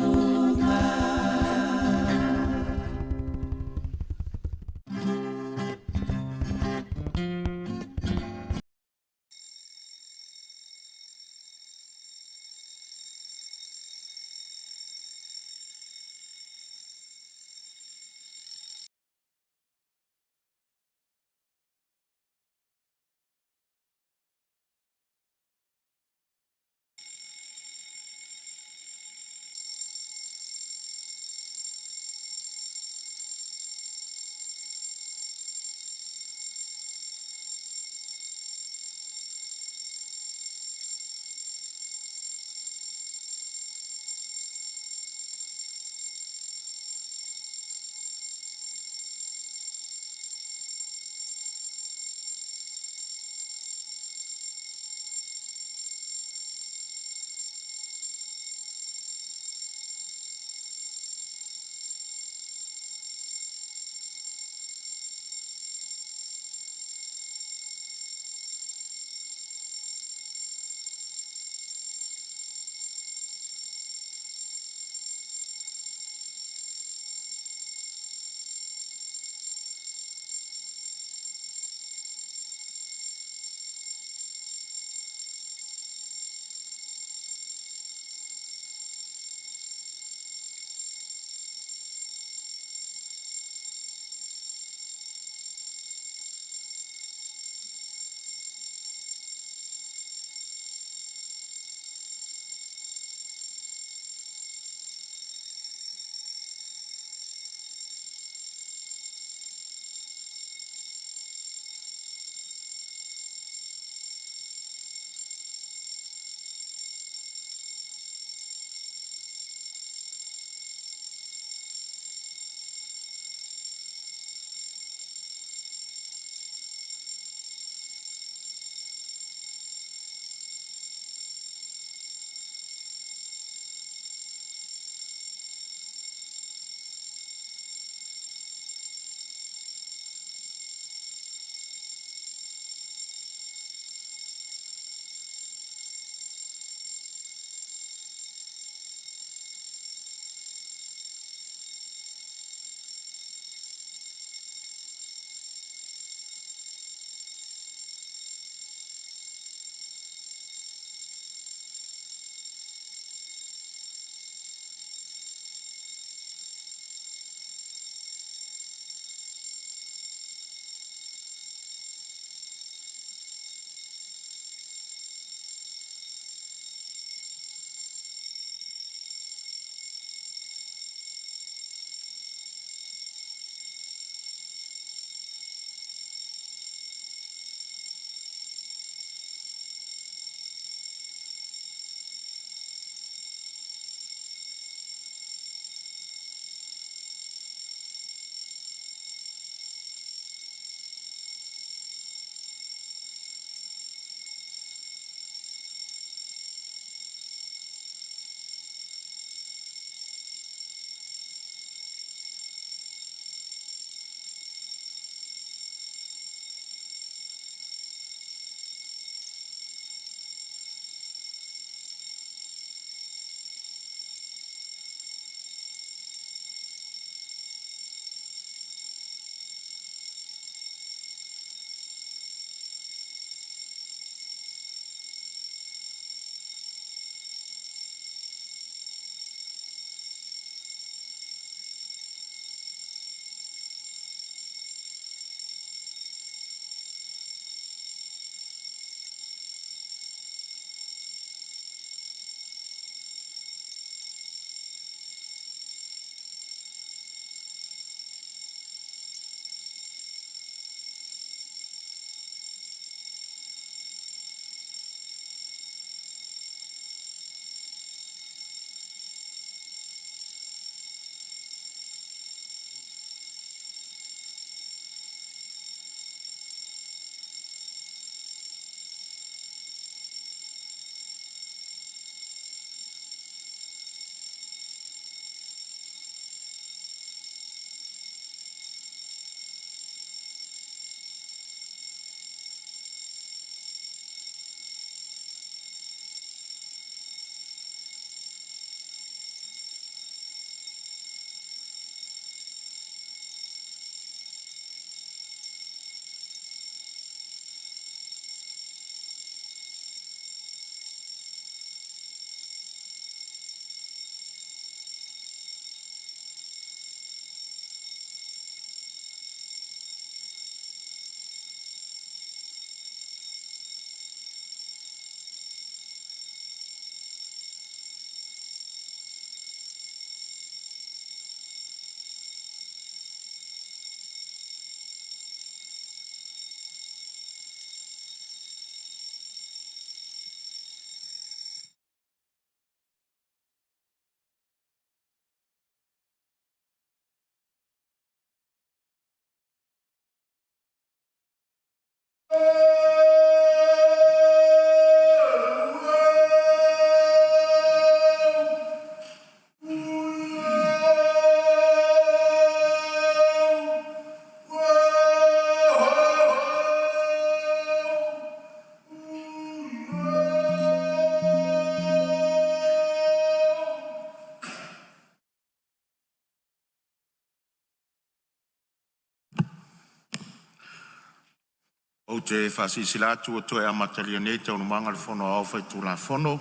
Ou te faasilasila atu ua toe amatalia nei Taualumaga a le Fono Aoao Faitulafono.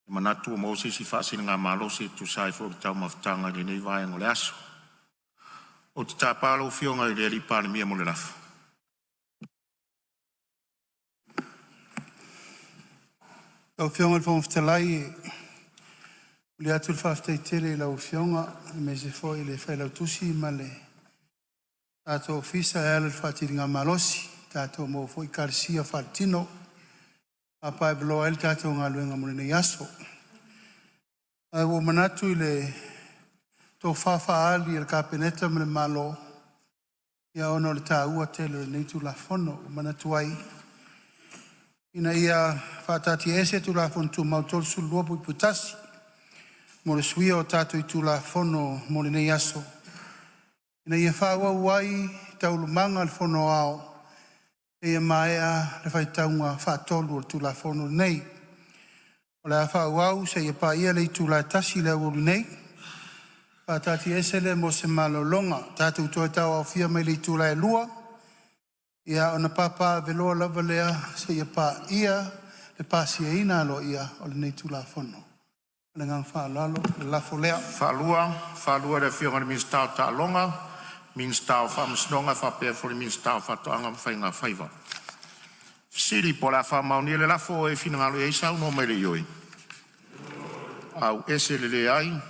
E manatu ua maua se faasiligamalosi e tusa ai foi o le taumafataga i lenei vaega o le aso. Ou te tapa lau Afioga i le Palemia mo le lafo. Lau Afioga i le Fofoga Fetalai, e momoli atu le faafetai tele i lau Afioga aemaise foi le Failautusi ma le tatou Ofisa e ala i le faasiligamalosi ua tatou maua foi kalisia faaletino e papaaveloa ai le tatou galuega mo lenei aso. Ae ua ou manatu i le tofa faaali a le Kapeneta ma le Malo, ia ona o le taua tele o lenei Tulafono ua manatu ai, ina ia faataatiaese Tulafono Tumau 32(1) mo le suia o tatou itula Fono mo lenei aso, ina ia faaauau ai Taualumaga a le Fono Aoao seia maea le faitauga faatolu o le Tulafono lenei. O le a faaauau seia paia le itula e 1:00 i le aoauli nei. Faataatiaese lea mo se malologa. Tatou toe tauaofia mai i le itula e 2:00, ia ona papaaveloa lava lea seia paia le pasiaina aloaia o lenei Tulafono. Ma le agaga faaaloalo, o le lafo lea. Faafetai i le Afioga i le Minisita o Taaloga, Minisita o Faamasinoga faapea foi le Minisita o Faatoaga ma Faiga Faiva. O le a faamaonia le lafo, o e finagalo ai saunoa mai i le ioe, auese le leai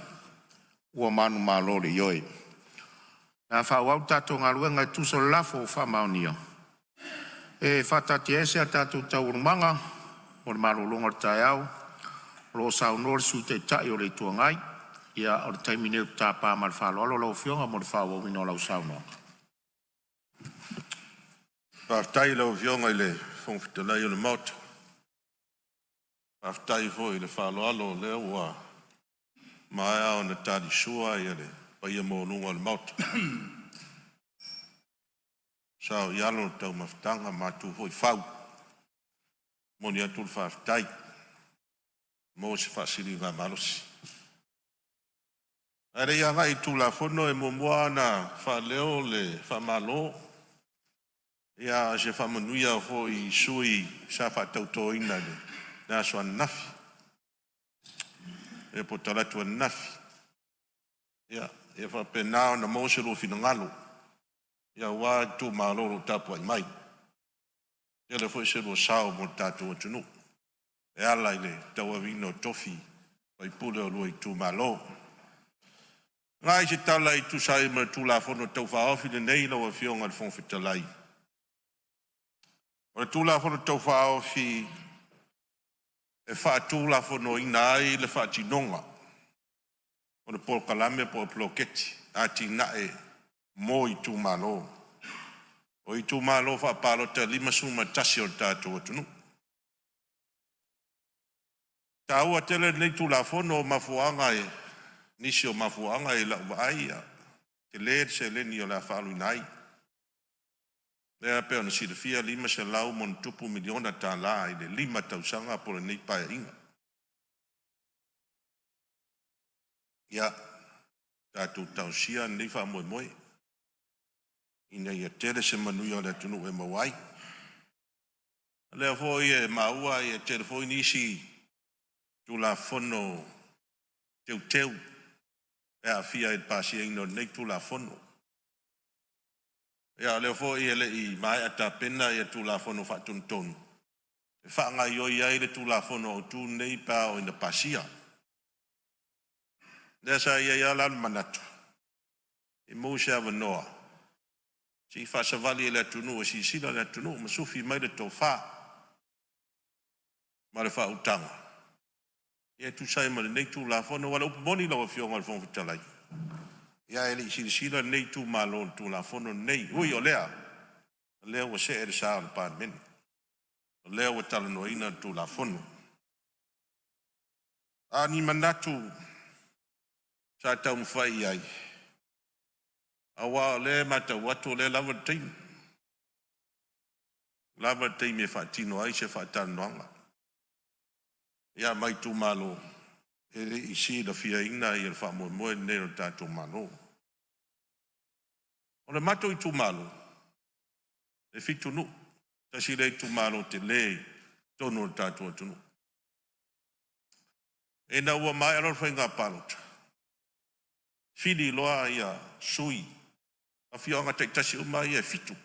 ua manumalo le ioe. O le a faaauau le tatou galuega e tusa o le lafo ua faamaonia. E faataatiaese a tatou Taualumaga mo le malologa o le taeao o lo o saunoa le Sui Taitai o le Itu Agai. Ia, o le taimi lenei ou te tapa ma le faaaloalo lau Afioga mo le faaauauina o lau saunoaga. Faafetai i lau Afioga i le Fofoga Fetalai o le Maota. Faafetai foi i le faaaloalo o lea ua maea ona talisua le paia maualuga o le Maota, saoialo le taumafataga, matu foi fau. E momoli atu le faafetai, maua se faasiligamalosi. Ae le i agai i le Tulafono, e muamua ona faaleo le faamalo a o se faamanuia foi i sui sa faatautoina i le aso ananafi po o talaatu ananafi. Ia faapena ona maua so oulua finagalo aua itumalo o lo o tapuai mai. E tele foi so oulua sao mo le tatou atunuu e ala i le tauaveina o tofi o sui usufono o oulua itumalo. O se tala e tusa ai ma le Tulafono Tau Faaofi lenei lau Afioga i le Fofoga Fetalai, o le Tulafono Tau Faaofi e faatulafonoina ai le faatinoga o le polokalame po o le poloketi atinae mo itumalo. O itumalo faapalota 51 o le tatou atunuu. E taua tele lenei Tulafono, o nisi o mafuaaga i lau vaai, e tele le seleni o le a faaaluina ai. Lea pei ona silafia e $500+ miliona tala i le 5 tausaga po o lenei Paeaiga. Ia tatou talosia lenei faamoemoe ina ia tele se manuia o le atunuu e maua ai. O lea foi e maua e tele foi nisi Tulafono Teuteu e aafia i le pasiaina o lenei Tulafono. A o lea foi e le i maea tapena ia Tulafono Faatonutonu e faagaioi ai le Tulafono Autu lenei pe a oo ina pasia. Lea sa i ai lava la le manatu, se i maua se avanoa se i faasavali ai i le atunuu e silasila le atunuu ma sufi mai le tofa ma le faautaga e tusa ai ma lenei Tulafono. Aua o le upu moni lau Afioga i le Fofoga Fetalai, ia e le i silasila lenei itumalo i le Tulafono lenei. Ui o lea, o lea ua see le sa o le Palemene, o lea ua talanoaina le Tulafono. A o ni manatu sa taumafai i ai, aua o lea e matau atu o lea e lava le taimi, lava le taimi e faatino ai se faatalanoaga ma itumalo e le i silafiaina le faamoemoe lenei o le tatou Malo. O le matou itumalo, e 7 nuu. Tasi lea itumalo tele i totonu o le tatou atunuu. Ina ua maea loa le faiga palota, fili loa ia sui o afioaga taitasi uma ia e 7,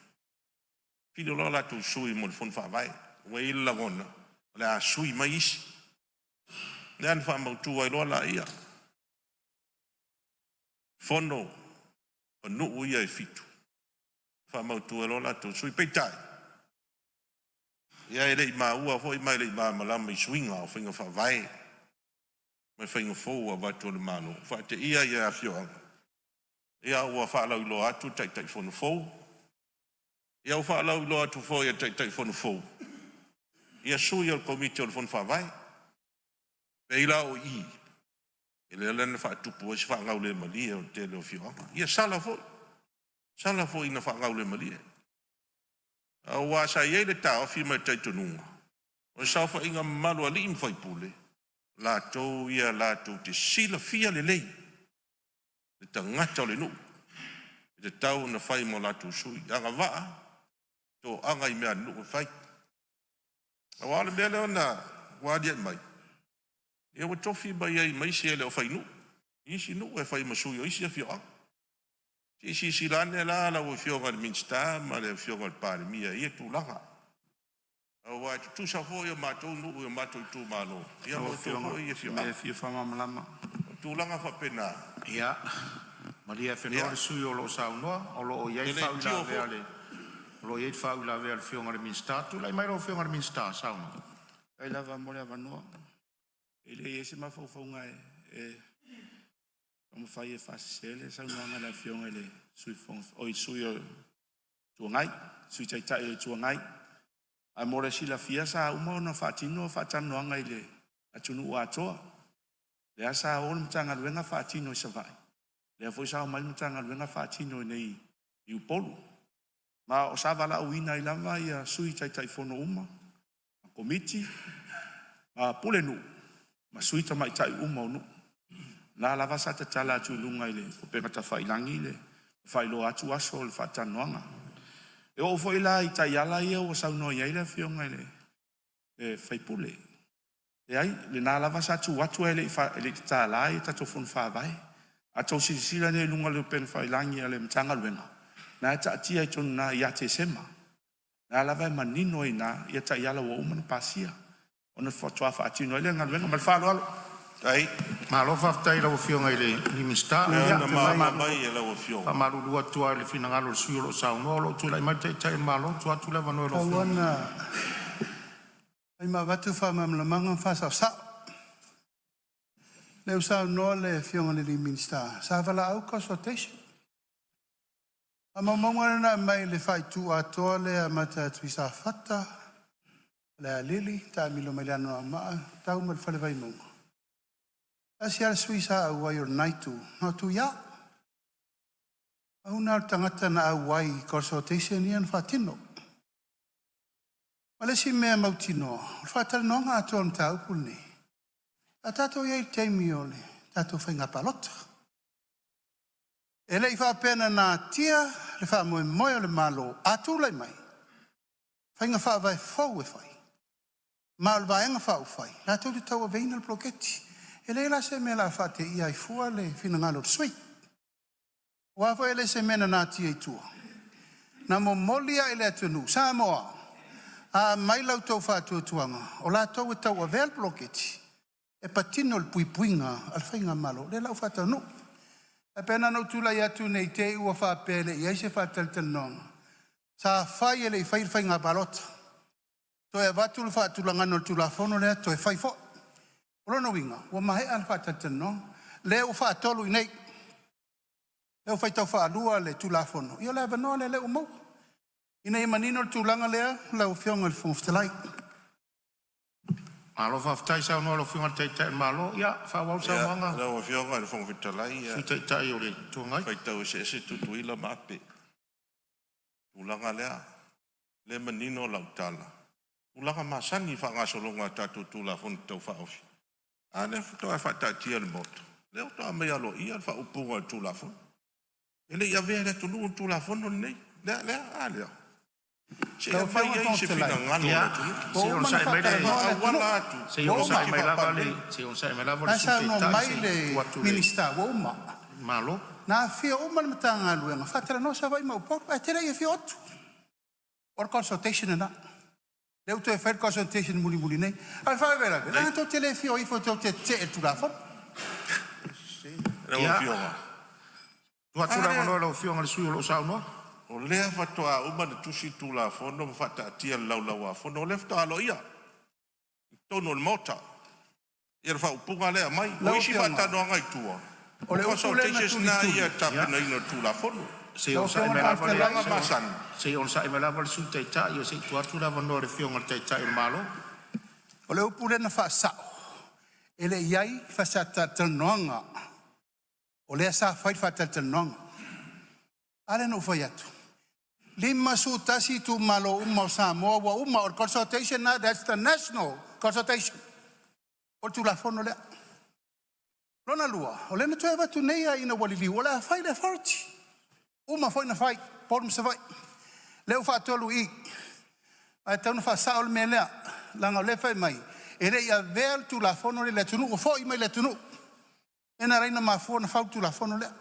fili loa a latou sui mo le Fono Faavae. Ua i ai le lagona o le a sui mai isi. Lea na faamautu ai loa lea fono o nuu ia e 7, faamautu ai loa latou sui. Peitai, ia e le i maua foi ma e le i malamalama i suiga o faiga faavae ma faiga fou ua avatu e le Malo, faateia ia afioaga, ia ua faalauiloa atu le Taitaifono fou, ia ua faalauiloa atu foi e le Taitaifono fou ia sui o le Komiti o le Fono Faavae. E pei la o i lea na faatupu ai se faagaulemalie o le tele o afioaga. Ia sala foi, sala foi ina faagaulemalie, aua sa i ai le taofi ma le talitonuga, o le saofaiga mamalu a alii ma faipule, o latou ia latou te silafia lelei le tagata o le nuu e tatau ona fai ma o latou sui, agavaa, toaga i mea a le nuu e fai. Aua o le mea lea ua aliae mai, ia ua tofi mai ai ma isi e le o fainuu i isi nuu e fai ma sui o isi afioaga. Se i silasila ane la lau Afioga i le Minisita ma le Afioga i le Palemia i ia tulaga, aua e tutusa foi o matou nuu i o matou itumalo ma Lau outou Afioga foi i se mea afioaga. e fia faamalamalama. O tulaga faapena, Ia, malie afenoa ia, le sui usufono o lo o saunoa, o lo o i ai e le le tio faauilavea a foi. le, o lo o i ai le faauilavea a le Afioga i le Minisita. Tulai mai lau Afioga i le Minisita e saunoa. Faafetai lava mo le avanoa. E leai se mafaufauga e taumafai e faasese le saunoaga a le Afioga i le Sui Fofoga, oi le Sui o le Itu Agai, Sui Taitai o le Itu Agai. Ae mo le silafia sa uma ona faatino faatalanoaga i le atunuu atoa. Lea sa o le Matagaluega faatino i Savaii, lea foi sa omai le Matagaluega faatino inei i Upolu. Ma sa valaauina ai lava Sui Taitaifono uma, Komiti a Pulenuu ma Sui Tamaitai uma o nuu. O la lava sa tatala atu i luga o upega tafailagi le faailoa atu aso o le faatalanoaga. E oo foi la i taiala ia ua saunoa i ai le afioga i le sui usufono, leai o lena lava sa tuu atu ae le i tatalaina ia tatou fono faavae. A outou silasila nei i luga o le upega tafailagi a le Matagaluega, o lena e taatia ai totonu i ina ia Tesema. O lena lava e manino ai i ina ia taiala ua uma ona pasia ona faatoa faatino ai lea o le galuega. Ma le faaaloalo. Faafetai. Malo faafetai i lau Afioga i le Minisita. E Ia, ona maua mai e lau Afioga. Faamalulu atu lava i le finagalo o le sui usufono o lo o saunoa, o lo o tulai mai le Taitai o le Malo. Tuu atu le avanoa i lau Tau Afioga. ona fai ma avatu faamalamalamaga ma faasaosao. O lea ua saunoa le Afioga i le Minisita, sa valaau consultation. O faamaumauga na na aumai i le faaitu atoa lea amata atu i Safata, Falealili, taamilo mai le Anoamaa, tau mai le Fale Vaimauga, tasi lava le sui sa auai o lena itu, na o Tuia. Pau lena o le tagata na auai i consultation ia na faatino. Ma le isi mea mautinoa, o le faatalanoaga atoa o le mataupu lenei, sa tatou i ai i le taimi o le tatou faiga palota. E le i faapea na natia le faamoemoe o le Malo, a tulai mai, faiga faavae fou e fai, ma o le Vaega Faaupufai latou te tauaveina le poloketi. E leai la se mea o le a faateia ai fua le finagalo o le sui usufono. Aua foi e le o se mea na natia i tua, na momoli lava i le atunuu, Samoa, a aumai la outou faatuatuaga, o latou e tauavea le poloketi, e patino i le puipuiga a le Faigamalo, lea la ua faataunuu. Ae pei na ona ou tulai atu ne i te i ua faapea e le i i ai se faatalatalanoaga, sa fai e le i faia le faiga palota, toe avatu le faatulagaga o le Tulafono lea toe fai foi. O lona uiga, ua maea le faatalatalanoaga, lea ua faatolu i inei, lea ua faitau faalua le Tulafono, ia o le avanoa lea o lea ua maua, ina ia manino le tulaga lea lau Afioga i le Fofoga Fetalai. Malo faafetai saunoa i lau Afioga i le Taitai o le Malo. Ia faaauau le Ia, saunoaga a lau Afioga i le Fofoga Fetalai, le Sui Taitai o le Itu Agai. faitau eseese Tutuila ma Ape, i le tulaga lea. O lea e manino lau tala, o tulaga masani i faagasologa o tatou Tulafono Tau Faaofi, a lea faatoa faataatia i le Maota, lea faatoa aumai aloaia le faaupuga o le Tulafono. E le i avea e le atunuu le Tulafono lenei. Lea, lea, a lea. Se i Lau aumai Afioga i le ai Fofoga se Fetalai, finagalo o le Ia, atunuu. ua se i uma ona onosai mai le faatalanoa le atunuu. Auala atu Se i Ua uma. onosai poloketi mai lava le faa-Palemene. se i onosai mai lava Na le e Sui saunoa Taitai mai se i le tuu atu le Minisita ua uma. Malo. Na afifio uma le Matagaluega faatalanoa Savaii ma Upolu ae te le i afio atu. O le consultation lena. Lea ua toe fai le consultation mulimuli nei. A o le faalavelave, leaga tou te le fia o ifo tou te tetee i le Tulafono. Lau Ia, Afioga, tuu atu a le lea, avanoa i lau Afioga i le sui usufono o lo o saunoa. o lea faatoa uma ona tusi le Tulafono ma faataatia i le Laulau-a-Fono, o lea faatoa aloaia i totonu o le Maota ia le faaupuga lea e aumai. O Lau isi Afioga, faatalanoaga i tua, o o le upu lea na consultations na tulituli. ia i le tapenaina o le Tulafono. Se i Lau onosai Afioga i mai le A o Fofoga lava le Fetalai, tulaga masani, se i onosai mai lava le Sui Taitai se i tuu atu le avanoa i le Afioga i le Taitai o le Malo. o le upu lea na faasao, e le i i ai faasalatalanoaga, o lea sa fai le faatalatalanoaga. A lea na ou fai atu, 51 itumalo uma o Samoa ua uma, o le consultation lena, that's the national consultation. O le Tulafono lea. Lona lua, o lea na toe avatu nei lava ina ua liliu o le a fai le authority. Uma foi ona fai, Upolu ma Savaii. Lea ua faatolu i i, ae tatau ona faasao le mea lea, leaga o lea e fai mai e le i avea le Tulafono lea i le atunuu, ua foi mai i le atunuu. Lea na ala ai ona mafua ona fau le Tulafono lea.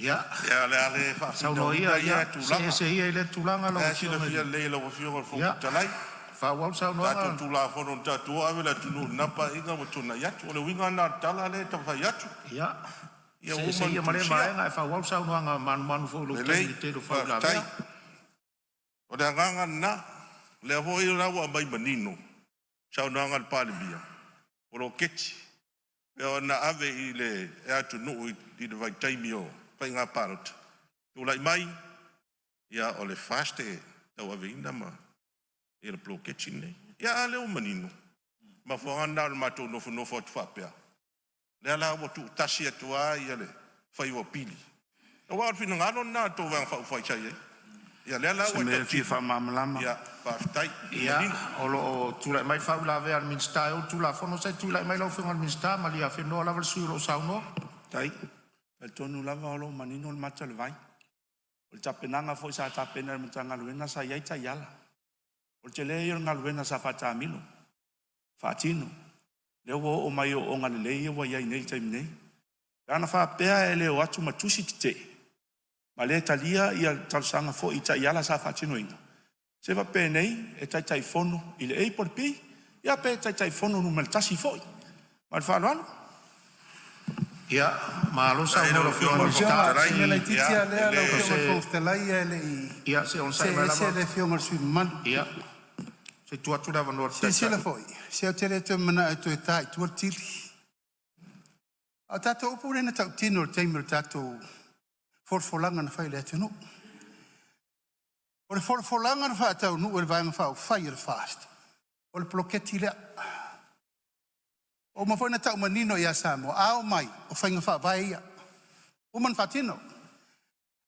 Ia, ia o le a le saunoa faafinauina ia, ia ia see tulaga. ese ia i lea tulaga lau La e Afioga i silafia le lelei e lau Afioga i le Fofoga Ia, Fetalai, faaauau le tatou saunoaga. Tulafono na tatou o ave le atunuu i lena Paeaiga ua tuanai atu. O le uiga lena o le tala lea e taumafai atu, Ia, ia see ua ese uma ia ona ma lea tusia. vaega ae faaauau le saunoaga manumanu foi i lou taimi Lelei, i le tele o faafetai. faauilavea. O le agaga lena, o lea foi la ua aumai manino saunoaga a le Palemia, poloketi e pei ona ave i le atunuu i le vaitaimi o faiga palota, tulai mai, ia o le FAST e tauaveina ma le poloketi lenei. Ia a lea ua manino? O le mafuaaga lena o le matou nofonofo atu faapea, lea la ua tuutasi atu lava le fai o apili, aua o le finagalo lena o le tou Vaega Faaupufai sa i ai. Ia lea la Se ua e mea e fia tautino, faamalamalama. ia faafetai ua Ia, manino. o lo o tulai mai le faauilavea a le Minisita e ou le Tulafono. Se i tulai mai lau Afioga i le Minisita, maliafenoa lava le sui usufono o lo o saunoa. Tai. E talitonu lava o lo o manino le mata o le vai. O le tapenaga foi sa tapena e le Matagaluega sa i ai taiala. O le tele ia o le galuega sa faatamilo, faatino. Lea ua oo mai i ooooga lelei ia ua i ai nei i le taimi nei. Pe ana faapea e le o atu ma tusi tetee ma le talia ia talosaga foi i taiala sa faatinoina, se faapenei e Taitaifono i le A po o le B, ia pe Taitaifono numera 1 foi. Ma le faaaloalo. Ia, malo Faafetai saunoa i lau lau Afioga Afioga i le i le Lau Fofoga Minisita. Afioga, o Fetalai, si mea Se laitiiti ia lava e lea lau le i, Afioga i le o Fofoga se, Fetalai ae le i ia se i onosai see mai ese lava. le Afioga i le sui usufono mamalu. Ia, se i tuu atu le avanoa i le Silasila Taitai. foi, se ou te le toe manao e toe ta i tua le tili. A o tatou upu lea na tautino i le taimi o le tatou folafolaga na fai i le atunuu. O le folafolaga na faataunuu e le Vaega Faaupufai a le FAST, o le poloketi lea. Ua uma foi ona tau manino ia Samoa, a omai, o faiga faavae ia, ua uma ona faatino.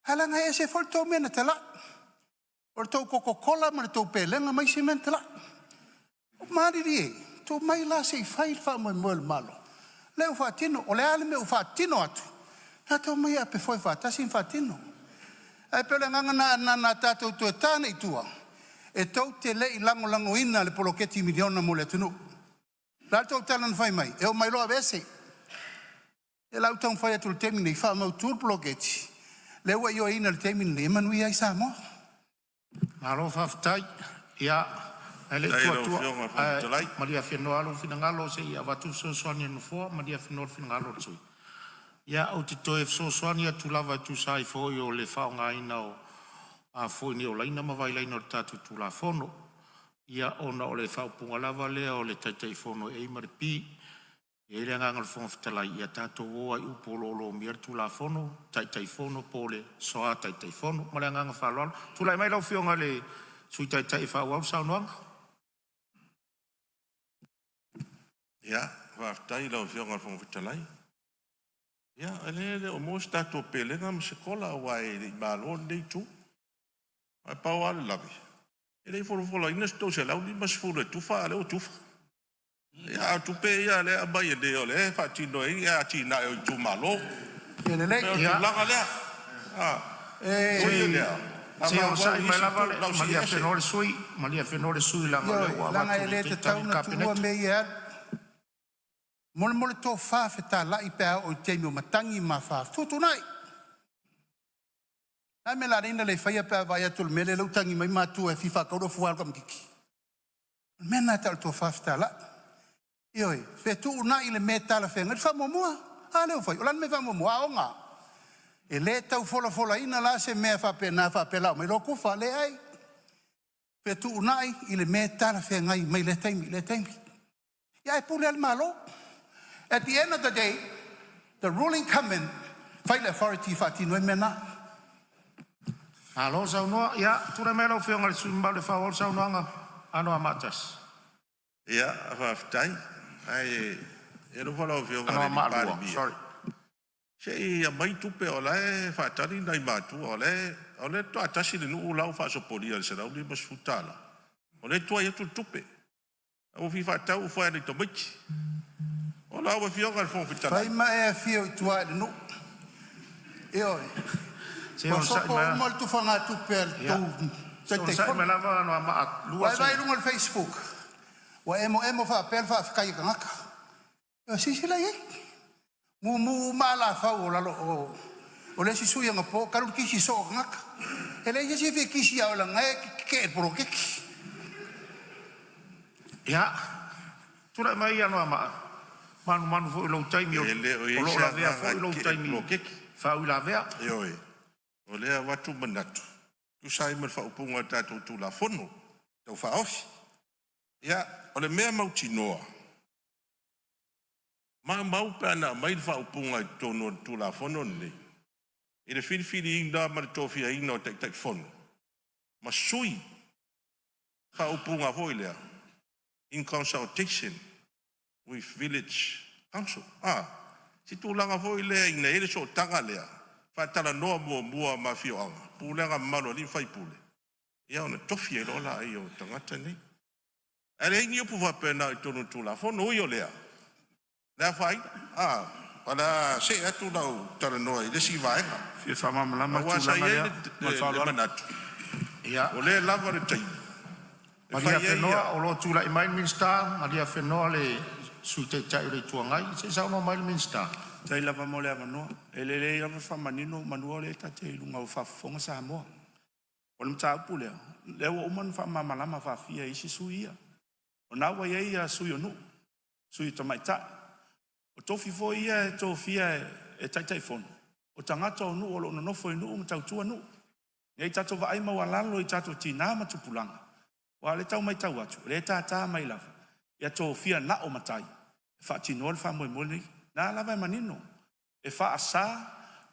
Ae leaga e ese foi le tou mea na talai, o le tou Coca-Cola ma le tou pelega ma isi mea na talai. Malilie, tuu mai la se i fai le faamoemoe o le Malo, lea ua faatino. O le a le mea ua faatino atu, tatou omai e apefoe faatasi ma faatino. Ae pei o le agaga lena, na ona tatou toe ta nei i tua, e tou te le i lagolagoina le poloketi miliona mo le atunuu. O le a le tou tala na fai mai? E omai loa aveese. Ia o la ou taumafai atu i le taimi lenei, faamautu le poloketi lea ua ioeina i le taimi lenei e manuia ai Samoa. Malo faafetai. Ia, ae le i Faafetai i tuu lau atua, Afioga i le Fofoga ae Fetalai. maliafenoa lou finagalo se i avatu le fesoasoani a le Nofoa, maliafenoa le finagalo o le sui usufono. Ia, ou te toe fesoasoani atu lava e tusa ai foi o le faaaogaina o a foi nei o laina ma vailaina o le tatou Tulafono. Ia, ona o le faaupuga lava lea o le Taitaifono e A ma le B. E i ai le agaga o le Fofoga Fetalai, ia tatou o lava i upu o lo o lomia le Tulafono, Taitaifono po o le Soa Taitaifono. Ma le agaga faaaloalo. Tulai mai lau Afioga i le Sui Taitai e faaauau le saunoaga. Ia, faafetai i lau Afioga i le Fofoga Fetalai. Ia, o lea e le o maua se tatou pelega ma se kola aua e le i malo lenei itu. Ae pau lava le lave, e le i folafolaina se $350 e tufa a o lea ua tufa. Ia, a o tupe ia o lea e aumai nei o lea e faatino ai atinae o itumalo. Ia E lelei. pei o le Ia, tulaga lea. E E ui i se i lea, A Se i faaauau onosai i mai isi lava itu, le o le a ou see malie ese. afenoa le sui, malie afenoa le sui leaga o lea Ioe, ua leaga avatu e le le tali tatau a le ona tuua Kapeneta. mea ia e alu. Molemole tofa fetalai pe a oo i taimi o matagi ma afa, fetuutuunai. O le a le mea o le a ala ai ona le faia pe a vaai atu o le mea lea ua tagi mai matua e fia faatau lou fua o le tamaititi? O le mea lena e tau o le tofa fetalai. Ioe, fetuunai le mea e talafeagai, le faamuamua. A lea ua fai, o le a le mea e faamuamua? Aoga. E le tau folafolaina la se mea faapena faapea o le a aumai loa tufa, leai. Fetuunai i le mea e talafeagai mai lea taimi i lea taimi. Ia ae pule lava le Malo. At the end of the day, the ruling come in, fai le authority e faatino ai mea na. Malo saunoa. Ia, tulai mai lau Afioga i le sui usufono mamalu e faaauau le saunoaga Anoamaa 1. Ia, faafetai. Ae e alofa lau Afioga i le Anoamaa 2, Palemia, sorry. se i aumai tupe o la e faatali nai matua, o lea faatoa tasi le nuu la ua faasopolia i le $150. O lea e tuai atu le tupe. Ua fia faatau ufa i nai tamaiti. O lau Afioga i le Fofoga Fai Fetalai, ma e afio i tua i le nuu. Ioe, Se i ua onosai sopo mai uma le tufagatupe a le tou se i onosai mai Taitaifono. lava Anoamaa 2 Ua e vaai i luga o le Facebook, ua emoemo faapea le faafetai a tagata. Ia silasila i ai, mumu uma alafau o lalo o o le isi sui anapo talu le kisi soo o tagata. E leai se isi e fia kisi ia oe leaga o lena e te tetee i le poloketi. Ia, tulai mai Anoamaa, manumanu foi i lou taimi o e le o i o ai lo o se lavea agaga foi e lou tetee i le taimi poloketi. faauilavea. Ioe, o lea e avatu manatu, e tusa ai ma le faaupuga o le tatou Tulafono Tau Faaofi. Ia, o le mea mautinoa, maumau pe ana aumai le faaupuga i totonu o le Tulafono lenei i le filifiliina ma le tofiaina o Taitaifono ma sui, faaupuga foi lea, in consultation with Village Council. Se tulaga foi lea ina ia i ai le sootaga lea, faatalanoa muamua ma afioaga, pulega mamalu a alii ma faipule, ia ona tofi ai loa lea o tagata nei. Ae leai ni upu faapena o i totonu o le Tulafono. Ui o lea, le afaina, o le a see atu lau talanoa i le isi vaega, Fia faamalamalama le aua sa tulaga i ai lea ma le le faaaloalo. manatu, Ia, o lea e lava le taimi e malie fai ai afenoa o lo o tulai mai le Minisita, malie afenoa le Sui Taitai o le Itu Agai. Se i saunoa mai le Minisita. Faafetai lava mo le avanoa. E lelei lava le faamanino manu o lea ta te iloga ua faafofoga Samoa. O le mataupu lea, lea ua uma ona faamalamalama faafia e isi sui ia. O na ua i ai ia sui o nuu, sui tamaitai. O tofi foi ia e tofia e Taitaifono, o tagata o nuu o lo o nonofo i nuu ma tautua nuu. Ne i tatou vaai maualalo i tatou tina ma tupulaga, aua o lea e tau matau atu, o lea e tata mai lava, ia tofia na o matai e faatinoa le faamoemoe lenei. O lena lava e manino, e faasa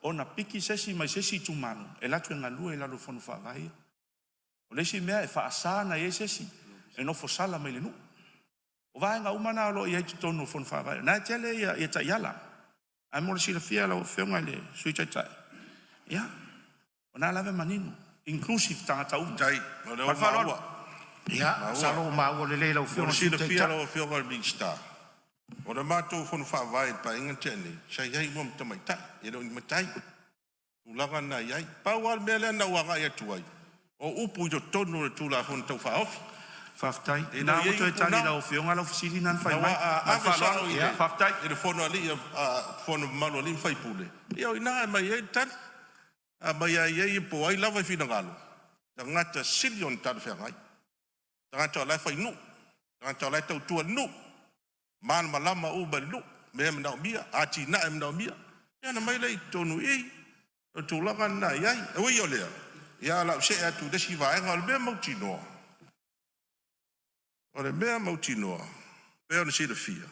ona piki se isi mai se isi itumalo e alu atu e galue i lalo o Fono Faavae ia. O le isi mea e faasa ona i ai se isi e nofo sala mai le nuu. O vaega uma na o lo o i ai i totonu o Fono Faavae. O lena e tele ia taiala. Ae mo le silafia e lau Afioga i le Sui Taitai, ia, o lena lava e manino, inclusive tagata uma. Tai, o lea Ma ua le faaaloalo. maua, Ia, maua. masalo ua maua lelei e lau Mo Afioga le i le Sui silafia e Taitai. lau Afioga i le Minisita, o le matou fono faavae i le Paeaiga na tea nei, sa i ai uma ma tamaitai, e le o ni matai. O le tulaga lena e i ai. Pau lava le mea lea na ou agai atu ai, o upu i totonu o le Tulafono Tau Faaofi. Faafetai. E O le o lena i ua ai toe upu tali i na, lau Afioga lau fesili lena na fai aua mai. a Ma le ave faaaloalo. sao i Faafetai. le fono a alii fono mamalu a alii ma faipule, ia o i ina e aumai ai le tali. A aumai lava i ai po o ai lava e finagalo, tagata sili ona talafeagai, tagata o la e fainuu, tagata o la e tautua i le nuu, malamalama uma i le nuu, mea e manaomia, atinae e manaomia, ia ona aumai lea i totonu i i. O le tulaga lena e i ai. E ui o lea, ia o le a ou see atu i le isi vaega. O le mea mautinoa, o le mea mautinoa e pei ona silafia,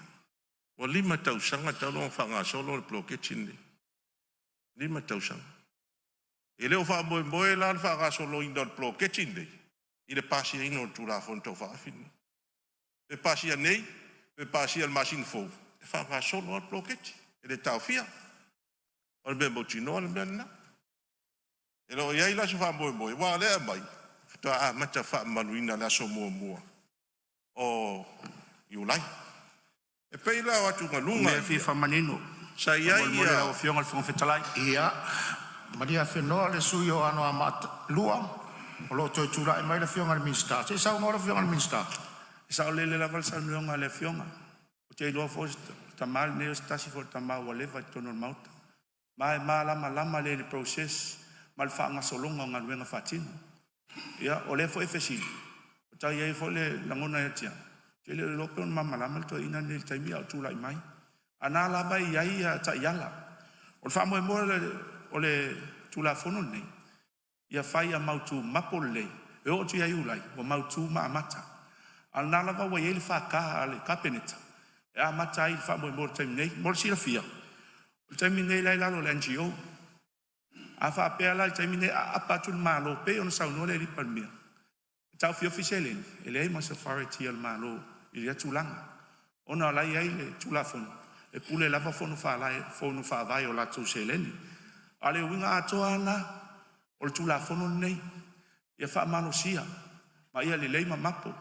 ua 5 tausaga talu ona faagasolo le poloketi lenei, 5 tausaga. E le o faamoemoe la le faagasoloina o le poloketi lenei i le pasiaina o le Tulafono Tau Faaofi lenei. Pe pasia nei pe pasia i le masina fou, e faagasolo lava le poloketi, e le taofia. O le mea mautinoa le mea lena. E le o i ai la se faamoemoe, aua o lea e aumai, faatoa amata faamamaluina i le aso 1 o Iulai. E pei la o O atugaluga mea e fia ia faamanino, sa i ai faamolemole ia lau Afioga i le Fofoga Fetalai. Ia, Maliafenoa le sui usufono o Anoamaa 2, o lo o toe tulai mai le Afioga i le Minisita. Se i saunoa le Afioga i le Minisita. E saolele lava le saunoaga a le Afioga. Ou te iloa foi o le tama lenei o se tasi foi o tama ua leva i totonu o le Maota, ma e malamalama lelei i le process ma le faagasologa o galuega faatino. Ia, o lea foi e fesili, e i ai foi le lagona ia te au, ou te le o iloa pe malamalama le toeaina lenei i le taimi a o tulai mai. A o lena lava e i ai taiala. O le faamoemoe o le Tulafono lenei, ia fai ia mautu mapo lelei, e oo atu ia Iulai ua mautu ma amata. A o lena lava ua i ai le FK a le Kapeneta e amata ai le faamoemoe i le taimi nei. Mo le silafia, o le taimi nei o la e i lalo o le MGO. A faapea la i le taimi nei a aapa atu le Malo e pei ona saunoa le Palemia e taofiofi seleni, e leai ma se authority a le Malo i lea tulaga, ona o la e i ai le Tulafono e pule lava Fono Faavae i latou seleni. A o le uiga atoa lava lena o le Tulafono lenei, ia faamalosia ma ia lelei ma mapo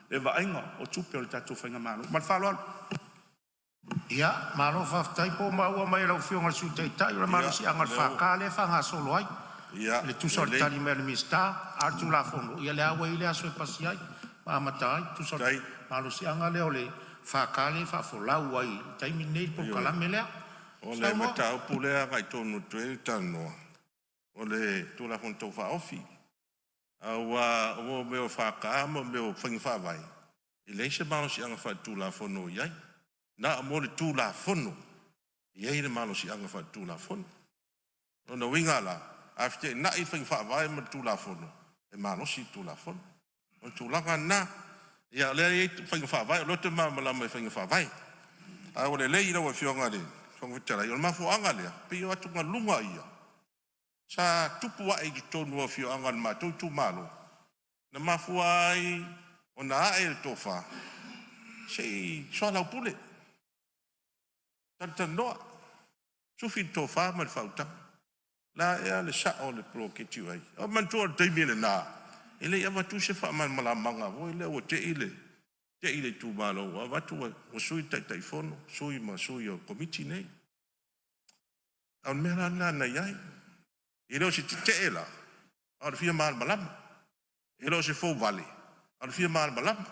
le vaaiga o tupe a le tatou faigamalo. Ma le faaaloalo. Ia, malo faafetai. Po ua maua mai e lau Afioga i le Sui Taitai, o le Ia, malosiaga o o le lea ua FK lea e faagasolo ai e tusa o le lelei. tali mai a le Minisita. A o le Tulafono, ia lea ua i ai le aso e pasi ai ma amata ai. Tusa o le Faafetai. malosiaga lea o le FK lea e faafolau ai i le taimi lenei le Ioe. polokalame lea. O le Saunoa. mataupu lea e agai tonu atu i ai le talanoa, o le Tulafono Tau Faaofi, aua o mea o FK ma mea o faiga faavae, e leai se malosiaga faaletulafono o i ai. Na mo le Tulafono e i ai le malosiaga faaletulafono. O lona uiga la, a feteenai le faiga faavae ma le Tulafono, e malosi le Tulafono. O le tulaga lena. Ia o lea e i ai faiga faavae, o lea ou te malamalama i faiga faavae. Ae ua lelei lau Afioga i le Fofoga Fetalai. O le mafuaaga lea, pei o atugaluga ia sa tupu ae i totonu o afioaga o le matou itumalo, na mafua ai ona ae le tofa se i soalaupule, talatalanoa, sufi le tofa ma le faautaga, o le a ea le sao o le poloketi o i ai. E manatua o le taimi lena, e le i avatua se faamalamalamaga foi lea ua tei le itumalo ua avatu ua sui le Taitaifono, sui ma sui o le Komiti lenei. A o le mea la lena na i ai, e le o se tetee la, a o le fia malamalama. E le o se fouvale, a o le fia malamalama.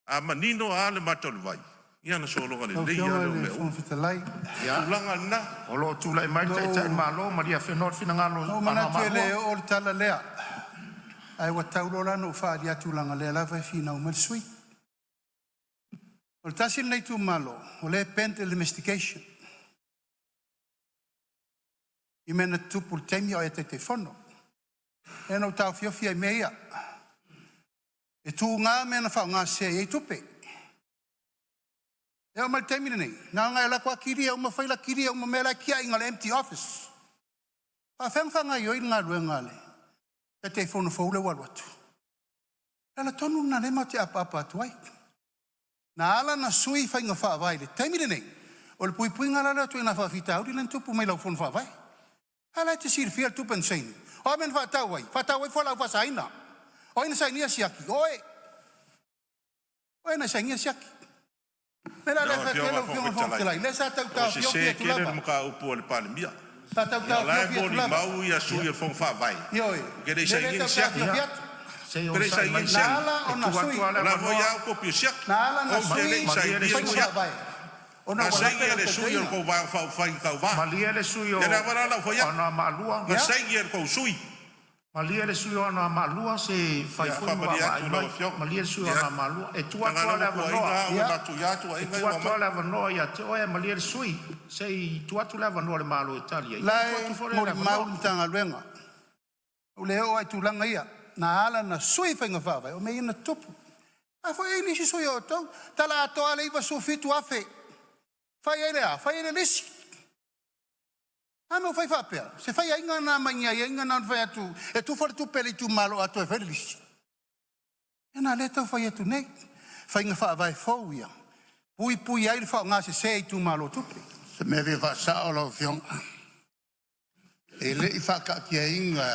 A manino lava le mata o le vai, ia ona sologa Lau lelei lava Afioga lea i o le mea uma. Fofoga Fetalai, O le tulaga lena. O lo o tulai mai le na Taitai o le ou Malo, malie le finagalo na o ou Anoamaa manatu e 2. le oo le tala lea, ae ua tau loa la ona ou faaali atu leaga o lea lava e finau mai le sui usufono. O le tasi lenei itumalo o lea e pend le investigation i mea na tutupu i le taimi a o e Taitaifono. Lea na ou taofiofi ai i mea ia. E tuga mea na faaaoga i ai tupe. E oo mai i le taimi lenei, na ona e alu atu lava kilia uma fai la kilia uma mea la e tiai na o le empty office. E faapefea ona faagaoioi le galuega a le Taitaifono fou lea ua alu atu? O le ala tonu lena o lea matou te apaapa atu ai. Na ala ona sui faiga faavae i le taimi lenei, o le puipuiga la lea o ituaiga faafitauli lea na tupu mai i lau fono faavae. A la e te silafia le tupe na saini? O a mea na faatau ai? Faatau ai fualaau faasaina. O ai na sainia siaki? O oe. O oe na sainia siaki. O le mea la lea Lau e fai atu ai Afioga i lau le Afioga i Fofoga le Fofoga Fetalai, Fetalai, lea sa tau ua taofiofi sese atu tele le lava. mataupu a le Palemia. Sa tau O la e taofiofi atu lava. molimau sui o le Fono Faavae, Ioe. ou te le i O lea sainia e ni tau siaki. taofiofi atu. Se i Ou te le i onosai sainia mai ni le Na siaki. ala e ona tuu sui atu lava O le la foi avanoa. lava kopi o siaki. Na ala ona Ou te le sui i Malie le sainia ni faiga sui siaki. faavae, ona Na ua lape saini e lau le sui o le taitaiga. tou Vaega Faaupufai na tauva. Malie le sui Ia usufono lea lava la o le a ou fai o atu. Anoamaa 2. Na Ia, saini e le tou sui. Malie le sui usufono o Anoamaa 2 se i fai Ia, foi ma faamalie vaavaai atu i lau mai. Afioga. Malie le sui usufono o Ia, Anoamaa 2. E tuu leaga atu o lava lea le ua tuuaina avanoa. au e ia. matou ia E tuuaiga tuu ia ua atu aumai. lava le avanoa ia te oe, malie le sui usufono. Se i tuu atu le avanoa i le Malo e tali ai, La ona tuu e atu foi lea o le molimau avanoa. le Matagaluega, ua le oo lava i tulaga ia. Na ala ona sui faiga faavae, o mea ia na tutupu. A foi e i ai nisi sui o outou, tala atoa lava le $97,000. Fai ai le a? Fai ai le lisi. A mea ua fai faapea? Se faiaiga lena mai ni aiaiga na ona fai atu e tufa le tupe a le itumalo atoa e fai le lisi. Ia na lea e tau fai atu nei, faiga faavae fou ia, puipui ai le faaaoga sese e itumalo o tupe. O se mea e fia faasao lau Afioga, e le i faataatiaina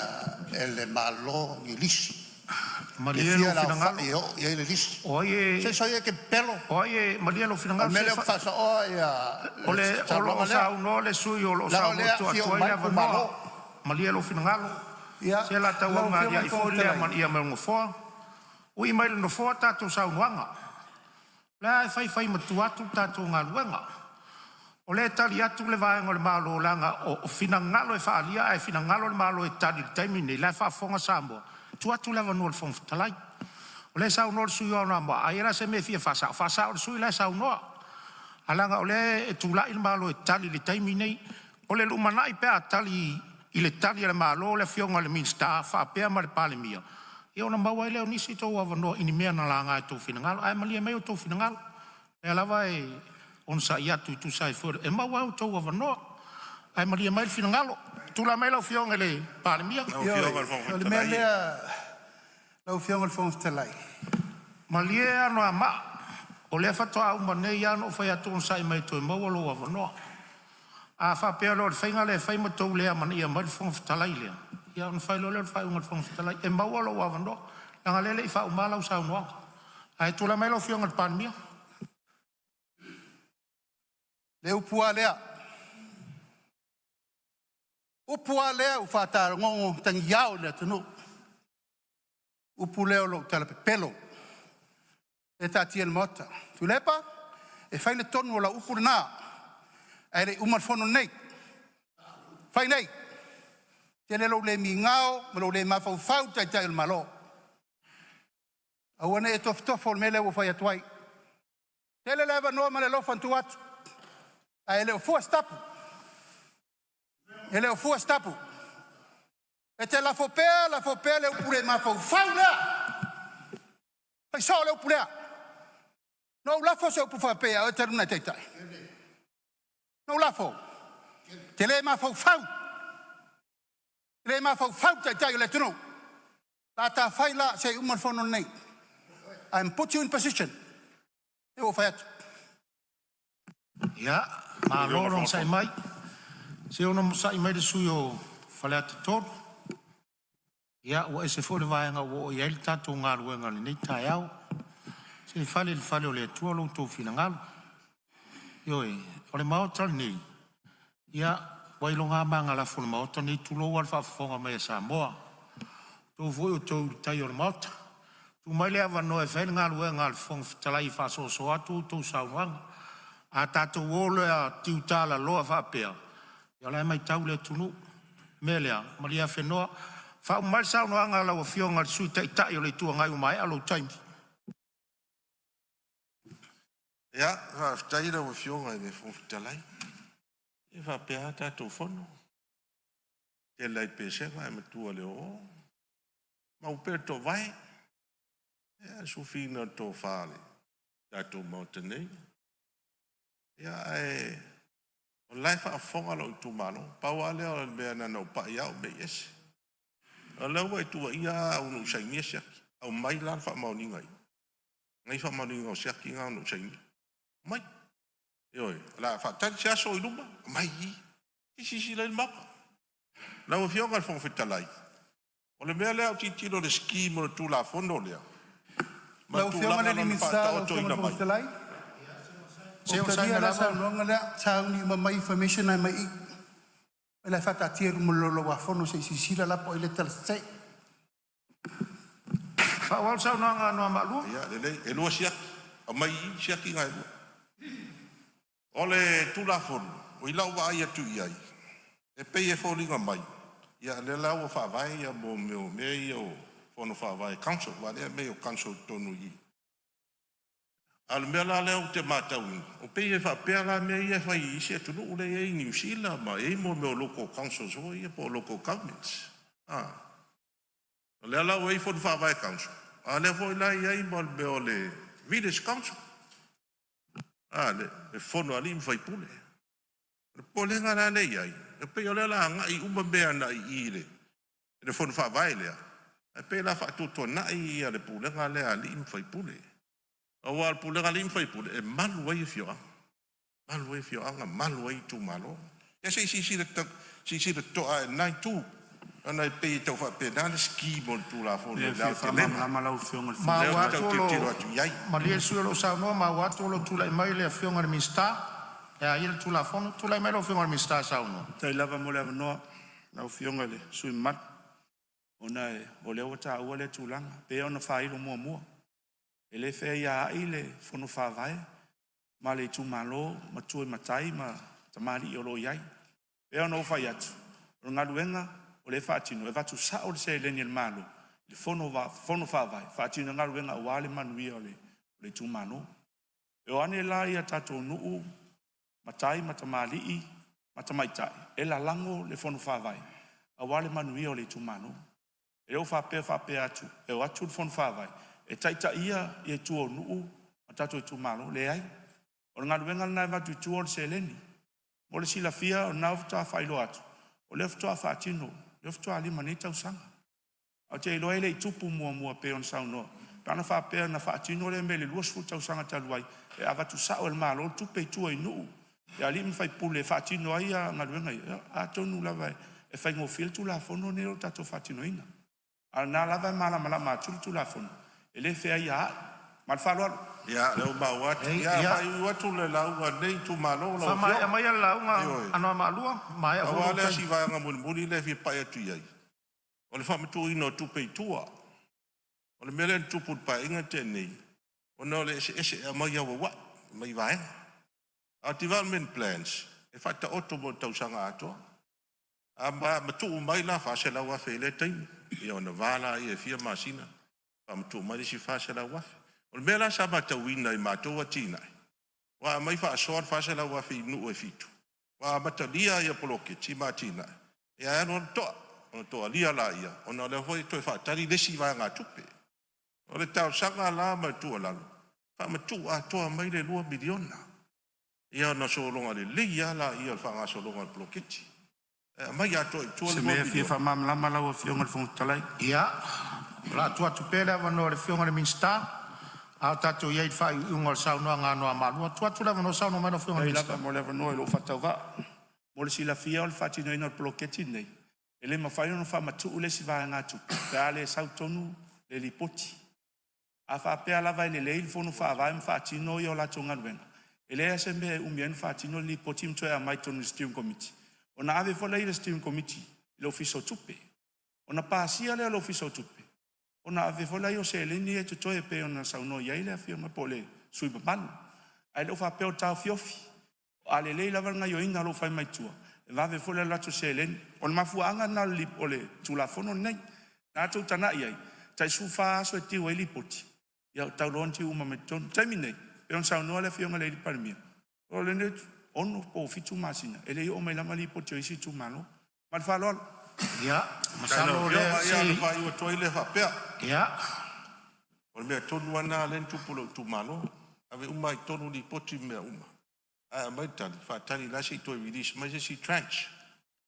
e le Malo ni lisi, e Malie fia lou le finagalo, aofai e oo i ai le lisi. o ai Se e soia e te pepelo. o ai e malie lou O le finagalo mea se i lea ou te fai faasaoa o le le o lo saunoaga o lea, saunoa le sui usufono o lo o leaga o saunoa lea e e tuu aafia atu ai uma le ai avanoa. itumalo. Malie lou finagalo. Ia, Se o le a lau Afioga i tauagaalia'i le foi Fofoga le Fetalai, amanaia mai o le Nofoa. Ui mai i le Nofoa a tatou saunoaga, o lea lava e fai fai matua atu le tatou galuega. O lea e tali atu le vaega o le Malo leaga o finagalo e faaalia ae finagalo le Malo e tali i le taimi lenei, o la e faafofoga Samoa, e tuu atu le avanoa i le Fofoga Fetalai. O lea e saunoa le sui usufono mo Anoamaa, a i ai la se mea e fia faasao, faasao i le sui usufono la e saunoa. Ae leaga o lea e tulai le Malo e tali i le taimi lenei. O le lumanai pe a tali i le tali a le Malo le Afioga i le Minisita faapea ma le Palemia, ia ona maua ai lea o nisi o outou avanoa i ni mea na laga i outou finagalo. Ae malie maia outou finagalo, o lea lava e onosai atu e tusa ai foi o le… e maua ai outou avanoa. Ae malie mai le finagalo. Tulai mai lau Afioga i le Palemia. Lau Afioga Ioe, i le Fofoga o le mea Fetalai… lea lau Afioga i le Fofoga Fetalai, Malie Anoamaa, o lea faatoa uma nei lava ona ou fai atu, onosai mai e toe maua lou avanoa. A faapea loa o le faiga lea e fai ma tou le amanaia mai le Fofoga Fetalai lea, ia ona fai loa lea o le faaiuga a le Fofoga Fetalai. E maua lou avanoa, leaga o lea e le i faauma lau saunoaga. Ae tulai mai lau Afioga i le Palemia. Le upu a lea, upu a lea ua faatalogo tagiao i le atunuu, upu lea o lou tala pepelo lea e taatia i le Maota. Tuilaepa, e fai le tonu o lau upu lena ae le i uma le fono lenei. Fai nei. Tele lou le migao ma lou le mafaufau i le Taitai o le Malo. Aua ne i e tofotofo i le mea lea ua ou fai atu ai. Tele le avanoa ma le alofa na tuu atu, ae le o fua se tapu, e le o fua se tapu. E te lafo pea lafo pea le upu le mafaufau lea. Fai sao le upu lea. Na ou lafo se upu faapea ia oe talu ona e taitai? Na ou lafo? E te le mafaufau, e le mafaufau le taitai o le atunuu. O le a ta fai la se i uma le fono lenei. I'm put you in position. Lea ua ou fai atu. Ia, Lau malo Afioga i le le onosai Fofoga mai. Se i onosai mai le sui usufono mo Faleata 3. Ia, ua ese foi le vaega ua oo i ai le tatou galuega i lenei taeao. Se i fale i le fale o le Atua lo outou finagalo. Ioe, o le Maota lenei, ia ua iloga lava magalafu o le Maota lenei, tulou lava le faafofoga mai a Samoa. O outou foi o toe ulutaia o le Maota, tuu mai le avanoa e fai ai le galuega a le Fofoga Fetalai e faasoasoa atu a outou saunoaga. A tatou o loa tiutalaloa faapea, ia o la e matau le atunuu. O le mea lea, malie afenoa, faauma mai le saunoaga a lau Afioga i le Sui Taitai o le Itu Agai ua maea lou taimi. Ia, faafetai i lau Afioga i le Fofoga Fetalai. E faapea lava tatou fono, e tele lava i pesega ae matua i le oo. Mau pea le toovae, ia le sufiina o le tofa o le tatou Maota nei. Ia, ae o la e faafofoga lou itumalo. Pau lava lea o le mea na ona ou pai lava ou mei ese. O lea ua e tuuaia au na ou sainia siaki. Aumai la le faamaoniga i i, aumai faamaoniga o siaki na na ou sainia. Aumai. Ioe, o le a faatali se aso o i luma, aumai i i, se i silasila i ai le Maota. Lau Afioga i le Fofoga Fetalai, o le mea lea a ou tilotilo i le scheme o le Tulafono lea ma Lau le Afioga i tulaga le na Minisita, lau Afioga i le faataotoina Fofoga mai, Fetalai, Se i ua ou onosai talia mai la le lava. saunoaga lea, sauni uma mai information na e aumai i i. O la e faataatia i luma o le Laulau-a-Fono se i silasila la po o ai lea e tala sese. Faaauau le saunoaga a Anoamaa 2. Ia lelei, e lua siaki, aumai i i siaki na e lua. O le Tulafono i lau vaai atu i ai, e pei e foliga mai o lea la ua faavae mea o mea ia o Fono Faavae Council, aua o lea e aumai o council i totonu i i. A o le mea la lea ou te matauina, e pei e faapea la mea ia e fai i isi atunuu lea e i ai Niu Sila ma e i ai mea o local councils foi ia po o local governments. O lea la ua i ai Fono Faavae Council, a o lea foi la e i ai ma le mea o le Village Council, le fono a alii ma faipule. O le popolega la lea e i ai, e pei o lea o le a agai uma mea agai i i le Fono Faavae lea, ae pei o le a faatuatuanai le pulega lea a alii ma faipule. Aua o le pulega a alii ma faipule e malu ai afioaga, malu ai afioaga, malu ai itumalo. Ia se i silasila totoa i lena itu, ona e pei e tau faapena le scheme o le Tulafono E i le fia aotelega. faamalamalama lau Afioga i le Fofoga Lea Maua ou te atu tau o tilotilo lo atu i ai. malie le sui usufono o lo o saunoa, maua atu o lo o tulai mai le Afioga i le Minisita e a ia le Tulafono. Tulai mai lau Afioga i le Minisita e saunoa. Faafetai lava mo le avanoa. Lau Afioga i le sui usufono mamalu, ona o lea ua taua lea tulaga, e pei ona faailo muamua, e le feaiaai le Fono Faavae ma le itumalo, matua i matai ma tamalii o lo o i ai. E pei ona ou fai atu, o le galuega o lea e faatino, e avatu sao le seleni a le Malo i le Fono Faavae e faatino ai galuega aua le manuia o le itumalo. E o ane la ia tatou nuu, matai ma tamalii ma tamaitai e lalago le Fono Faavae aua le manuia o le itumalo. E le o faapea atu e o atu le Fono Faavae e taitaia ia tua o nuu ma tatou itumalo, leai. O le galuega lena e avatu i tua o le seleni. Mo le silafia o lena faatoa faailoa atu, o lea faatoa faatino, lea faatoa 5 nei tausaga. Ae ou te iloa e le i tupu muamua pei ona saunoa. Pe ana faapea na faatino lea mea i le 20 tausaga talu ai, e avatu sao e le Malo le tupe i tua i nuu i alii ma faipule e faatino ai galuega ia, atonu lava e faigofie le Tulafono lenei o lo o tatou faatinoina. A o lena lava e malamalama atili le Tulafono, e le feaiaai. Ma le faaaloalo. Ia, o lea ua maua atu. Ia, a faaiuiu atu le lauga a lenei itumalo lau Faamaea Afioga. maia le lauga Ioe. a Anoamaa 2, maea Pau foi lava lou lea taimi. si vaega mulimuli lea e fia pai atu i ai, o le faamatuuina o tupe i tua. O le mea lea na tupu i le Paeaiga na tea nei, ona o le eseese e aumai auauai mai vaega. A o development plans, e faataoto mo le tausaga atoa. A matuu mai la $400,000 i lea taimi, ia ona va lea e fia masina faamatuu mai le isi $400,000. O le mea la sa matauina i matou atinae, aua a aumai faasoa le $400,000 i nuu e 7, ua amatalia ai poloketi ma atinae, ae alu alu toa, ona toalia laia, ona o lea foi e toe faatali le isi vaegatupe. O le talosaga la ma le tuualalo, faamatuu atoa mai le $2 miliona, ia ona sologa lelei lava lea o le faagasologa o le poloketi, ae aumai atoa i tua le Se $2 mea e fia miliona. faamalamalama lau Afioga i le Fofoga Fetalai. Ia, o le a tuu atu pea le avanoa i le Afioga i le Minisita, a o tatou i ai i le faaiuiuga o le saunoaga a Anoamaa 2. Tuu atu le avanoa, saunoa mai lau Afioga i le Faafetai Minisita. lava mo le avanoa i lou faatauvaa. Mo le silafia o le faatinoina o le poloketi lenei, e le mafai ona faamatuu le isi vaegatupe pe a le sau tonu le lipoti. A faapea lava e lelei le Fono Faavae ma faatino a latou galuega, e leai lava se mea e umi ai ona faatino le lipoti ma toe aumai totonu i le Steering Committee, ona ave foi lea e le Steering Committee i le Ofisa o Tupe. Ona pasia lea e le Ofisa o Tupe, ona ave foi lea o seleni ia e totoe e pei ona saunoa i ai le afioga po o le sui usufono mamalu. Ae le o faapea o taofiofi. A lelei lava le gaoioiga o lo o fai mai tua, e vave foi le alu atu o seleni. O le mafuaaga lena o le Tulafono lenei. Na outou tagai i ai, e tai 14 aso e due ai lipoti, ia ua tatau loa ona due uma mai totonu. O le taimi lenei, e pei ona saunoa le Afioga i le Palemia, o lenei 6 po o 7 masina e le i oo mai lava lipoti a isi itumalo. Ma le faaaloalo. Ia, Faafetai i lau masalo o lea Afioga. Ia se ona i… faaiu atu ai lea faapea, Ia. o le mea tonu lava lena lea na tupu i lou itumalo, ave uma lava i totonu lipoti ma mea uma, ae aumai le tali, faatali o la se i toe release mai se isi tranche.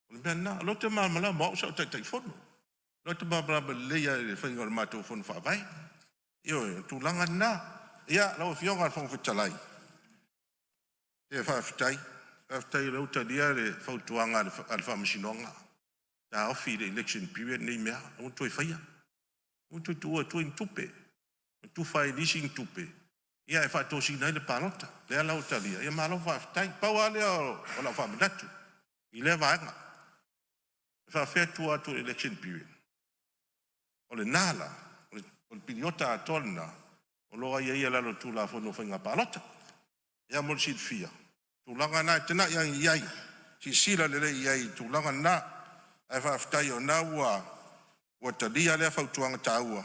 O le mea lena. O lea ou te malamalama o au sa ou Taitaifono, o lea ou te malamalama lelei lava i le faiga o le matou Fono Faavae. Ioe, o le tulaga lena. Ia, lau Afioga i le Fofoga Fetalai, se faafetai, faafetai o lea ua talia le fautuaga a le Faamasinoga, taofi i le election period nei mea, aua le toe faia, aua le toe tuua i tua ni tupe, e tufa ai e nisi ni tupe ae faatosina ai le palota. Lea la ua talia, ia malo faafetai. Pau lava lea o lau faamanatu i lea vaega, e faapefea tua atu o le election period? O lena la, o le piriota atoa lena o lo o aiaia i lalo o le Tulafono o Faiga Palota. Ia mo le silafia, o tulaga na e tagai ane i ai, silasila lelei i ai i le tulaga lena. Ae faafetai o lena ua talia lea fautuaga taua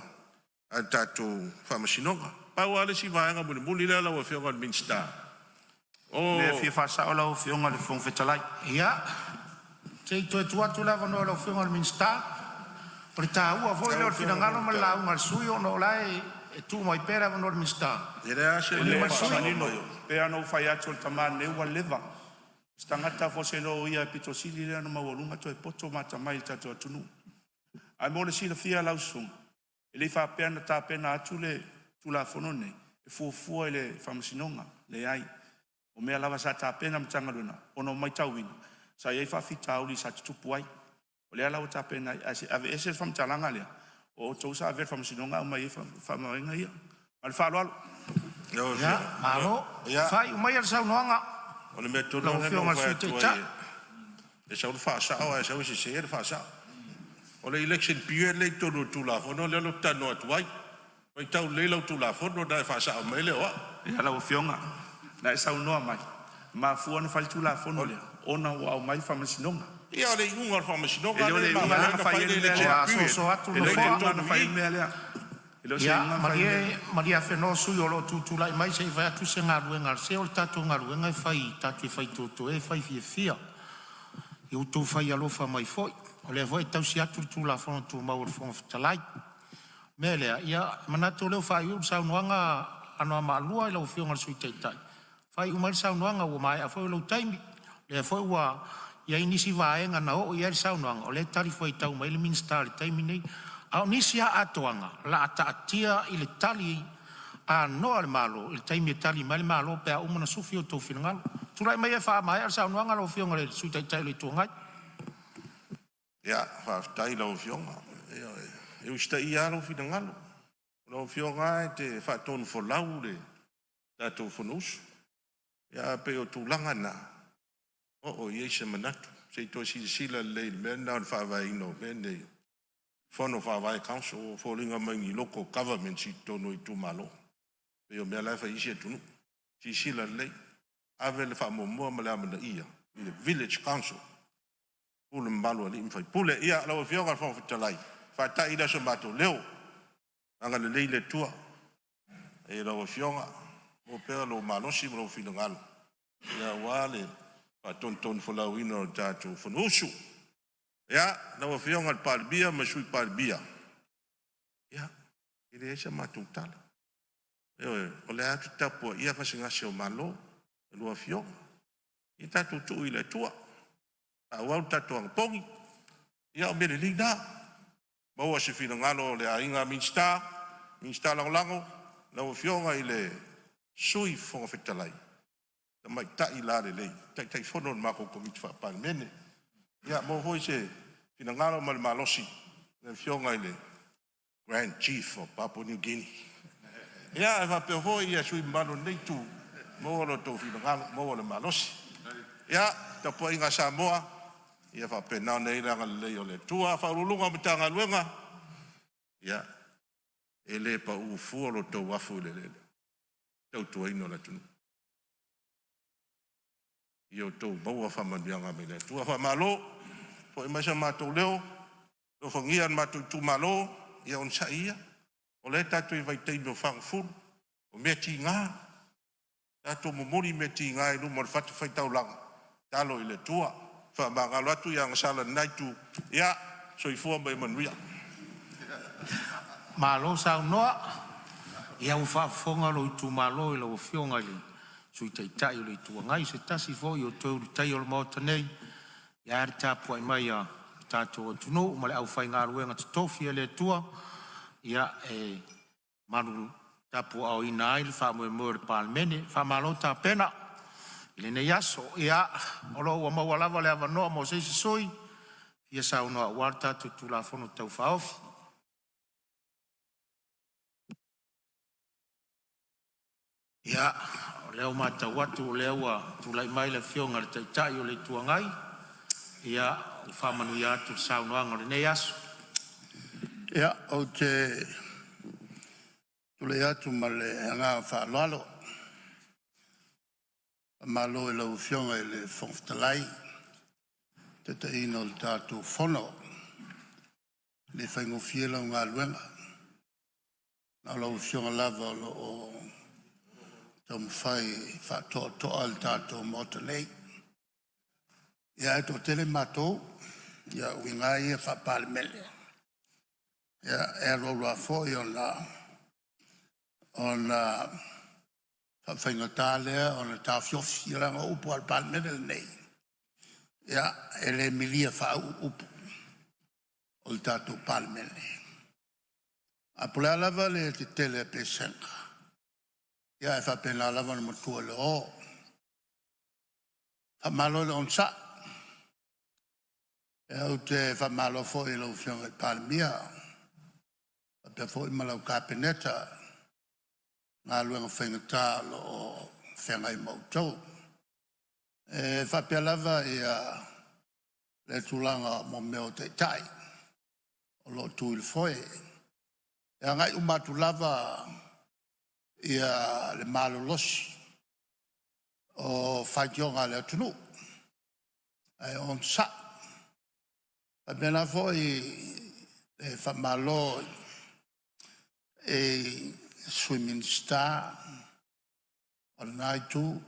a le tatou Faamasinoga. Pau lava le isi vaega mulimuli lea lau Afioga i le Minisita, O le mea e o fia faasao lau Afioga i le Fofoga Fetalai. Ia, se i toe tuu atu le avanoa i lau Afioga i le Minisita. O le taua foi lea lau o le Afioga i le finagalo Fofoga ma le Fetalai, lauga a le sui usufono ona o la e tuu mai pea le avanoa i le Minisita. e leai lava se E Malie mea o mai le le sui o faasao usufono. manino, mai oe. pei lava ona ou fai atu o le tama lenei ua leva. O se tagata fose o ia aupito sili lea ona maualuga toe poto ma atamai i le tatou atunuu. Ae mo le silafia e lau susuga, e le i faapea na tapena atu le Tulafono lenei e fuafua i le Faamasinoga, leai. O mea lava sa tapena e le Matagaluega ona ua matauina sa i ai faafitauli sa tutupu ai. O lea la ua tapena ai, ae se i aveese le faamatalaga lea o outou sa avea i le Faamasinoga aumai ai faamalamalamaina ia. Ma le faaaloalo. Lau Ia, Afioga, malo. ia, Faaiu maia le saunoaga o le mea tonu lau lava lea na Afioga ou i le fai Sui atu Taitai. ai, E sau le faasao ae sau e sese le faasao. O le election period lea e i totonu o le Tulafono lea ou te talanoa atu ai. Faitau lelei lau Tulafono ona e faasao mai ai lea o au. Ia lau Afioga, na e saunoa mai, e mafua ona fai le Tulafono lea ona ua aumai le Faamasinoga. Ia, o le iuga o le Faamasinoga E le o lea le e iuga mafua lea ai na ona fai fai ai le le mea election lea. period E le o lea se e i iuga na totonu fai i ai le i. mea lea. E le o se Ia, iuga na fai ai le mea malie, lea. malie Afenoa sui usufono o lo o tutulai mai se i fai atu se galuega a le… Se o le tatou galuega e fai tatou te fai toetoe e fai fiafia. Ia outou fai alofa mai foi, o lea foi e tausi atu le Tulafono Tumau a le Fofoga Fetalai. O le mea lea, ia, e manatu o lea ua faaiuiu le saunoaga a Anoamaa 2 i lau Afioga i le Sui Taitai, faaiu mai le saunoaga ua maea foi lou taimi. O lea foi ua i ai nisi vaega na oo i ai le saunoaga, o lea e talifuaitau mai ai le Minisita i le taimi lenei. A o nisi lava atoaga o le a taatia i le tali anoa a le Malo i le taimi e tali mai ai le Malo pe a uma ona sufi outou finagalo. Tulai maia e faamaea le saunoaga lau Afioga i le Sui Taitai o le Itu Agai. Ia, faafetai i lau Afioga. Ioe, e usitaia lava lou finagalo. O lau Afioga lava e te faatonufolau le tatou fonousu, ae pei o tulaga na, oo i ai se manatu, se i toe silasila lelei i le mea lena o le faavaeina o mea nei o Fono Faavae Council, ua foliga mai ni local governments i totonu o itumalo, pei o mea la e fai e isi atunuu. Silasila lelei, ave le faamuamua ma le amanaia i le Village Council, pule mamalu a alii ma faipule. Ia, lau Afioga i le Fofoga Fetalai, faata'i lea o so matou leo, agalelei le Atua i lau Afioga, maua pea lou malosi ma lou finagalo aua le faatonutonufolauina o le tatou fonousu. Ia, lau Afioga i le Palemia ma le Sui Palemia, ia, e leai sa matou tala, ioe, o lea lava ou te tapuaia gasegase o malo a lua afioga. Ia tatou tuu i le Atua, faaauau le tatou anapogi, ia o mea lelei na. Maua se finagalo o le Aiga Minisita, Minisita Lagolago, lau Afioga i le Sui Fofoga Fetalai, tamaitai lalelei, Taitaifono o le matou Komiti Faa-Palemene. Ia maua foi se finagalo ma le malosi i le Afioga i le Grand Chief of Papua New Guinea, ia ae faapea foi sui usufono mamalu o lenei itu, maua lo outou finagalo, maua le malosi. Ia, le tapuaiga a Samoa, ia faapena ona i ai le agalelei o le Atua. Ofisa Sili o Pulega o Matagaluega, ia, e le pau fua lo outou afu i le eleele i le tautuaina o le atunuu. Ia outou maua faamanuiaga mai le Atua. Faamalo. Foi mai so matou leo, alofagia le matou itumalo, ia onosai ia, o lea tatou te i le vaitaimi o fagafulu, o mea tiga, tatou momoli mea tiga i luma o le fatafaitaulaga, tatalo i le Atua, faamagalo atu ia agasala i lena itu. Ia, soifua ma ia manuia. Malo saunoa, ia ua faafofoga lou itumalo i lau Afioga i le Sui Taitai o le Itu Agai, o se tasi foi o toe Ulutaia o le Maota nei, ae a le tapuai mai a lo tatou atunuu ma le aufaigaluega totofi a le Atua e malu tapuaaoina ai le faamoemoe o le Palemene. Faamalo tapena i lenei aso. Ia, o lo o ua maua lava le avanoa mo se isi sui usufono e fia saunoa aua le tatou Tulafono Tau Faaofi. Ia, o lea ua matau atu o lea ua tulai mai le Afioga i le Taitai o le Itu Agai, ia ua faamanuia atu i le saunoaga o lenei aso. Ia, ou te tulai atu ma le agaga faaaloalo. Faamalo i lau Afioga i le Fofoga Fetalai i le taitaiina o le tatou fono. E le faigofie lau galuega, na o lau Afioga lava o lo o taumafai e faatoatoa le tatou Maota nei. Ia, ae toatele matou, ia o uiga lava ia faa-Palemene, e alu alu lava foi ona faafaigata lea ona taofiofi, ia leaga o upu lava a le Palemene lenei, ia, e le milia faauu upu o le tatou Palemene. Ae po o le a lava le tetele a pesega, ia ae faapena lava ona matua i le oo. Faamalo le onosai. Ou te faamalo foi i lau Afioga i le Palemia faapea foi ma lau Kapeneta i galuega faigata o lo o feagai ma outou. E faapea lava le tulaga mo mea o taitai o lo o tu i le foe. E agai uma atu lava ia le malolosi o faitioga a le atunuu, ae onosai. E faapena foi le faamalo i Sui Minisita o lena Itu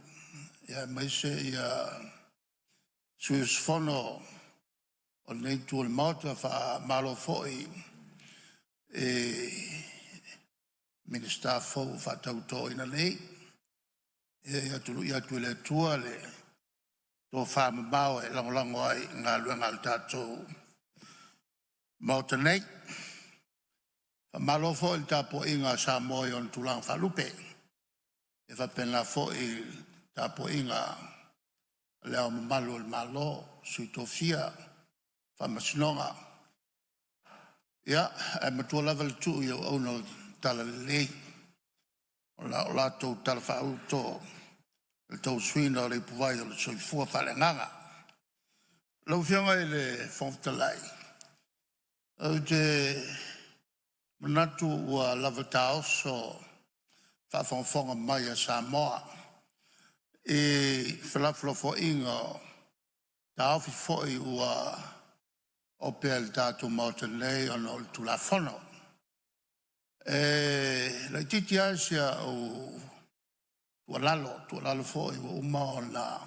aemaise sui usufono o lenei Itu o le Maota. Faamalo foi i Minisita fou ua faatautoina nei. Ia tului atu e le Atua le tofamamao e lagolago ai i galuega a le tatou Maota nei. Faamalo foi i le tapuaiga a Samoa i ona tulaga faalupe, e faapena foi i le tapuaiga a Le Ao Mamalu o le Malo, Sui Tofia, Faamasinoga. Ia, ae matua lava le tuu i auauna o le talalelei o la latou talafaauto i le tauasuina o le ipuvai o le soifua faaleagaga. Lau Afioga i le Fofoga Fetalai, ou te manatu ua lava taoso faafogafoga mai a Samoa i felafolafoaiga o taofi foi ua opea i le tatou Maota nei ona o le Tulafono. E laitiiti lava si au tuualalo, tuualalo foi ua uma ona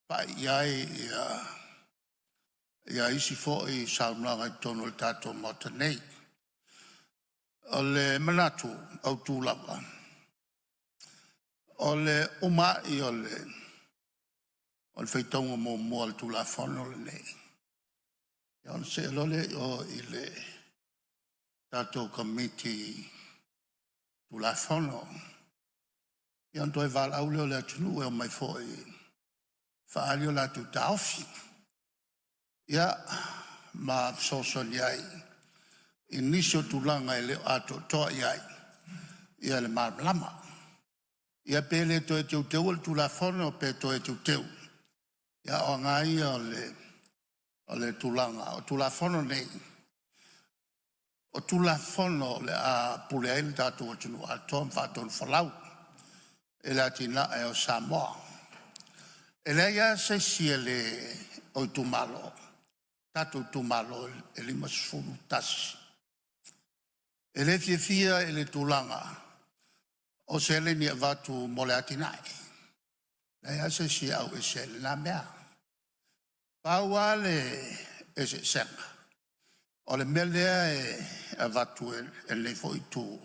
pai i ai isi foi saunoaga i totonu o le tatou Maota nei. O le manatu autu lava, o le uma ai o le faitauga muamua o le Tulafono lenei, ona see loa lea i o i le tatou Komiti Tulafono, ia ona toe valaau lea o le atunuu e omai foi e faaali o latou taofi, ia ma fesoasoani ai i nisi o tulaga e le o atoatoa i ai le malamalama. Ia pe le toe teuteua le Tulafono pe toe teuteu, a o aga lava ia o le tulaga, o Tulafono nei, o Tulafono o le a pule ai le tatou atunuu atoa ma faatonufolau i le atinae o Samoa. E leai lava se isi e le o itumalo, tatou itumalo e 51, e le fiafia i le tulaga o seleni e avatu mo le atinae. E leai lava se isi e auese ai i lena mea. Pau lava le eseesega, o le mea lea e avatu e lenei foi Itu,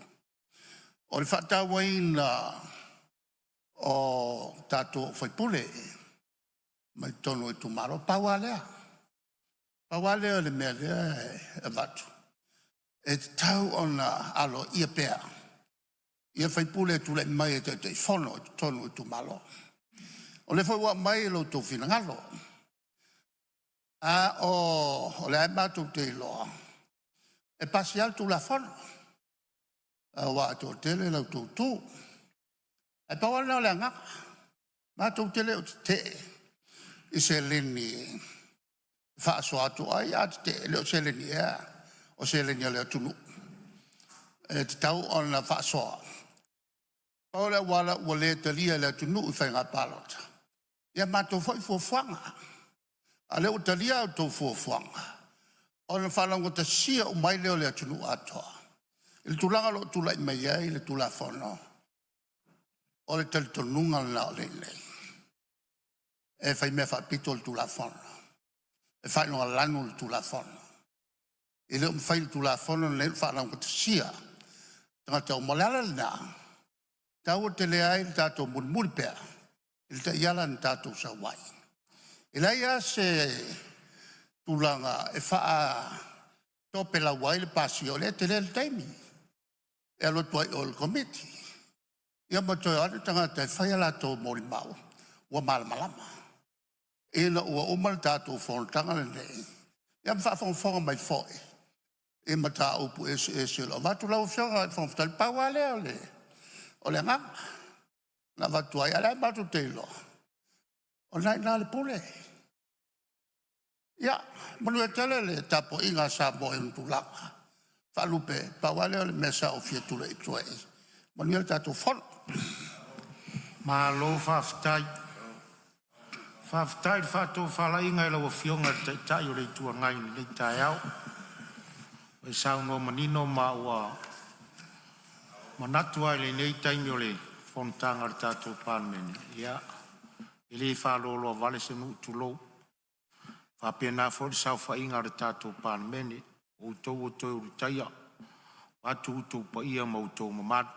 o le faatauaina o tatou sui usufono mai totonu o itumalo. Pau lava lea. Pau lava lea o le mea lea e avatu, e tatau ona aloaia pea sui usufono e tulai mai e taitaifono i totonu o itumalo. O lea foi ua aumai lo outou finagalo, a o lea lava matou te iloa e pasi lava le Tulafono, aua e toatele la outou itu. Ae pau lava lena o le agaga, matou te le o tetee i seleni e faasoa atu. O ai a tetee, e le o seleni ea o seleni a le atunuu e tatau ona faasoa. Pau o le auala ua le talia e le atunuu i faiga palota ia matou foi fuafuaga, a o lea ua talia a outou fuafuaga, ona faalaugatasia uma ai lea o le atunuu atoa i le tulaga o lo o tulai mai ai le Tulafono. O le talitonuga lena o lea e i inei, e faimea faapito le Tulafono, e faailogalanu le Tulafono. E le o mafai e le Tulafono lenei ona faalaugatasia tagata uma. O le ala lena e taua tele ai le tatou mulimuli pea i le taiala na tatou sau ai. E leai lava se tulaga e faatopelau ai le pasia, o lea e tele le taimi e alu atu ai i o i le Komiti, ia ma toe o atu tagata e fai a latou molimau ua malamalama ina ua uma le tatou fonotaga lenei, ia ma faafogafoga mai foi i mataupu eseese o lo o avatu. Lau Afioga i le Fofoga Fetalai, pau lava lea o le agaga na avatu ai, a o lea matou te iloa o lena e i ina le pule. Ia manuia tele le tapuaiga a Samoa i ona tulaga faalupe. Pau lava lea o le mea sa ou fia tulai atu ai. Manuia le tatou fono. Malo faafetai. Faafetai i le faatofalaiga a lau Afioga i le Taitai o le Itu Agai i lenei taeao. Ua e saunoa manino ma ua manatu lava i lenei taimi o le fonotaga a le tatou Palemene, ia e le faaloaloa vale se nuu tulou, e faapena foi le saofaiga a le tatou Palemene, o outou o toe Ulutaia vaeatu outou paia ma outou mamalu.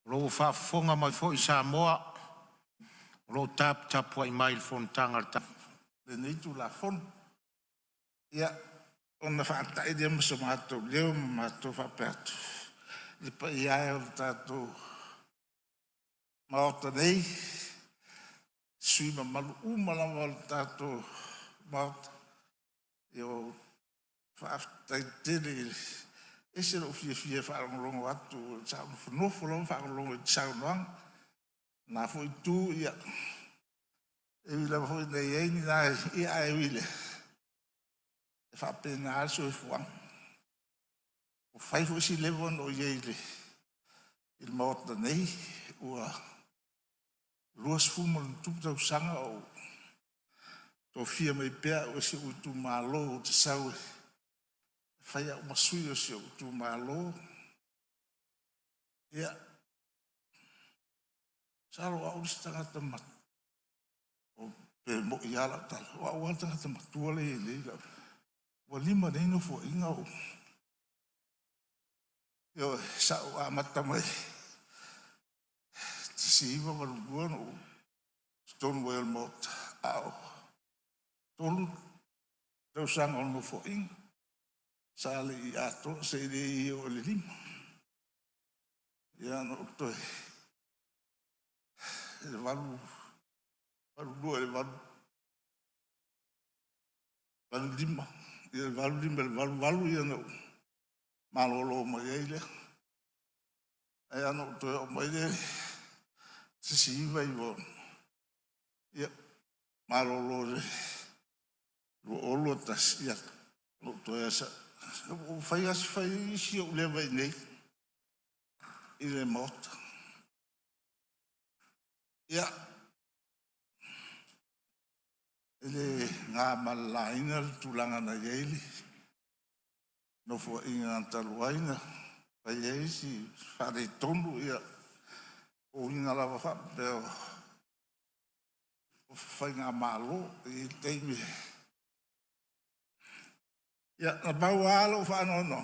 O lo o faafofoga mai foi Samoa o lo o taputapuai mai i le fonotaga a le tatou Lenei Tulafono. Ia, ona faatai lea ma so matou leo ma matou faapea atu, le paia e o le tatou Maota nei, sui usufono mamalu uma lava o le tatou Maota, faafetai tele. E ese lou fiafia e faalogologo atu, sa ou nofonofo lava ma faalogologo i saunoaga. O lena foi itu, ia, e ui lava foi ina i ai ni nai… ae ui i lea, e faapena lava le soifuaga. Ua fai foi si leva ona ou i ai i le Maota nei, ua 20+ tausaga o ou tofia mai pea au e si ou itumalo ou te sau e fai au ma sui o si ou itumalo. Ia, masalo o au le isi tagata pe moni lava lau tala, o au lava le tagata matua lea e i ai nei. Ua 5 nei Nofoaiga o ou… Ioe, sa ou amata mai i le 1982 na ou i totonu ai o le Maota, a o 3 tausaga o le Nofoaiga, sa le i atoa, sa le i oo i le 5. Ia na ou toe i le 1982 i le 1985, ia le 1985 i le 1988 ona ou malolo mai ai lea. Ae na ou toe oo mai lea i le 1996, ia, malolo i le 2021, ia na ou toe ua fai lava si fai si ou leva i inei i le Maota. Ia, e le na ma le laina le tulaga na i ai le Nofoaiga talu ai na fai ai si faaletonu, o uiga lava faapea o faigamalo. E i ai taimi e… Ia, na pau lava lou faanoanoa,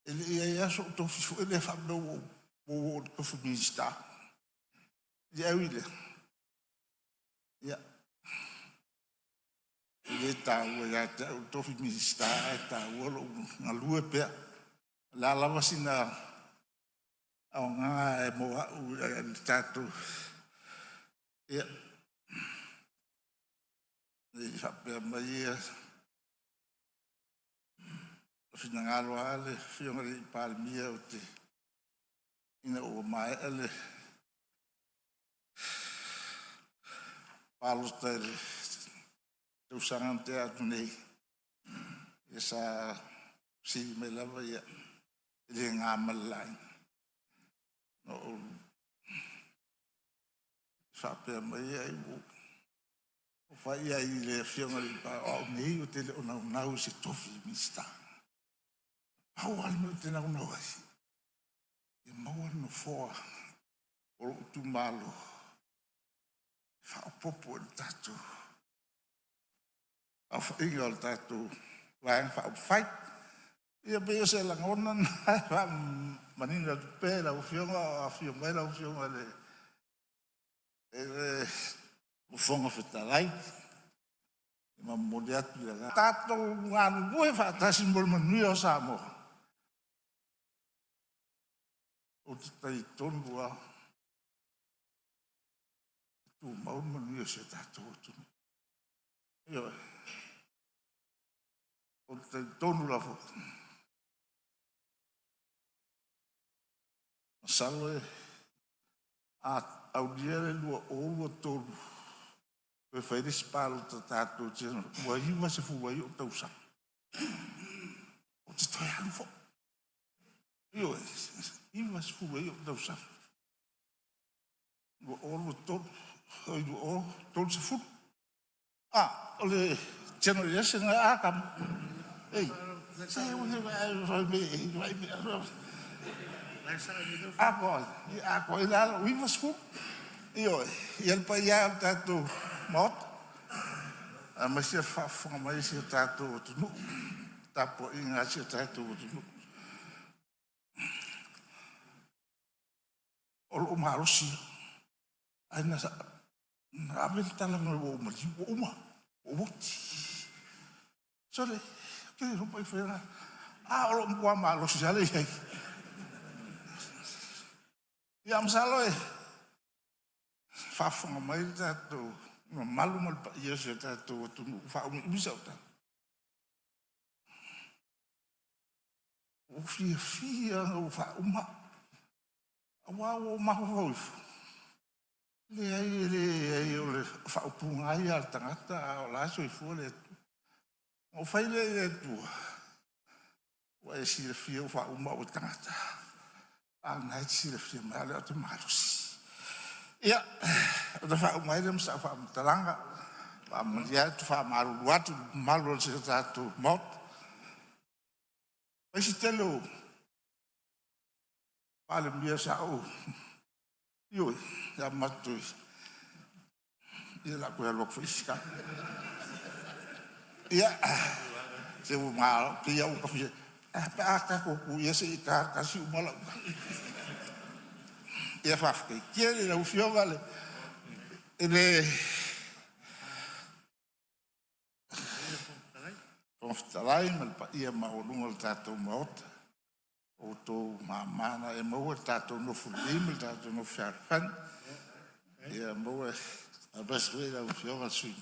e le i i ai lava sou tofi foi lea faapea ua ou oo i le tofi Minisita. Ae ui i lea, ia, e le taua ia te au le tofi Minisita ae taua lou galue pea. O le a lava sina aoga mo au i le tatou… Ia, ne i faapea mai na finagalo lava le Afioga i le Palemia ina ua maea le palota i le tausaga na tea atu nei, ia sa fesili mai lava, e le na ma le laina na ou faapea mai ai ua ou fai i ai i le Afioga i le Palemia, o au nei ou te le o naunau i se tofi Minisita. Pau lava le mea ou te naunau ai, ia maua le nofoa o lou itumalo e faaopoopo i le tatou aofaiga o le tatou Vaega Faaupufai. Ia pei o se lagona lena e faamanino atu pea i lau Afioga a o afio mai lau Afioga i le Fofoga Fetalai. Ma momoli atu le agaga. Tatou galulue faatasi mo le manuia o Samoa. Ou te talitonu lava e tumau le manuia o si o tatou atunuu. Ioe. Ou te talitonu lava foi, masalo a aulia le 2023, Toe fai le isi palota tatou te ua 90 ai ou tausaga. Ou te toe alu foi. Ioe, 90 ai ou tausaga. 2023, oi 2030. Ah, o le generation a tama. Ei, se atoa ai la lou 90. Ioe, ia le paia e o le tatou Maota, aemaise le faafofoga mai a si o tatou atunuu, tapuaiga a si o tatou atunuu. O lou malosi ae na ave le tala fai mai ua ou maliu, ua uma, ua ou oti. Sole, ou te le iloa po o ai na faia lena. A o lou matua malosi lava lea i ai. Ia masalo e faafofoga mai le tatou mamalu ma le paia o si o tatou atunuu ua faaumiumi sau tala. Ua ou fiafia ina ua faauma au, aua ua ou mafaufau ifo, leai e leai o le faaupuga lava ia a le tagata a o la e soifua le Atua. Ona ou fai lea i le Atua, ua e silafia ua faauma au e tagata, a o lena e te silafia mai lava o lea ou te malosi. Ia, ona faauma ai lea ma sau faamatalaga, faamalie atu, faamalulu atu i le mamalu o si o tatou Maota. O isi tele o Palemia sa ou, ioe, sa matou, ia o le a toe alu atu foi isi tala. Ia, se ua pei lava ua ta fia, ae a pe a tatou tuu ia se i ta tasi uma lau tala. Ia faafetai tele i lau Afioga i le Fofoga Fetalai ma le paia maualuga o le tatou Maota, o outou mama na, ia maua le tatou nofo lelei ma le tatou nofo fealofani. Ia maua, aemaise foi lau Afioga i le sui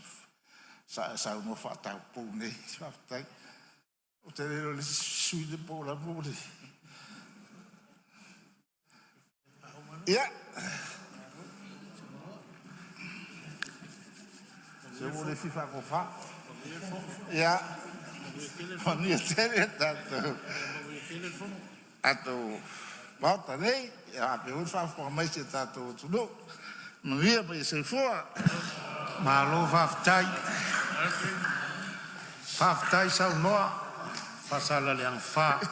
sa e saunoa faataupou nei. Faafetai. Ou te le iloa le isi sui usufono po o le a le mea ua… Ia, se ua ou le fia faatofa. Ia, manuia tele le tatou Maota nei, faapea foi le faafofoga mai a si o tatou atunuu. Manuia ma ia soifua. Malo faafetai, faafetai saunoa Faasaleleaga 4, o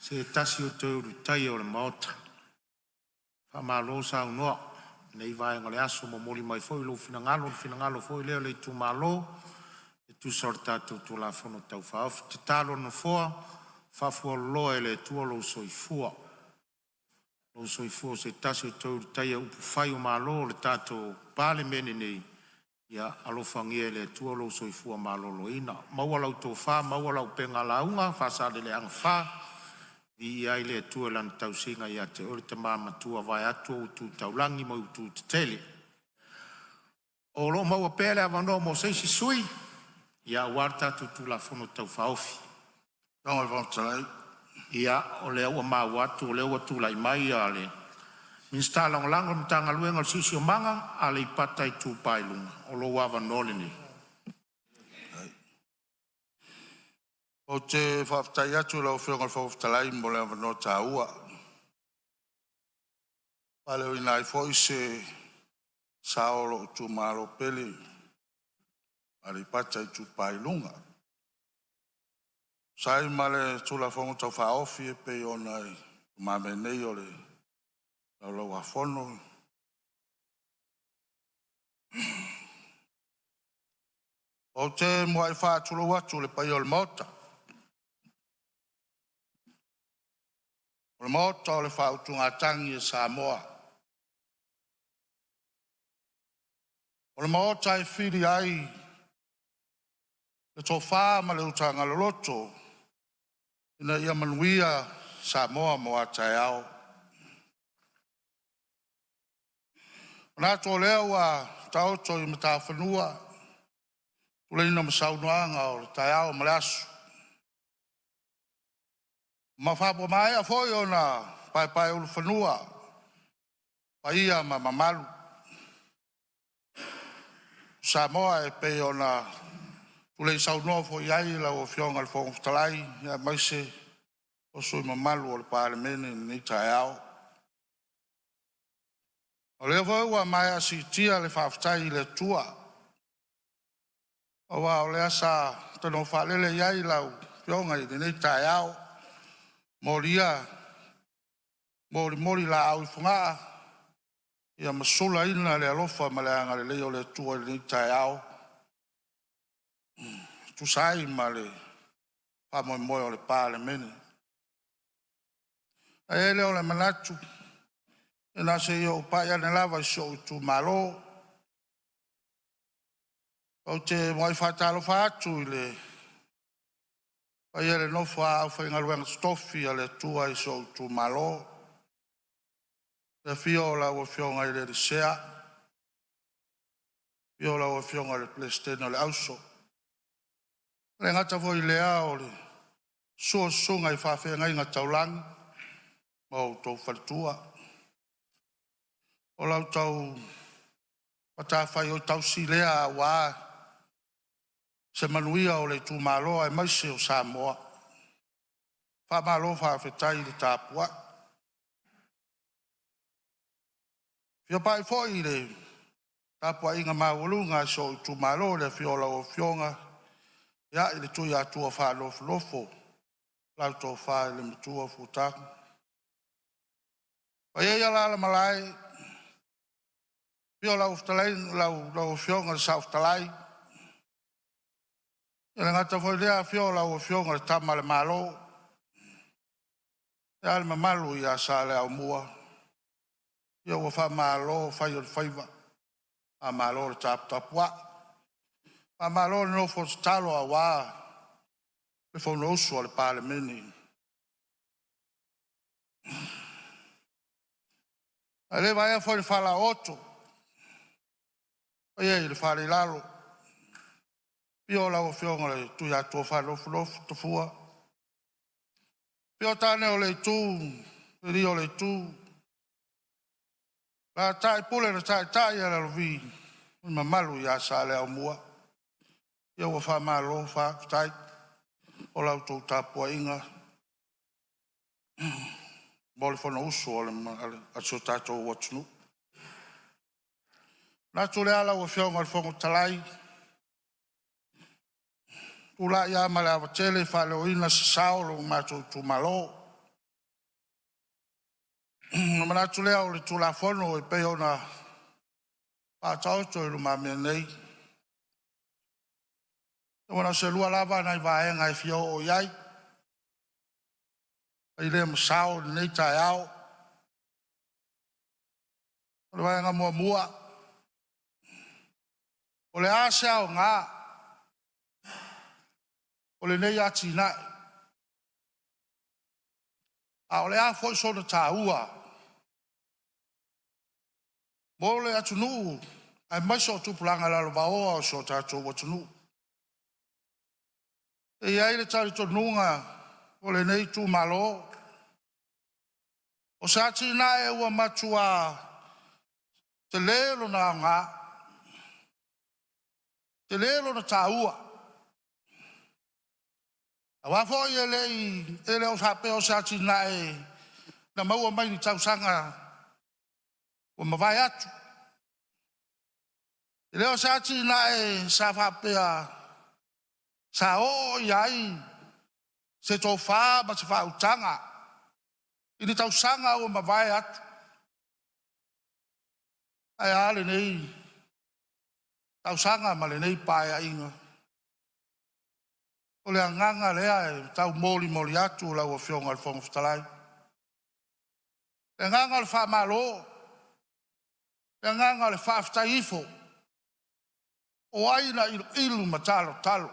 se tasi o toe Ulutaia o le Maota. Faamalo saunoa i lenei vaega o le aso, momoli mai foi lou finagalo, o le finagalo foi lea o le itumalo e tusa o le tatou Tulafono Tau Faaofi. O le tatalo a le Nofoa, faafualoa e le Atua lou soifua, lou soifua o se tasi o toe Ulutaia o upufai o Malo o le tatou Palemene nei, ia alofagia e le Atua lou soifua maloloina, maua lau tofa maua lau upega lauga Faasaleleaga 4, viia ai le Atua i Lana tausiga ia te oe le tama matua vaeatu ou tu taulagi ma utu tetele. O lo o maua pea le avanoa mo se isi sui aua le tatou Tulafono Tau Faaofi. Lau Afioga i le Fofoga Fetalai. Ia, o lea ua maua atu o lea ua tulai mai le Minisita Lagolago o le Matagaluega o le Siosiomaga, Aleipata Itupa i Luga. O lou avanoa lenei. Ou te faafetai atu i lau Afioga i le Fofoga Fetalai mo le avanoa taua, e faaleoina ai foi se sao o lou itumalo pele, Aleipata Itupa i Luga, e tusa ai ma le Tulafono Tau Faaofi e pei ona i lumamea nei o le Laulau a Fono. Ou te muai faatulou atu i le paia o le Maota, o le Maota o le Faautugatagi a Samoa, o le Maota e fili ai le tofa ma le utaga loloto ina ia manuia Samoa mo a taeao. E manatu o lea ua taoto i matafanua tuleiga ma saunoaga o le taeao ma le aso, ma ua maea foi ona paepaeulufanua paia ma mamalu. Samoa e pei ona tulei saunoa foi i ai lau Afioga i le Fofoga Fetalai aemaise o sui usufono mamalu o le Palemene i lenei taeao. O lea foi ua maea siitia le faafetai i le Atua aua o lea sa tanogo faalele i ai lau Afioga i lenei taeao, molia molimoli laau i Fogaa ia ma sulaina le alofa ma le agalelei o le Atua i lenei taeao e tusa ai ma le faamoemoe o le Palemene. Ona i ai lea o le manatu, ina se i ou pai ane lava i si ou itumalo. Ou te muai faatalofa atu i le paia i le nofo a aufaigaluega totofi a le Atua i si ou itumalo, i le afio o lau Afioga i le Alii Sea, afio lau Afioga i le Peresetene o le Auso, e le gata foi i lea o le susu o susuga i faafeagaiga taulagi ma outou faletua. O la outou matafaioi tausi lea aua se manuia o le itumalo aemaise o Samoa. Faamalo faafetai le tapuai. E fia pai foi i le tapuaiga maualuga a si ou itumalo i le afio o lau Afioga i le Tuiatua Faanofonofo lau Tofa i le Matua Fuatanu. O paia ia o alaala ma malae, afio lau Afioga i le Saofetalai, e le gata foi i lea, afio lau Afioga i le Tama a le Malo, ae a le mamalu ia Saleaaumua. Ia ua faamalo fai o le faiva, faamalo le taputapuai, faamalo le nofo tatalo aua le Fonousu a le Palemene. Ae le vaea foi le falaooto i le paia i le fale i lalo, afio lau Afioga i le Tuiatua Faanofonofo Tafua, afio tane o le Itu, le alii o le Itu, alaalatai Pule na taitai e Lalovi, le mamalu ia Saleaaumua. Ia ua faamalo faafetai o la outou tapuaiga mo le Fonousu a si o tatou atunuu. Ona manatu lea lau Afioga i le Fofoga Fetalai, e tulai lava ma le ava tele e faaleoina se sao o lo matou itumalo. Ona manatu lea o le Tulafono e pei ona faataoto i lumamea nei, ua na o se lua lava nai vaega e fia oo i ai, fai lea ma sao i lenei taeao. O le vaega muamua, o le a se aoga o lenei atinae? A o le a foi sona taua mo le atunuu aemaise o tupulaga lalovaoa o si o tatou atunuu? E i ai le talitonuga o lenei itumalo, o se atinae ua matua tele lona aoga, tele lona taua, aua foi e le o faapea o se atinae na maua mai ni tausaga ua mavae atu. E le o se atinae sa faapea sa oo i ai se tofa ma se faautaga i ni tausaga ua mavae atu. Ae a lenei tausaga ma lenei Paeaiga? O le agaga lea e taumolimoli atu lau Afioga i le Fofoga Fetalai, le agaga o le faamalo, le agaga o le faafetai ifo, o ai na iluilu ma talotalo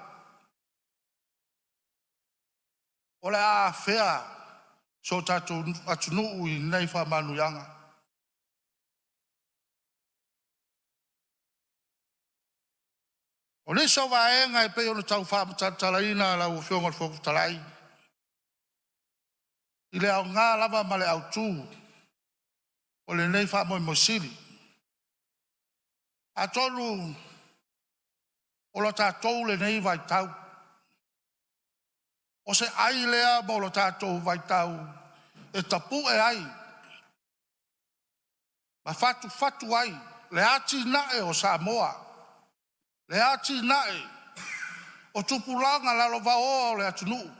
o le a afea si o tatou atunuu i lenei faamanuiaga? O nisi o vaega e pei ona tau faamatalatalaina lau Afioga i le Fofoga Fetalai, i le aoga lava ma le autu o lenei faamoemoe sili. Atonu O lo tatou lenei vaitau, o se ai lea mo lo tatou vaitau e tapu'e ai ma fatufatu ai le atinae o Samoa, le atinae o tupulaga lalovaoa o le atunuu.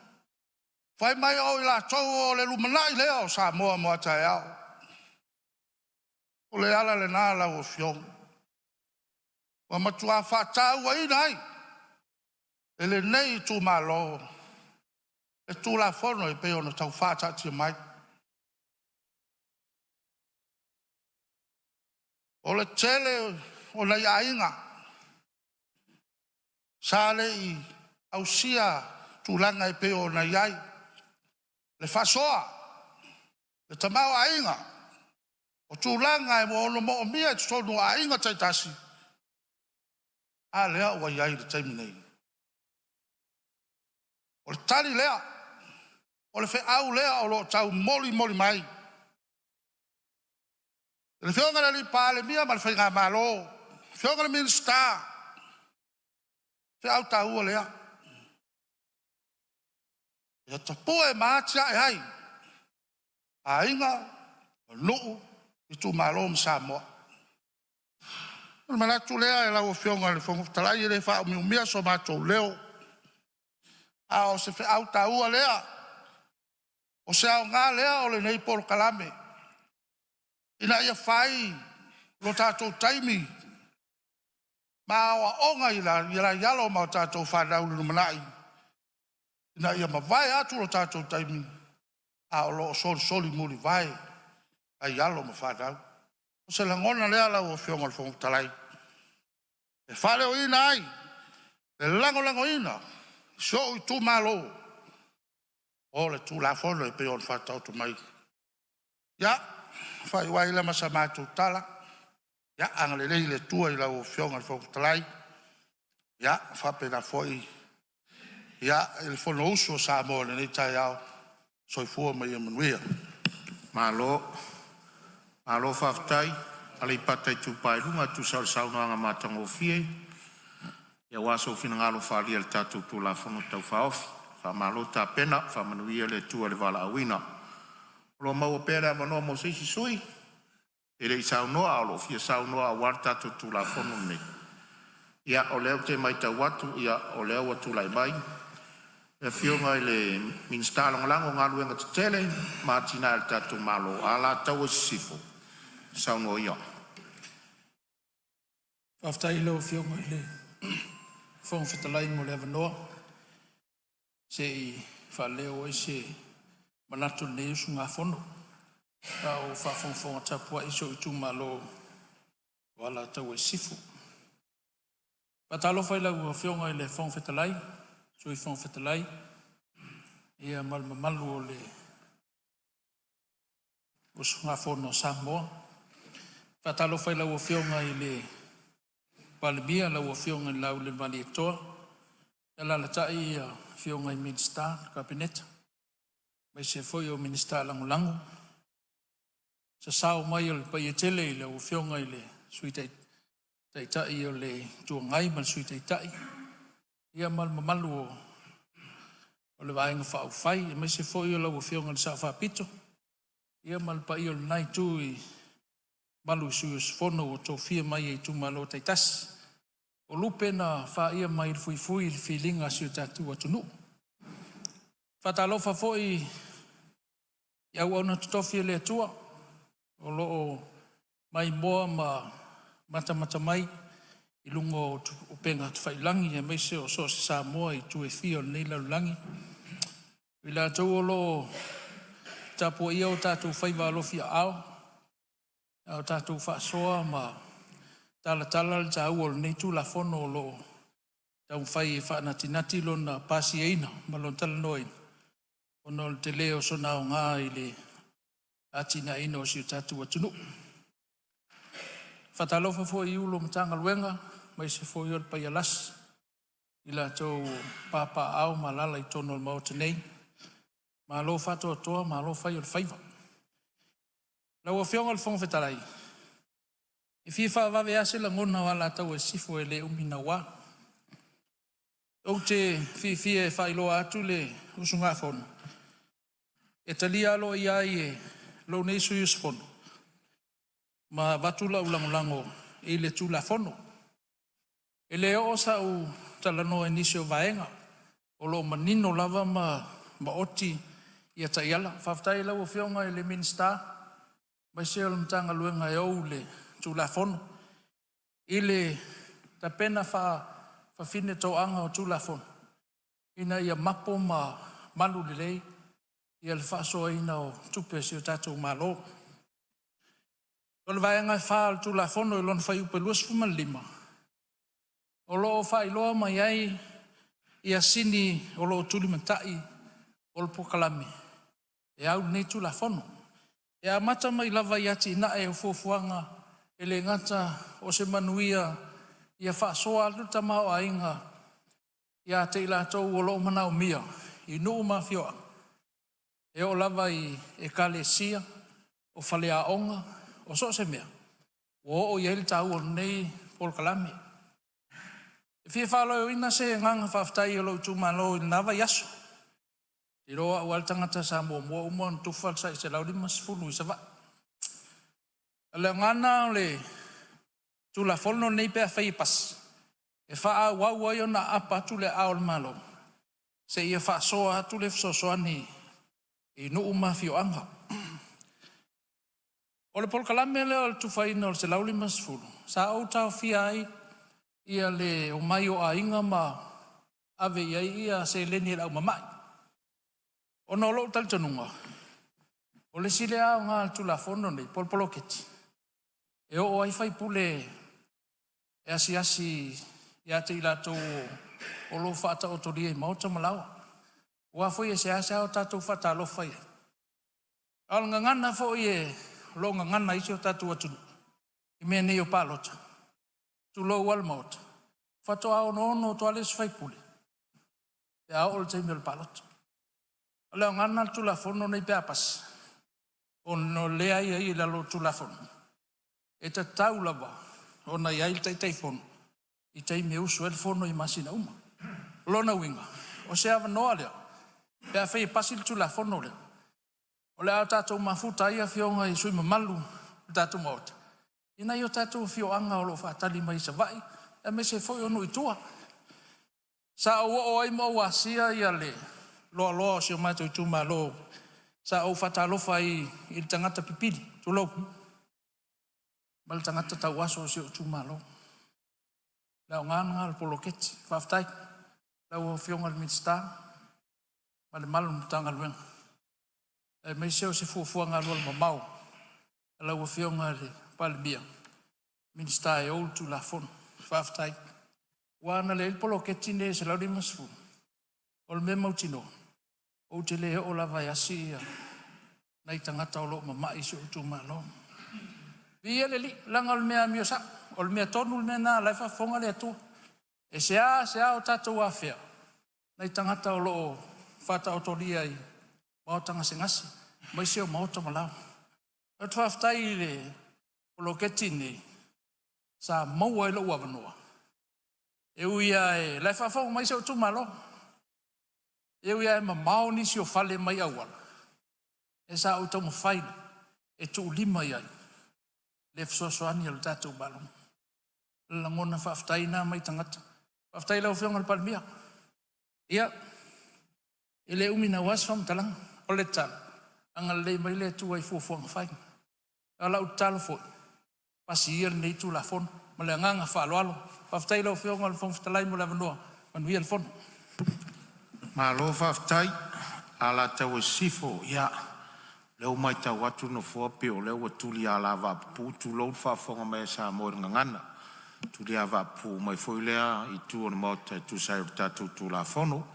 Fai mai o i latou o le lumanai lea o Samoa mo a taeao. O le ala lena lau Afioga ua matua faatauaina ai e lenei itumalo le Tulafono e pei ona tau faataatia mai. O le tele o nai aiga sa le i ausia tulaga e pei ona i ai le faasoa, le tamaoaiga, o tulaga e ono moomia i totonu o aiga taitasi, a lea ua i ai i le taimi nei. O le tali lea, o le feau lea o lo o taumolimoli mai e le Afioga i le Palemia ma le Faigamalo, le Afioga i le Minisita, feau taua lea, ia tapue ma atiae ai aiga, o nuu, itumalo ma Samoa. Ona manatu lea lau Afioga i le Fofoga Fetalai, e le faaumiumia so matou leo, a o se feau taua lea, o se aoga lea o lenei polokalame, ina ia fai lo tatou taimi ma aoaoga i nai alo ma a tatou fanau i le lumanai, ina ia mavae atu lo tatou taimi a o lo o solisoli mulivae nai alo ma fanau. O se lagona lea lau Afioga i le Fofoga Fetalai e faaleoina ai le lagolagoina e si ou itumalo o le Tulafono e pei ona faataoto mai. Ia, ona faaiu ai lea ma sa matou tala, ia agalelei le Atua i lau Afioga i le Fofoga Fetalai, ia faapena foi i le Fonousu a Samoa i lenei taeao. Soifua ma ia manuia. Malo, malo faafetai Aleipata Itupa i Luga e tusa o le saunoaga matagofie aua sou finagalo faaalia i le tatou Tulafono Tau Faaofi. Faamalo tapena, faamanuia le Atua i le valaauina. O lo o maua pea le avanoa mo se isi sui usufono e le i saunoa a o lo o fia saunoa aua le tatou Tulafono lenei. Ia, o lea ou te matau atu o lea ua tulai mai le Afioga i le Minisita Lagolago o Galuega Tetele ma Atinae a le tatou Malo, Alataua Sisifo. Saunoa ia. Faafetai i lau Afioga i le Fofoga Fetalai mo le avanoa se i faaleo ai se manatu o lenei usugafono, a o faafogafoga tapuai si ou itumalo o Alataua Sisifo. E faatalofa i lau Afioga i le Fofoga Fetalai, Sui Fofoga Fetalai ma le mamalu o le usugafono a Samoa. E faatalofa i lau Afioga i le Palemia, lau Afioga i le Laumalietoa, alaalatai afioga i Minisita o le Kapeneta aemaise foi o Minisita Lagolago. Sasao mai o le paia tele i lau Afioga i le Sui Taitai o le Itu Agai ma le Sui Taitai ma le mamalu o le Vaega Faaupufai, aemaise foi o lau Afioga i le Sao Faapito ma le paia o lena itu i le mamalu i sui usufono ua tofia mai e itumalo taitasi. O lupe na faia mai le fuifui i le filiga a si o tatou atunuu. E faatalofa foi i auauna totofi a le Atua o lo o maimoa ma matamata mai i luga o upega tafailagi aemaise o so o se Samoa i itu e fia o lenei lalolagi. O i latou o lo o tapuaia o tatou faiva alofiaao a o tatou faasoa ma talatala le taua o lenei Tulafono o lo o taumafai e faanatinati lona pasiaina ma lona talanoaina ona o le tele o sona aoga i le atinaeina o si o tatou atunuu. E faatalofa foi i Ofisa Sili o Pulega o Matagaluega aemaise foi o le paia lasi i latou o papaaao ma alaala i totonu o le Maota nei. Malo faatoatoa malo fai o le faiva. Lau Afioga i le Fofoga Fetalai, e fia faavave a se lagona o Alataua Sisifo e le umi naua. Ou te fiafia e faailoa atu le usugafono e talia aloaia ai e lou nei sui usufono ma avatu lau lagolago i le Tulafono. E le oo sau talanoa i nisi o vaega, o lo o manino lava ma maoti ia taiala. Faafetai i lau Afioga i le Minisita aemaise o le Matagaluega e ou le Tulafono i le tapena faafafine toaga o Tulafono ina ia mapo ma malu lelei ia le faasoaina o tupe a si o tatou Malo. O le Vaega 4 o le Tulafono i lona fuaiupu e 25, o lo o faailoa mai ai ia sini o lo o tulimatai o le polokalame e au lenei Tulafono. E amata mai lava i atinae o fuafuaga e le gata o se manuia ia faasoa atu le tamaoaiga ia te i latou o lo o manaomia i nuu ma afioaga, e oo lava i ekalesia, o faleaoga, o so o se mea ua oo i ai le taua o lenei polokalame. E fia faaleoina se agaga faafetai o lou itumalo i lena vaiaso, e iloa o au lava le tagata sa muamua uma ona tufa le sai $150 i Savaii. O le agaga o le Tulafono lenei pe afai e pasi, e faaauau ai ona aapa atu le aao o le Malo seia faasoa atu le fesoasoani i nuu ma afioaga. O le polokalame lea o le tufaina o le $150, sa ou taofia ai ia le omai o aiga ma ave i ai ia seleni a le au mamai. Ona o lou talitonuga, o le isi lea aoga o le Tulafono lenei po o le poloketi, e oo ai faipule e asiasi ia te i latou o lo o faataotolia i maota ma laoa. Aua foi e seasea o tatou faatalofa i ai, a o le gagana foi o lo o gagana ai si o tatou atunuu i mea nei o palota, tulou lava le Maota, faatoa onoono atu lava le isi faipule pe a oo i le taimi o le palota. O le aoga lena o le Tulafono lenei pe a pasi, ona o lea e aiaia i lalo o le Tulafono, e tatau lava ona i ai le Taitaifono i taimi e usu ai le fono i masina uma. O lona uiga, o se avanoa lea pe afai e pasi le Tulafono lea, o le a tatou mafuta ai afioga i sui usufono mamalu o le tatou Maota i nai o tatou afioaga o lo o faatali mai i Savaii aemaise foi o nuu i tua. Sa ou oo ai ma ou asia le loaloa o si o matou itumalo, sa ou faatalofa ai i le tagata pipili, tulou, ma le tagata tauaso o si ou itumalo. O le aoga lena o le poloketi. Faafetai i lau Afioga i le Minisita ma le mamalu o le Matagaluega, aemaise o se fuafuaga alualumamao a lau Afioga i le Palemia, Minisita e ou le Tulafono. Faafetai. Aua ana leai le poloketi lenei e $150, o le mea mautinoa ou te le oo lava e asi nai tagata o lo o mamai i si ou itumalo. Viia le Alii, leaga o le mea amio sao, o le mea tonu le mea lena o la e faafofoga le Atua. E seasea o tatou afea nai tagata o lo o faataotolia i maota gasegase, aemaise o maota ma laoa. Ou te faafetai i le poloketi lenei sa maua ai lou avanoa, e ui lava o la e faafofoga mai si ou itumalo, e ui lava e mamao nisi o fale mai auala, ae sa ou taumafai e tuulima i ai le fesoasoani a le tatou Malo. O le lagona faafetai lena mai tagata. Faafetai i lau Afioga i le Palemia. Ia, e le umi naua se faamatalaga. O le tatalo, agalelei mai le Atua i fuafuaga fai. A o lau tatalo foi, pasi ia lenei Tulafono. Ma le agaga faaaloalo. Faafetai i lau Afioga i le Fofoga Fetalai mo le avanoa. Manuia le fono. Malo faafetai. Alataua Sisifo, ia, o lea ua matau atu le Nofoa pei o lea ua tuli alavaapupu, tulou le faafofoga mai a Samoa i le gagana, tuliavapupu mai foi lea itu o le Maota e tusa ai o le tatou Tulafono.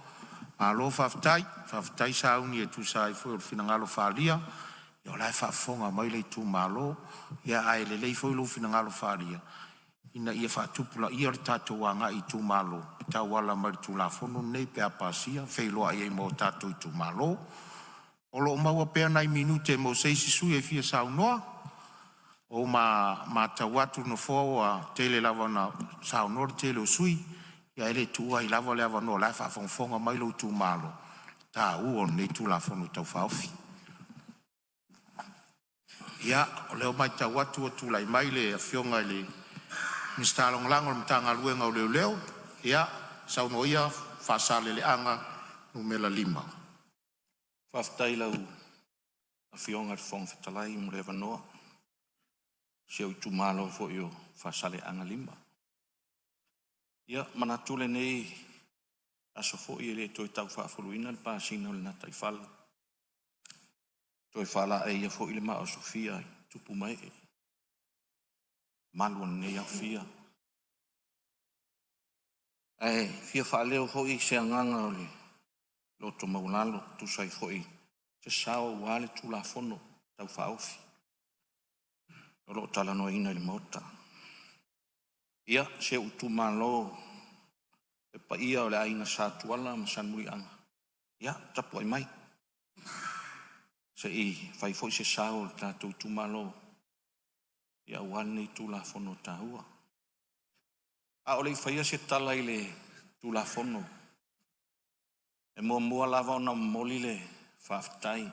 Malo faafetai, faafetai sauni e tusa ai foi o le finagalo faaalia, o la e faafofoga mai le itumalo. Ae lelei foi lou finagalo faaalia ina ia faatupulaia le tatou agai i itumalo e tauala mai i le Tulafono lenei pe a pasia, feiloai ai ma o tatou itumalo. O lo o maua pea nai minute mo se isi sui usufono e fia saunoa. Ua matau atu le Nofoa ua tele lava ina saunoa le tele o sui usufono. Ia, e le tuua ai lava le avanoa o la e faafogafoga mai lou itumalo i le taua o lenei Tulafono Tau Faaofi. Ia, o lea ua matau atu ua tulai mai le Afioga i le Minisita Lagolago o le Matagaluega o Leoleo. Ia, saunoa ia Faasaleleaga 5. Faafetai i lau Afioga i le Fofoga Fetalai mo le avanoa o si ou itumalo foi o Faasaleleaga 5. Ia, manatu o lenei aso foi e le toe tau faafuluina le pasina o le gataifale, toe faalaeia foi le maa o Sofia i tupu ma ee mamalu o lenei aofia. Ae fia faaleo foi se agaga o le loto maualalo e tusa ai foi o se sao aua le Tulafono Tau Faaofi o lo o talanoaina i le Maota. Ia, si ou itumalo, le paia o le Aiga Sa Tuala ma Salemuliaga, ia tapuai mai se i fai foi se sao o le tatou itumalo aua lenei Tulafono taua. A o le i faia se tala i le Tulafono, e muamua lava ona momoli le faafetai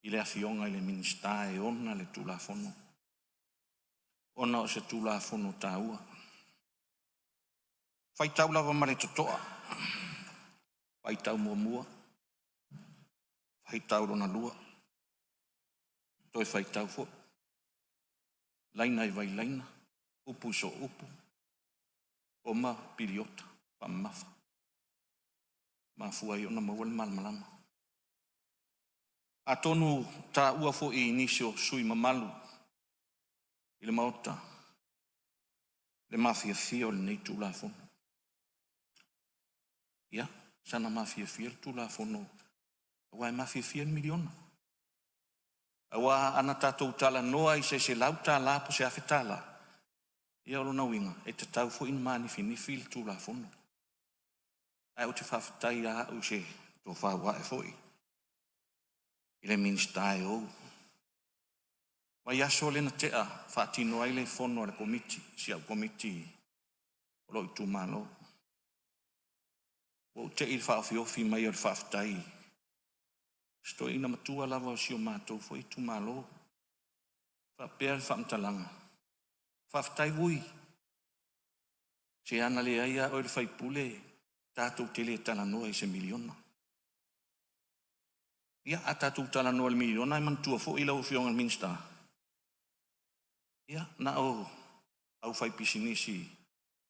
i le Afioga i le Minisita e ona le Tulafono, ona o se Tulafono taua. E faitau lava ma le totoa, faitau muamua, faitau lona lua, toe faitau foi, laina i vailaina, upu i soo upu, koma, piliota, faamamafa. Mafua ai ona maua le malamalama. Atonu taua foi i nisi o sui usufono mamalu i le Maota le mafiafia o lenei Tulafono. Ia, sana mafiafia le Tulafono aua e mafiafia le $1miliona. Aua ana tatou talanoa i se $100 po o se $1000, ia o lona uiga e tatau foi ona manifinifin le Tulafono. Ae ou te faafetai lava au i se tofa ua ae foi i le Minisita e ou. O le vaiaso lea na tea faatino ai le fono a le Komiti, si au Komiti o lou itumalo. Ua ou te i i le faaofiofi mai o le faafetai i si toeaina matua lava o si o matou foi itumalo. E faapea le faamatalaga, faafetai Vui, se ana leai lava oe i le sui usufono, tatou te le talanoa i se $1miliona. Ia a tatou talanoa i le $1miliona ae manatua foi lau Afioga i le Minisita, ia na o aufaipisinisi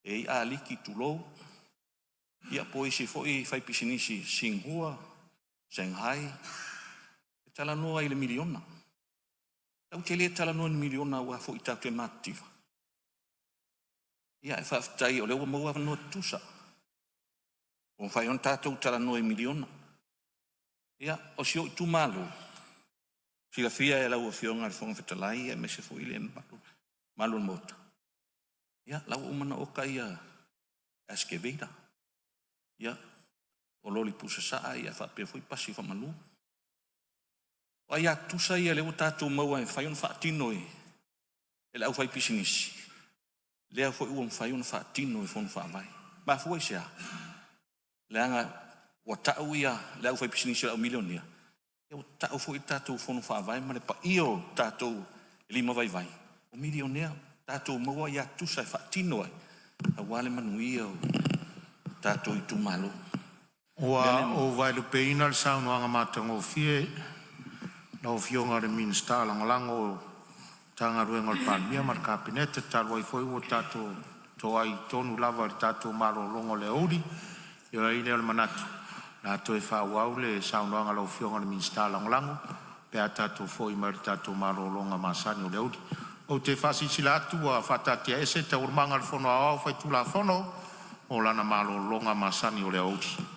e i ai Ah Liki tulou, ia po o isi foi faipisinisi Sing Hua, Shanghai, e talanoa i le $1miliona. Tatou te le talanoa i ni $1miliona aua foi tatou te matitiva. Ia ae faafetai o lea ua maua avanoa tutusa ua mafai ona tatou talanoa i $1miliona. Ia, o si ou itumalo, silafia e lau Afioga i le Fofoga Fetalai aemaise foi le mamalu o le Maota, ia la ua uma ona oka excavator, ia, o loli pusa saa faapea foi pasi faamalu. O aia tutusa ia lea ua tatou maua e mafai ona faatino e le aufaipisinisi, lea foi ua mafai ona faatino e Fono Faavae. Mafua i se a? Leaga ua tau ia le aufaipisinisi o le au milionea, ia ua tau foi le tatou Fono Faavae ma le paia o tatou e limavaivai o milionea, tatou maua aia tutusa e faatino ai aua le manuia o tatou itumalo. O le mea Ua lea e ou vaelupeina le saunoaga matagofie a lau Afioga i le Minisita Lagolago o le Matagaluega a le Palemia ma le Kapeneta, talu ai foi ua tatou toai tonu lava i le tatou malologa o le aoauli. Ona i ai lea o le manatu o le a toe faaauau le saunoaga a lau Afioga i le Minisita Lagolago pe a tatou foi mai le tatou malologa masani o le aoauli. Ou te faasilasila atu ua faataatiaese Taualumaga a le Fono Aoao Faitulafono mo lana malologa masani o le aoauli.